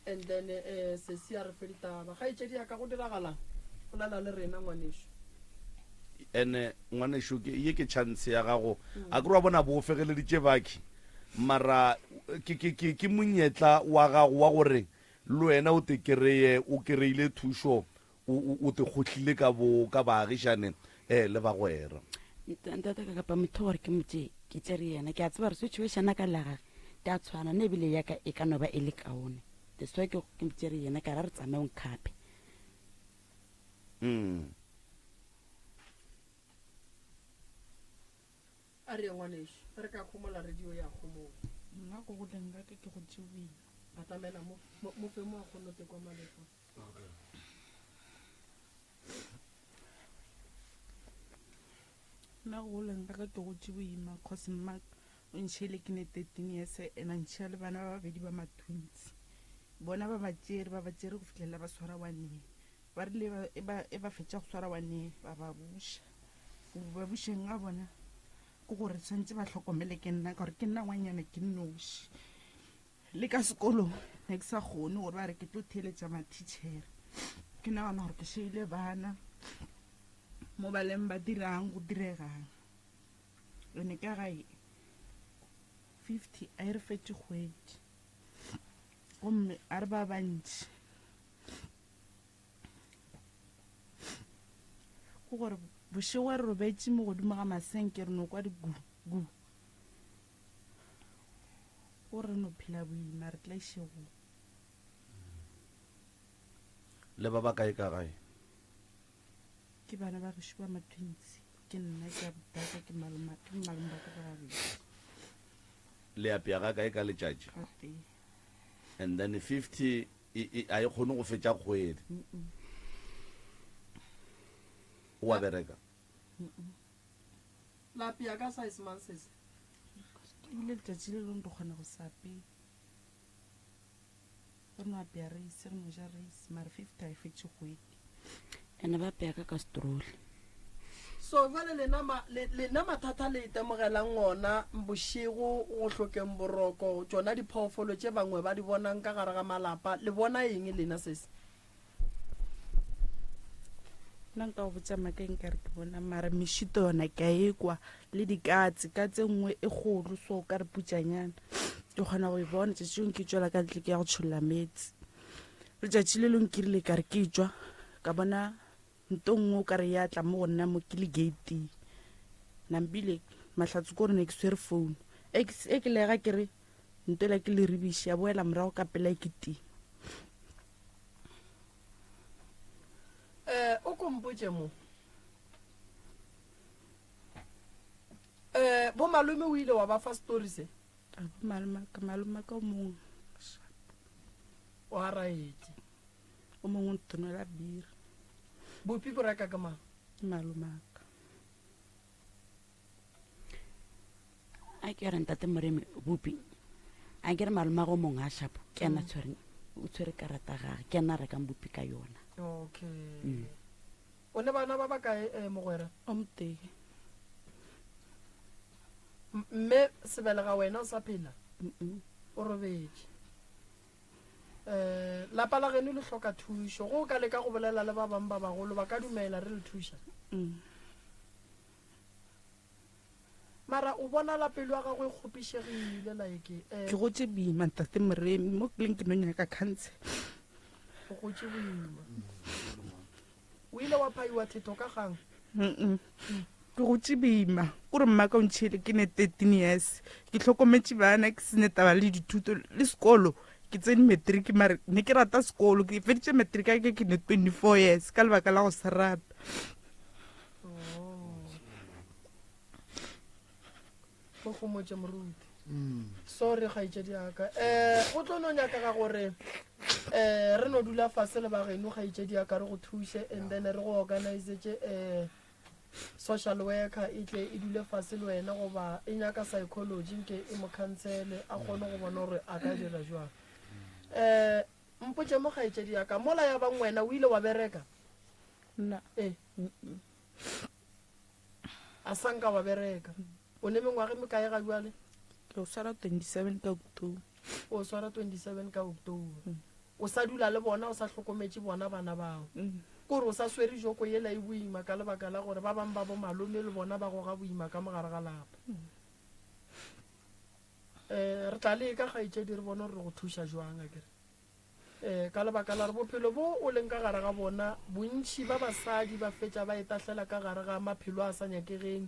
and then um sesi a re fe ditaba. Kgaetšedi ya ka go diragalang? Bolela le rena ngwanešu. Ene ngwanešu ke ye ke chance ya gago. A ke re wa bona bo fegeleditše bakhi. Mara ke ke ke ke monyetla wa gago wa gore Le wena o te kereye o kereile thušo, o, o, o te kgohlile ka bo, ka baagišane eh, le bagwera. Ntate ka kapa motho gore ke mo tšee, ke tšere yena. Ke a tseba gore situation ya ka le ya gage di a tshwana, nna ebile ya ka e ka no ba e le kaone. That's why ke ke mo tšere yena ka ra re tsamaye o nkgape. Mm. A re ye ngwanešu, ge re ka homola radio ya homola. Nna go goleng ga ka ke gotše boima. Batamela mo, mo, mo fe mo a kgone go tekwa malefa. Nna go goleng ga ka ke gotše boima cause mma o ntšhele ke ne 13 years and a ntšhia le bana ba babedi ba ma-twins. Bona ba ba tšere, ba ba tšere go fihlelela ba swara one year. Ba rile ba, e ba, e ba fetša go swara one year, ba ba buša. Go ba bušeng ga bona ke gore tshwanetse ba hlokomele ke nna ka gore ke nna ngwanyana ke nnoši. Le ka sekolong ne ke sa kgone gore ba re ke tlo theeletša mathitšhere. Ke nagana gore ke šeile bana mo ba leng ba dirang go diregang. Ene ka gae 50 a e re fetše kgwedi gomme a re ba bantši. Ke gore bošego re robetše mo godimo ga masenke re no kwa di gu gu. Go re no phela boima re tlaišegong. Le ba ba kae ka gae? Ke bana ba gešo ba ma-twins. Ke nna ke abutaka ke maloma ke malome ba ka ba babedi. Le apea ga kae ka letšatši? Gatee. And then 50 e, e, a e kgone go fetša kgwedi. O a bereka? La apea ka size mang sese? Ebile letšatši le lengwe re kgona go se apee. Re no apea reise, re no ja reise, mare 50 ga e fetše kgwedi. Ene ba apea ka kastroli. So jwale lena ma, le, lena mathata le itemogelang ona bošego go hlokeng boroko, tšona diphoofolo tše bangwe ba di bonang ka gare ga malapa, le bona eng lena sesi? Nna nka go botša maaka nka re ke bona mara mešito yona ke a e kwa le dikatse, katse nngwe e kgolo so ka re putšanyana ke kgona go e bona tšatši lengwe ke tšwela ka ntle ke ya go tšholla meetse. Letšatši le lengwe ke rile ka re ke tšwa ka bona nto nngwe o ka re ya tla mo go nna mo ke le gating. Nampile mahlatse ko gore ne ke swere phone e ke lega ke re nto ela ke leribiši ya boela morago ka pela e ke tima. Eh, o ko mpotše mo. Eh, bo malome o ile wa ba fa story se? A bo malome ka malome ka o mongwe. O a raetše. O mongwe o ntonela bira. Bopi bo reka ke mang? Ke malomaka. A ke re ntate Moremi bupi a ke re malomago mongwe a shapo ke ena mm. tshwereng o tshwere karata gage ke ena rekang bupi ka yona. Okay. Mm. O ne bana ba ba kae eh, mogwera? O motee. Mme sebelega wena o sa phela? O robetše. Um lapa la geno le hloka thušo. Go o ka leka go bolela le ba bangwe ba bagolo ba ka dumela re le thuša? Mm. Mara o bonala pelo ya gago e kgopišegile like eh. Ke gotše boima ntate Moremi mo ke leng ke no nyaka counsel. O gotše boima. O ile wa phaiwa thetho ka gang? Mm Ke gotše boima. Kore mmaka o ntšhele ke ne 13 years. Ke hlokometše bana ke sene taba le dithuto le sekolo. Ke tsene matric mare ne ke rata sekolo. Ke feditše matric ke ke ne 24 years ka lebaka la go se rata. Go gomotše moruti. Sorry kgaetšedi yaka. Um go tlo no nyakega gore um re no dula fase le bageno kgaetšedi yaka re go thuše and then re go organizetše um social worker e tle e dule fase le wena goba e nyaka psychology nke e mo khansele a kgone go bona gore a ka dira jwang. Um mpotše mo kgaetšedi yaka mola ya bang wena o ile wa bereka? Nna. Ee. A sa nka wa bereka. O ne mengwaga e mekae ga bjale? Ke o swara 27 ka October. O swara 27 ka October. Mm. O sa dula le bona o sa hlokometše bona bana bao. Mm. Kore o sa swere joko yela e boima ka lebaka la gore ba bang ba bo malome le bona ba goga boima ka mogare ga lapa. Mm. Eh, re tla leka kgaetšedi re bone gore re go thuša jwang akere. Ee, ka lebaka la gore bophelo bo o leng ka gare ga bona, bontši ba basadi ba fetša ba itahlela ka gare ga maphelo a sa nyakegeng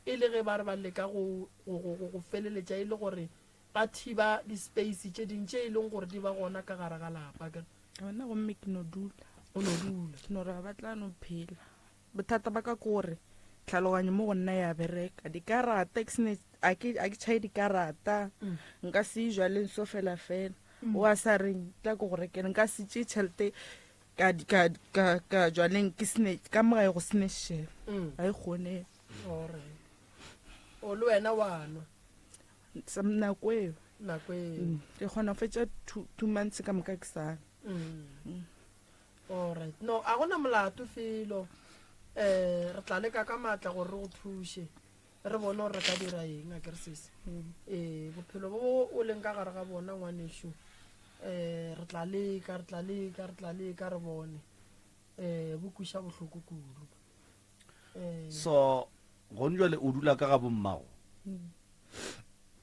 e le ge ba re ba leka go, go, go, go, go feleletša e le gore ba thiba di-space tše ding tše e leng gore di ba gona ka gare ga lapa. Akere? Gona gomme ke no dula. O no dula. Ke no re ba tla no phela. Bothata ba ka ke gore. Tlhaloganyo mo go nna ya bereka. Dikarata ke sene a ke a ke tšhae dikarata. Nka se jwaleng so fela fela. O a sa reng tla ke go rekele nka se tšee tšhelete ka ka ka ka jwaleng ke sene ka mo gae go sene shebe. Ga e kgone. Alright. O le wena wa nwa. Sa nako eo. Nako eo. Ke kgona go fetša 2 months ka moka ke sa. Alright. No, a gona molato felo. Eh, re tla leka ka maatla gore re go thuše. Re bone gore re ka dira eng, a ke re sese. Eh, bophelo bo o leng ka gare ga bona ngwanešu. Eh, re tla leka, re tla leka, re tla leka re bone. Eh, bo kwiša bohloko kudu. Eh. So, gone jwale o dula ka ga bommago?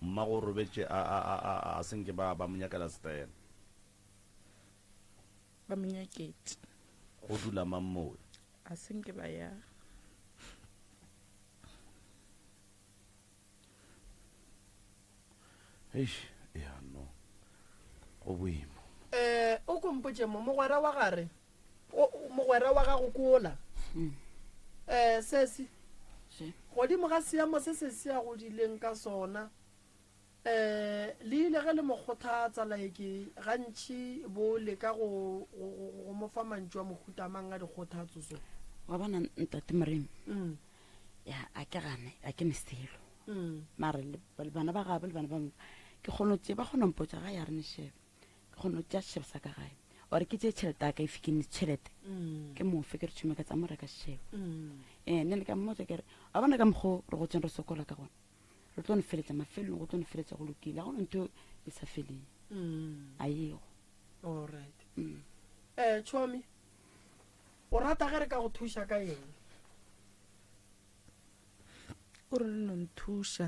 Mmago o robetše a a a a a senke ba ba mo nyakela setaela. Ba mo nyaketše. Go dula mang mowe? A se nke ba ya. Eish, ya no. Go boima. Eh, o ko mpotše mo, mogwera wa gare, o, mogwera wa gago ke ola. Eh, sesi, godimo ga seemo se sesi a godileng ka sona, Um le ile ge le mo kgothatsa, like, gantši bo leka go, go, go, go mo fa mantšu a mohuta mang a dikgothatso so? Wa bona, Ntate Moremi, ya, a ke gane, a ke ne selo. Mara le, le bana ba gabo le bana ba, ke kgona go tše, ba kgona go mpotša ga ya re ne shebe. Ke kgona go tšea seshebo sa ka gae. Or ke tšee tšhelete ya ka, if ke ne tšhelete, ke mo fe, ke re tšhome ka tsa mo reka seshebo. Ee, nne le ka mmotša ke re, wa bona ka mokgo re gotseng re sokola ka gona. Re tlo nefeletša mafelelong, go tlo nefeletša go lokile. Ga go na ntho e sa feleng. A ego. Alright. Eh, Chomi, o rata ge re ka go thuša ka eng? O re le no nthuša.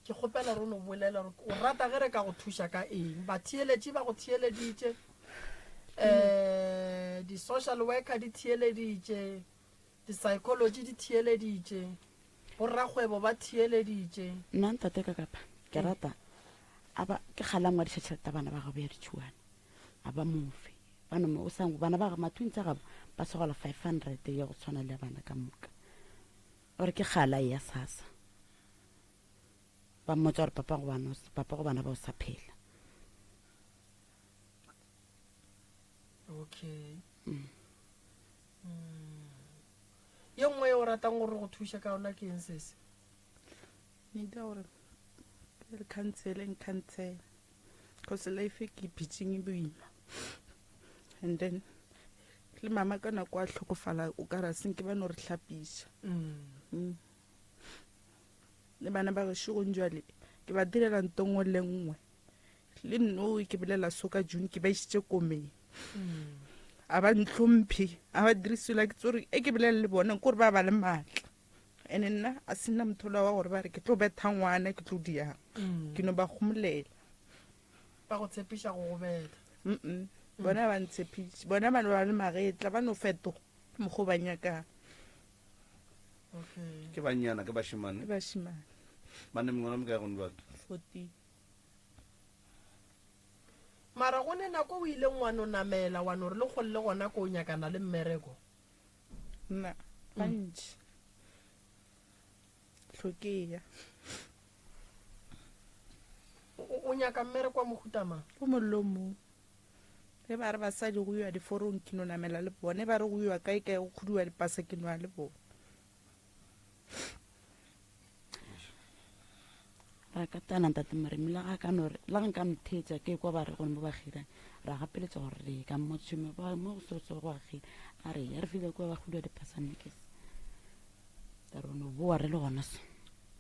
Ke kgopela re no bolela gore o rata ge re ka go thuša ka eng. Batheeletši ba go theeleditše. Eh, di-social worker di theeleditše. Di-psychology di theeleditše. Borrakgwebo ba theeleditše. Nna ntate ka kapa ke rata a ba ke kgale a ngwadiša tšhelete ya bana ba gabo ya ditšhuana a ba mofe ba no o sa bana ba mathuntsi a gabo ba sogola 500 ya go tshwana le ya bana ka moka gore ke kgale a ya sasa ba mmotsa gore papa go bana papa go bana ba o sa phela. Okay. Mm. Ye nngwe ye o ratang gore go thuše ka yona ke eng sese? Nita gore le counseling counsel cause life ke phetseng e boima and then le mama ka nako a tlhokofala o ka ra senke ba no re hlapiša mm. Le bana ba gešo gong jwale ke ba direla nto nngwe le nngwe le nno ke bolela so ka June ke ba išitše komeng a ba ntlhomphe a ba dirisela ke tsore e ke bolela le bona ke gore ba ba le maatla ene nna a se nna motho wa gore ba re ke tlo betha ngwana ke tlo diang mm. ke no ba gomolela ba go tshepiša go go betha mm bona ba ntshepiše bona ba no ba le magetla ba no fetoga mokgo ba nyakang okay ke bannyana ke bashimane ke bashimane ba ne mengwana mekae gone jwale 14 mara go ne nako o ileng wa no namela wa no re le kgolle gona ko o nyakana le mmereko nna gantši tlhokeya o nyaka mmereko wa mohuta mang o mollo mo ge ba re basadi go iwa diforong ke no namela le bone ba re go iwa kae kae go khuduwa dipasa ke noa le bone Ra katana ntate Moremi le ga ka no re le ga nka ntheetša ke kwa ba re gone mo ba kgirang ra gapeletša gore re ye ka mo tšhome ba mo go so go a kgira a re ya re file kwa ba khuduwa dipasa nnekes ka re no boa re le gona so.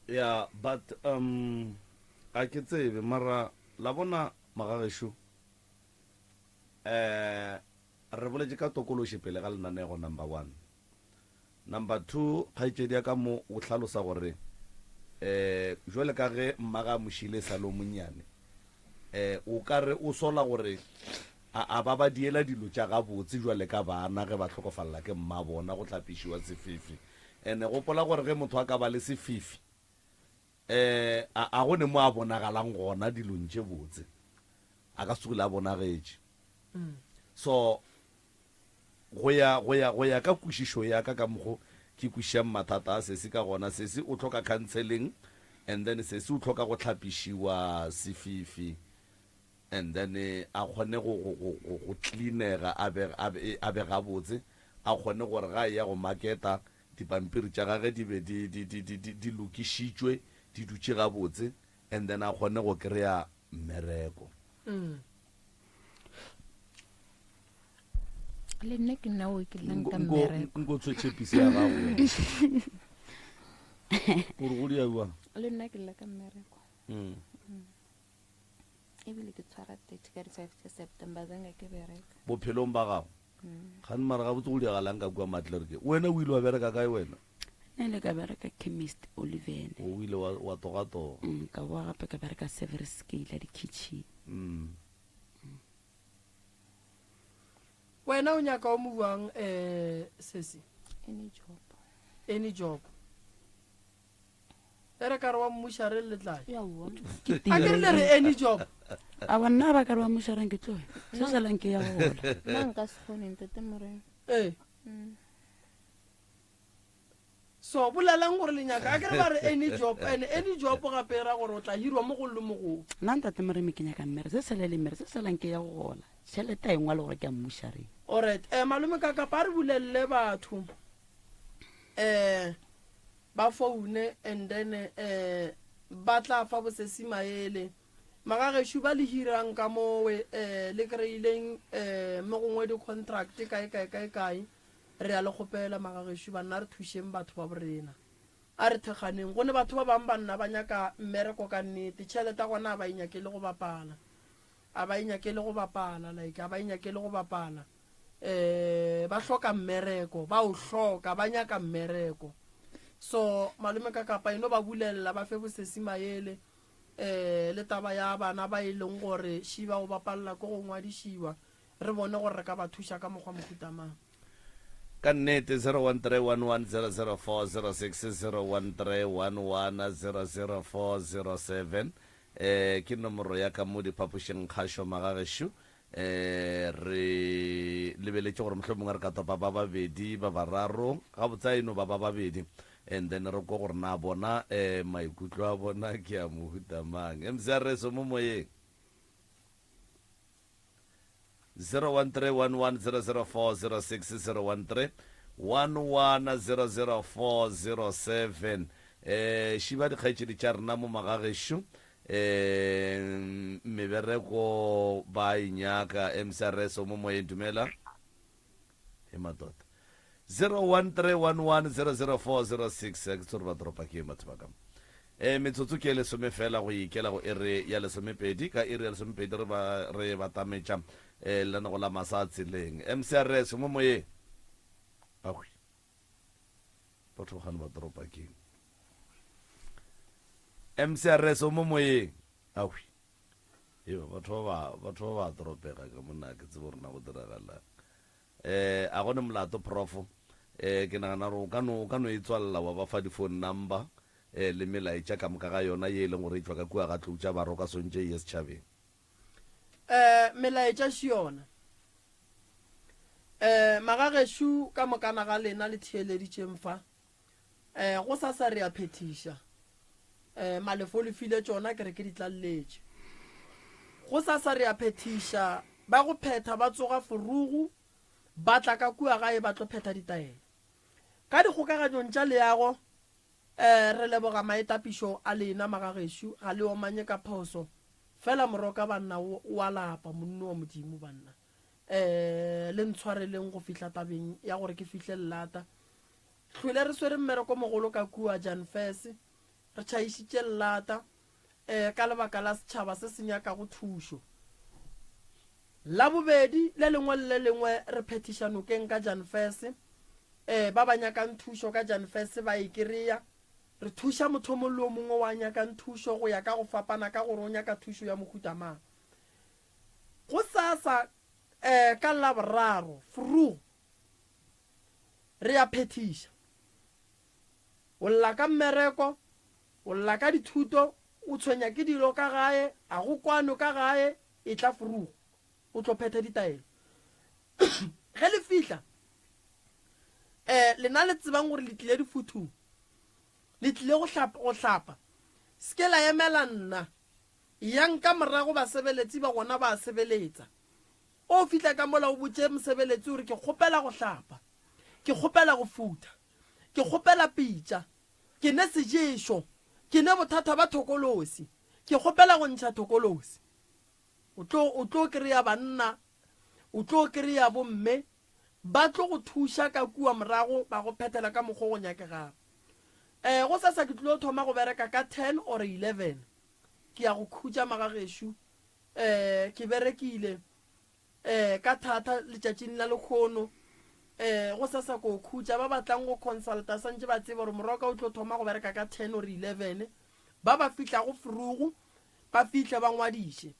Yeah but um ga ke tsebe mara la bona magagešo eh re boletše ka tokološi pele ga lenanego number one. Number 2, kgaetšedi ya ka mo o hlalosa gore um jwale ka ge mmage a mo šile e sa le o monnyane, um o ka re o sola gore a a ba ba diela dilo tša gabotse jwale ka bana ge ba hlokofalela ke mmabona go hlapišiwa sefifi. Ene gopola gore ge motho a ka ba le sefifi um a a go ne mo a bonagalang gona dilong tše botse, a ka se tsogile a bonagetše. So Go ya, go ya, go ya ka kwešišo ya ka ka mokgo ke kwešišang mathata a sesi ka gona. Sesi o hloka counseling and then sesi o hloka go hlapišiwa sefifi and then a kgone go, go, go, go, go cleanega a be, a be, a be gabotse, a kgone gore ga a eya go marketa dipampiri tša gage di be di, di, di, di, di, di lokišitšwe, di dutše gabotse and then a kgone go kry-a mmereko. Mm. Le nna ke nna o ke llang ka Nko, mmereko. nko tshwe tšhepisi ya gago. Gore go dia jwang? Le nna ke lla ka mmereko. Mm. Ebile ke tshwara 30 ka di-5 tša September zange ke bereka. Bophelong ba gago. Gane mara gabotse go diragalang ka kua Matlerke? Wena o ile wa bereka kae wena? Nna ile ka bereka chemist Olivene. O ile wa, wa togatoga. Mm, ka boa gape ka bereka service scale ya di-kitchen. Mm. Wena o nyaka o mo buang um sesi? Any job. Any job. E re ka re wa mmušareng le tlae. Aowa. A ke re le re any job. Aowa nna ba ka re wa mmušareng ke tloe. Se salang ke ya go gola. Nna nka se kgone ntate Morena. Ee. Mm. So bolelang gore le nyaka a ke re ba re any job and any job gape e ra gore o tla hirwa mo go le mo go. Nna ntate Moremi ke nyaka mmere se sele le mmere se salang ke ya go gola. Tšhelete a e ngwale gore ke ya mmušareng. Alright, eh malome ka kapa a re bulelele batho. Eh ba foune and then eh ba tla fa bosesi maele. Magagešo ba le hirang ka mowe eh le kry-ileng eh mo gongwe di-contract kae kae kae kae, re a le kgopela magagešo banna re thušeng batho ba borena. A re thekganeng gone batho ba bang banna ba nyaka mmereko ka nnete, tšhelete ya gona a ba e nyakele go bapala. A ba e nyakele go bapala like a ba e nyakele go bapala. um ba hloka mmereko ba o hloka ba nyaka mmereko so malome ka kapa eno ba bulelela ba fe bosesi maele um le taba ya bana ba e leng gore šiba o bapalela ko go ngwadišiwa re bone gore re ka ba thuša ka mokgwa mohuta mang. Ka nnete 0131100406 0131100407 eh ke nomoro ya ka mo diphapošing kgašo magagešo E, re lebeletše gore mohlomongwe re ka topa ba babedi, ba bararo, gabotse a e no ba ba babedi, and then re kwe gore na bona um maikutlo a bona ke a mohuta mang. MCRS o mo moyeng. 0131100406 013 1100407 eh šiba dikgaetšedi tša rena mo magagešo Ehm, mebereko ba e nyaka. MCRS o mo moyeng, dumela. He matota. 0131100406 ke tsore ba toropa ke batho ba ka. Eh metsotso ke lesome fela go ikela go ere ya lesomepedi ka iri ya lesomepedi re ba re batametša eh lenanego la masa a tseleng. MCRS mo moyeng. Ahwi. Batho ba gane ba toropa ke. MCRS o mo moyeng. Ahwi. Yo, batho ba batho ba ba toropega ka monna ke tsebo rena go diragala. Eh a gone molato prof. Eh ke nagana gore o ka no o ka no e tswalela wa ba fa di phone number eh le melaetša ka moka ga yona ye e leng gore e tšwa ka kua ga tlou tša baroka sontše e ye setšhabeng. Eh melaetša še yona. Eh magagešo ka mokana ga lena le theeleditšeng fa. Eh gosasa re a phethiša. Eh malefo le file tšona ke re ke di tlalletše. Gosasa re a phethiša ba go phetha ba tsoga forugu ba tla ka kua gae ba tlo phetha ditaelo. Ka dikgokaganyong tša leago eh re leboga maetapišo a lena magagešo ga le omanye ka phoso fela moroka banna o o a lapa monno wa Modimo banna. Eh le ntshwareleng go fihla tabeng ya gore ke fihle lelata. Hlwele re swere mmereko mogolo ka kua Janfes, re tšhaišitše llata um ka lebaka la setšhaba se se nyakago thušo. Labobedi le lengwe le le lengwe re phethiša nokeng ka Janfes, um ba ba nyakang thušo ka Janfes ba e kereya. Re thuša motho o mongwe le o mongwe wa nyakang thušo go ya ka go fapana ka gore o nyaka thušo ya mohuta mang. Gosasa um ka Laboraro, vroeg, Re a phethiša. O lla ka mmereko, o lla ka dithuto, o tshwenya ke dilo ka gae, a go kwanwe ka gae, etla vroeg o tlo phetha ditaelo. Ge le fihla, Um lena le tsebang gore le tlile difuthung, le tlile go hlapa, go hlapa, se ke la emela nna. Eyang ka morago basebeletsi ba gona ba a sebeletsa. O fihla ka mola o botše mosebeletsi o re ke kgopela go hlapa, ke kgopela go futha, ke kgopela pitša, ke ne seješo, ke ne bothata ba thokolosi, ke kgopela go ntšha thokolosi. O tlo, o tlo kry-a banna, o tlo kry-a bomme, ba tlo go thuša ka kua morago ba go phethela ka mokgo go nyakegago. Um gosasa ke tlilo thoma go bereka ka ten or 11. Ke ya go khutša magagešo. Um ke berekile um ka thata letšatšing la lekgono. Um gosasa ko khutša. Ba ba tlang go consulta santše ba tsebe gore morwa wa ka o tlo thoma go bereka ka ten or 11. Ba ba fihlago vroeg ba fihle ba ngwadiše.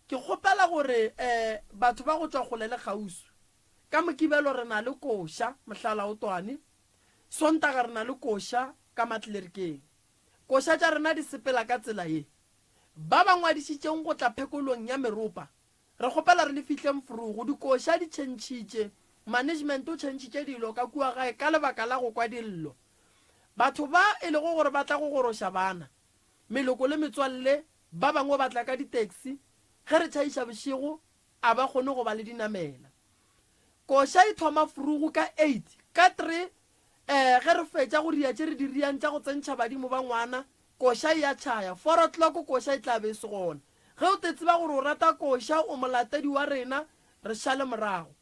Ke kgopela gore um batho ba go tšwa kgole le kgauswi, ka Mokibelo re na le koša Mohlalaotwane, Sontaga re na le koša ka Matlerikeng. Koša tša rena di sepela ka tsela ye. Ba ba ngwadišitšeng go tla phekolong ya meropa, re kgopela re le fihleng vroeg. Dikoša di tšhentšhitše, management o tšhentšhitše dilo ka kua gae ka lebaka la go kwa dillo. Batho ba e lego gore ba tla go goroša bana, meloko le metswalle Ba bangwe ba tla ka di-taxi, ge re tšhaiša bošego a ba kgone go ba le dinamela. Koša e thoma vroeg ka eight, ka three eh ge re fetša go ria tše re di riang tša go tsentšha badimo ba ngwana, koša e a tšhaya. Four o'clock koša e tla be e se gona. Ge o te tseba gore o rata koša, o molatedi wa rena, re šale morago.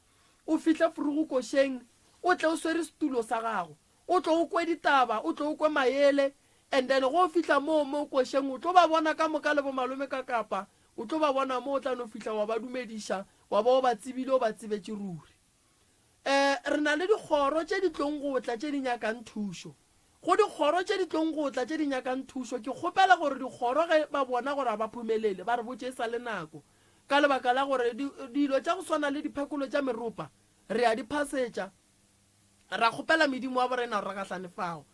O fihle vroeg košeng, o tle o swere setulo sa gago. O tlo o kwe ditaba, o tlo o kwe maele, and then go fihla moo mo košeng o tlo ba bona ka moka le bo malome ka kapa, o tlo ba bona mo o tla no fihla wa ba dumediša, wa ba o ba tsebile o ba tsebetše ruri. Eh, re na le dikgoro tše di tlong go tla tše di nyakang thušo. Go dikgoro tše di tlong go tla tše di nyakang thušo, ke kgopela gore dikgoro ge ba bona gore ga ba phumelele, ba re botše e sa le nako, ka lebaka la gore di, dilo tša go swana le diphekolo tša meropa re a di phasetša, Ra kgopela medimo wa borena gore re gahlane fao.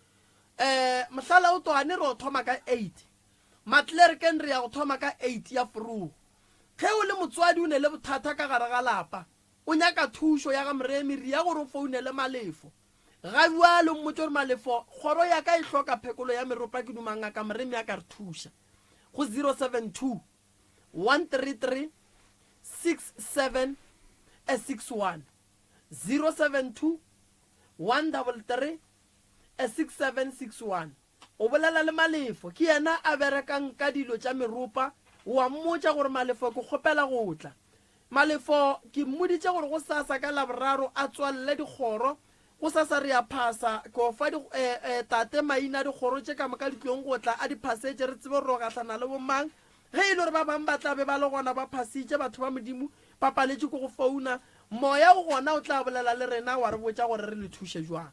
Um mohlala o twane re o thoma ka eight. Matlerkeng re ya go thoma ka eight ya vroeg. Ge o le motswadi o ne le bothata ka gare ga lapa, o nyaka thušo ya ga Moremi, re ya gore o founele Malefo. Ga bjale o mmotše gore Malefo, kgoro ya ka e hloka phekolo ya meropa ke duma ngaka Moremi a ka re thuša. Go 072 133 6761. 072 133 6761. O bolela le Malefo, ke yena a berekang ka dilo tša meropa, o a mmotša gore Malefo ke kgopela go tla. Malefo ke mmoditše gore gosasa ka Laboraro a tswalele dikgoro, gosasa re a phasa, ke o fa di, eh, eh, tate maina a dikgoro tše ka moka di tlong go tla a di phasetše re tsebe gore ro gahlana le bomang. Ge e le gore ba bang ba tla be ba le gona ba phasitše, batho ba Modimo ba paletšwe ke go founa, Moya o gona o tla bolela le rena wa re botša gore re le thuše jwang.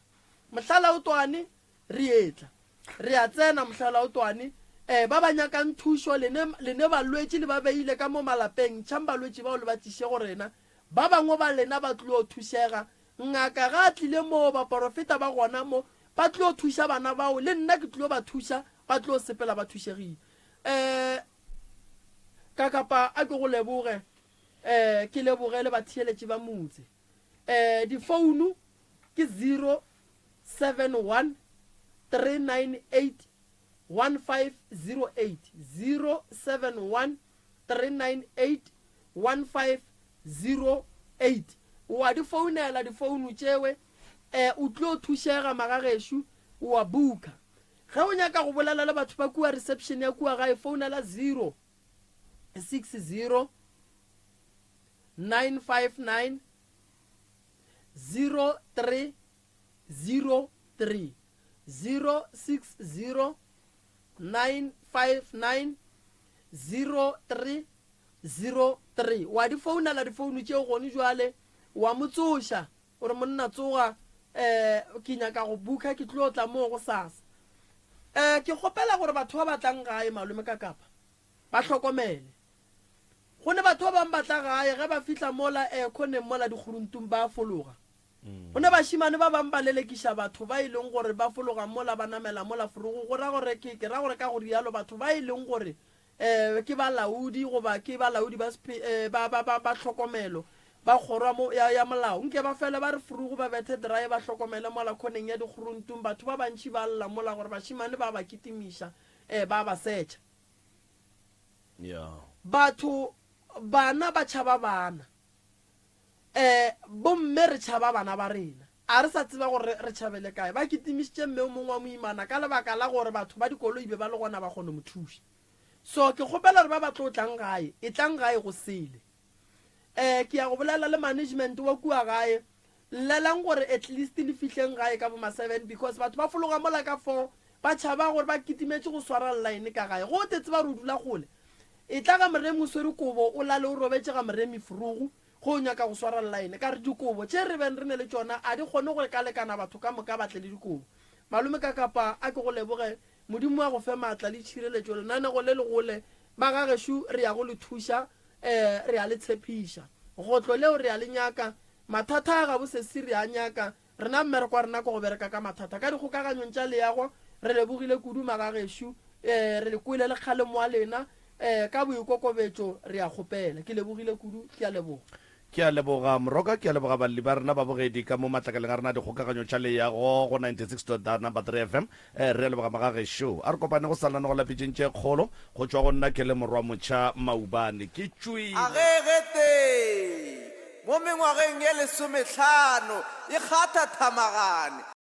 Mohlalaotwane, re etla. Re a tsena, Mohlalaotwane. Eh, ba ba nyakang thušo, lene, lene balwetši le ba beile ka mo malapeng, ntšhang balwetši bao le ba tliše go rena. Ba bangwe ba lena ba tlilo thušega. Ngaka ga a tlile moo, baporofeta ba gona mo, ba tlilo thuša bana bao, le nna ke tlilo ba thuša, ba tlilo sepela ba thušegile. Eh, Kakapa, a ke go leboge. Eh, ke leboge le batheeletši ba motse. Eh, difounu ke 071 398 1508, 071 398 1508. O a di founela difounu tšewe, eh, o tlo thušega magagešo, o a booka. Ge o nyaka go bolela le batho ba kua reception ya kua gae, founela 0 60 959 03 03 060 959 03 03. Wa di founela difounu tšeo gone jwale, wa mo tsoša o re monna tsoga um ke nyaka go booka ke tlo tla moo gosasa. Um ke kgopela gore batho ba ba tlang gae malome ka kapa Ba hlokomele. Go ne batho ba bang ba tla gae, ge ba fihla mola khoneng mola dikguruntung ba a fologa. Go ne bašemane ba bang ba lelekiša batho ba e leng gore ba fologa mola ba namela mola forogo, go ra gore ke, ke ra gore ka go rialo batho ba e leng gore um ke balaodi goba ke balaodi ba, ba, ba, ba, ba tlhokomelo. Ba kgoro ya mo, ya, ya molao, nke ba fele ba re frugu ba bethe drae ba hlokomele mola khoneng ya dikguruntung batho ba bantši ba lla mola gore bašemane ba ba kitimiša, eh, ba ba setšha. Yeah. Batho, bana ba tšhaba bana. Eh, bomme re tšhaba bana ba rena. A re sa tseba gore re tšhabele kae. Ba kitimišitše mme o mongwe wa moimana ka lebaka la gore batho ba dikoloi be ba le gona ba kgone mo thuša. So ke kgopela gore ba ba tlo tlang gae, etlang gae go sele. Eh, ke ya go bolela le management wa kua gae, llelang gore at least le fihleng gae ka bo ma seven because batho ba fologa mola ka four ba tšhaba gore ba kitimetše go swara line ka gae. Go te tseba gore o dula kgole. Etla ga Moremi o swere kobo o lale o robetše ga Moremi frugu ge o nyaka go swara line. Ka re dikobo tše re beng re ne le tšona a di kgone go lekalekana batho ka moka ba tle le dikobo. Malome Kakapa a ke go leboge Modimo a go fe maatla le tšhireletšo lenanego le le gole ba ga gešo re ya go le thuša eh re a le tshepiša. Gotlo leo re a le nyaka mathata a gabo sesi re a nyaka Rena mmereko wa rena ke go bereka ka mathata ka dikgokaganyong tša leago. Re lebogile kudu magagešo. Ee, re le kwele le kgalemo wa lena. Ee, ka boikokobetšo re a kgopela. Ke lebogile kudu. Ke a leboga. Ke a leboga Moroka, ke a leboga balli ba rena babogedi ka mo matlakaleng a rena a dikgokaganyo tša leago go 96.3 FM. Ee, re a leboga magagešo. A re kopane go sa lenanego la Pitšeng tše Kgolo. Go tšwa go nna ke le Morwa Motšha Maubane. Ke tšwile. A ge ge tee! Mo mengwageng ye lesomehlano e kgatha thamagane.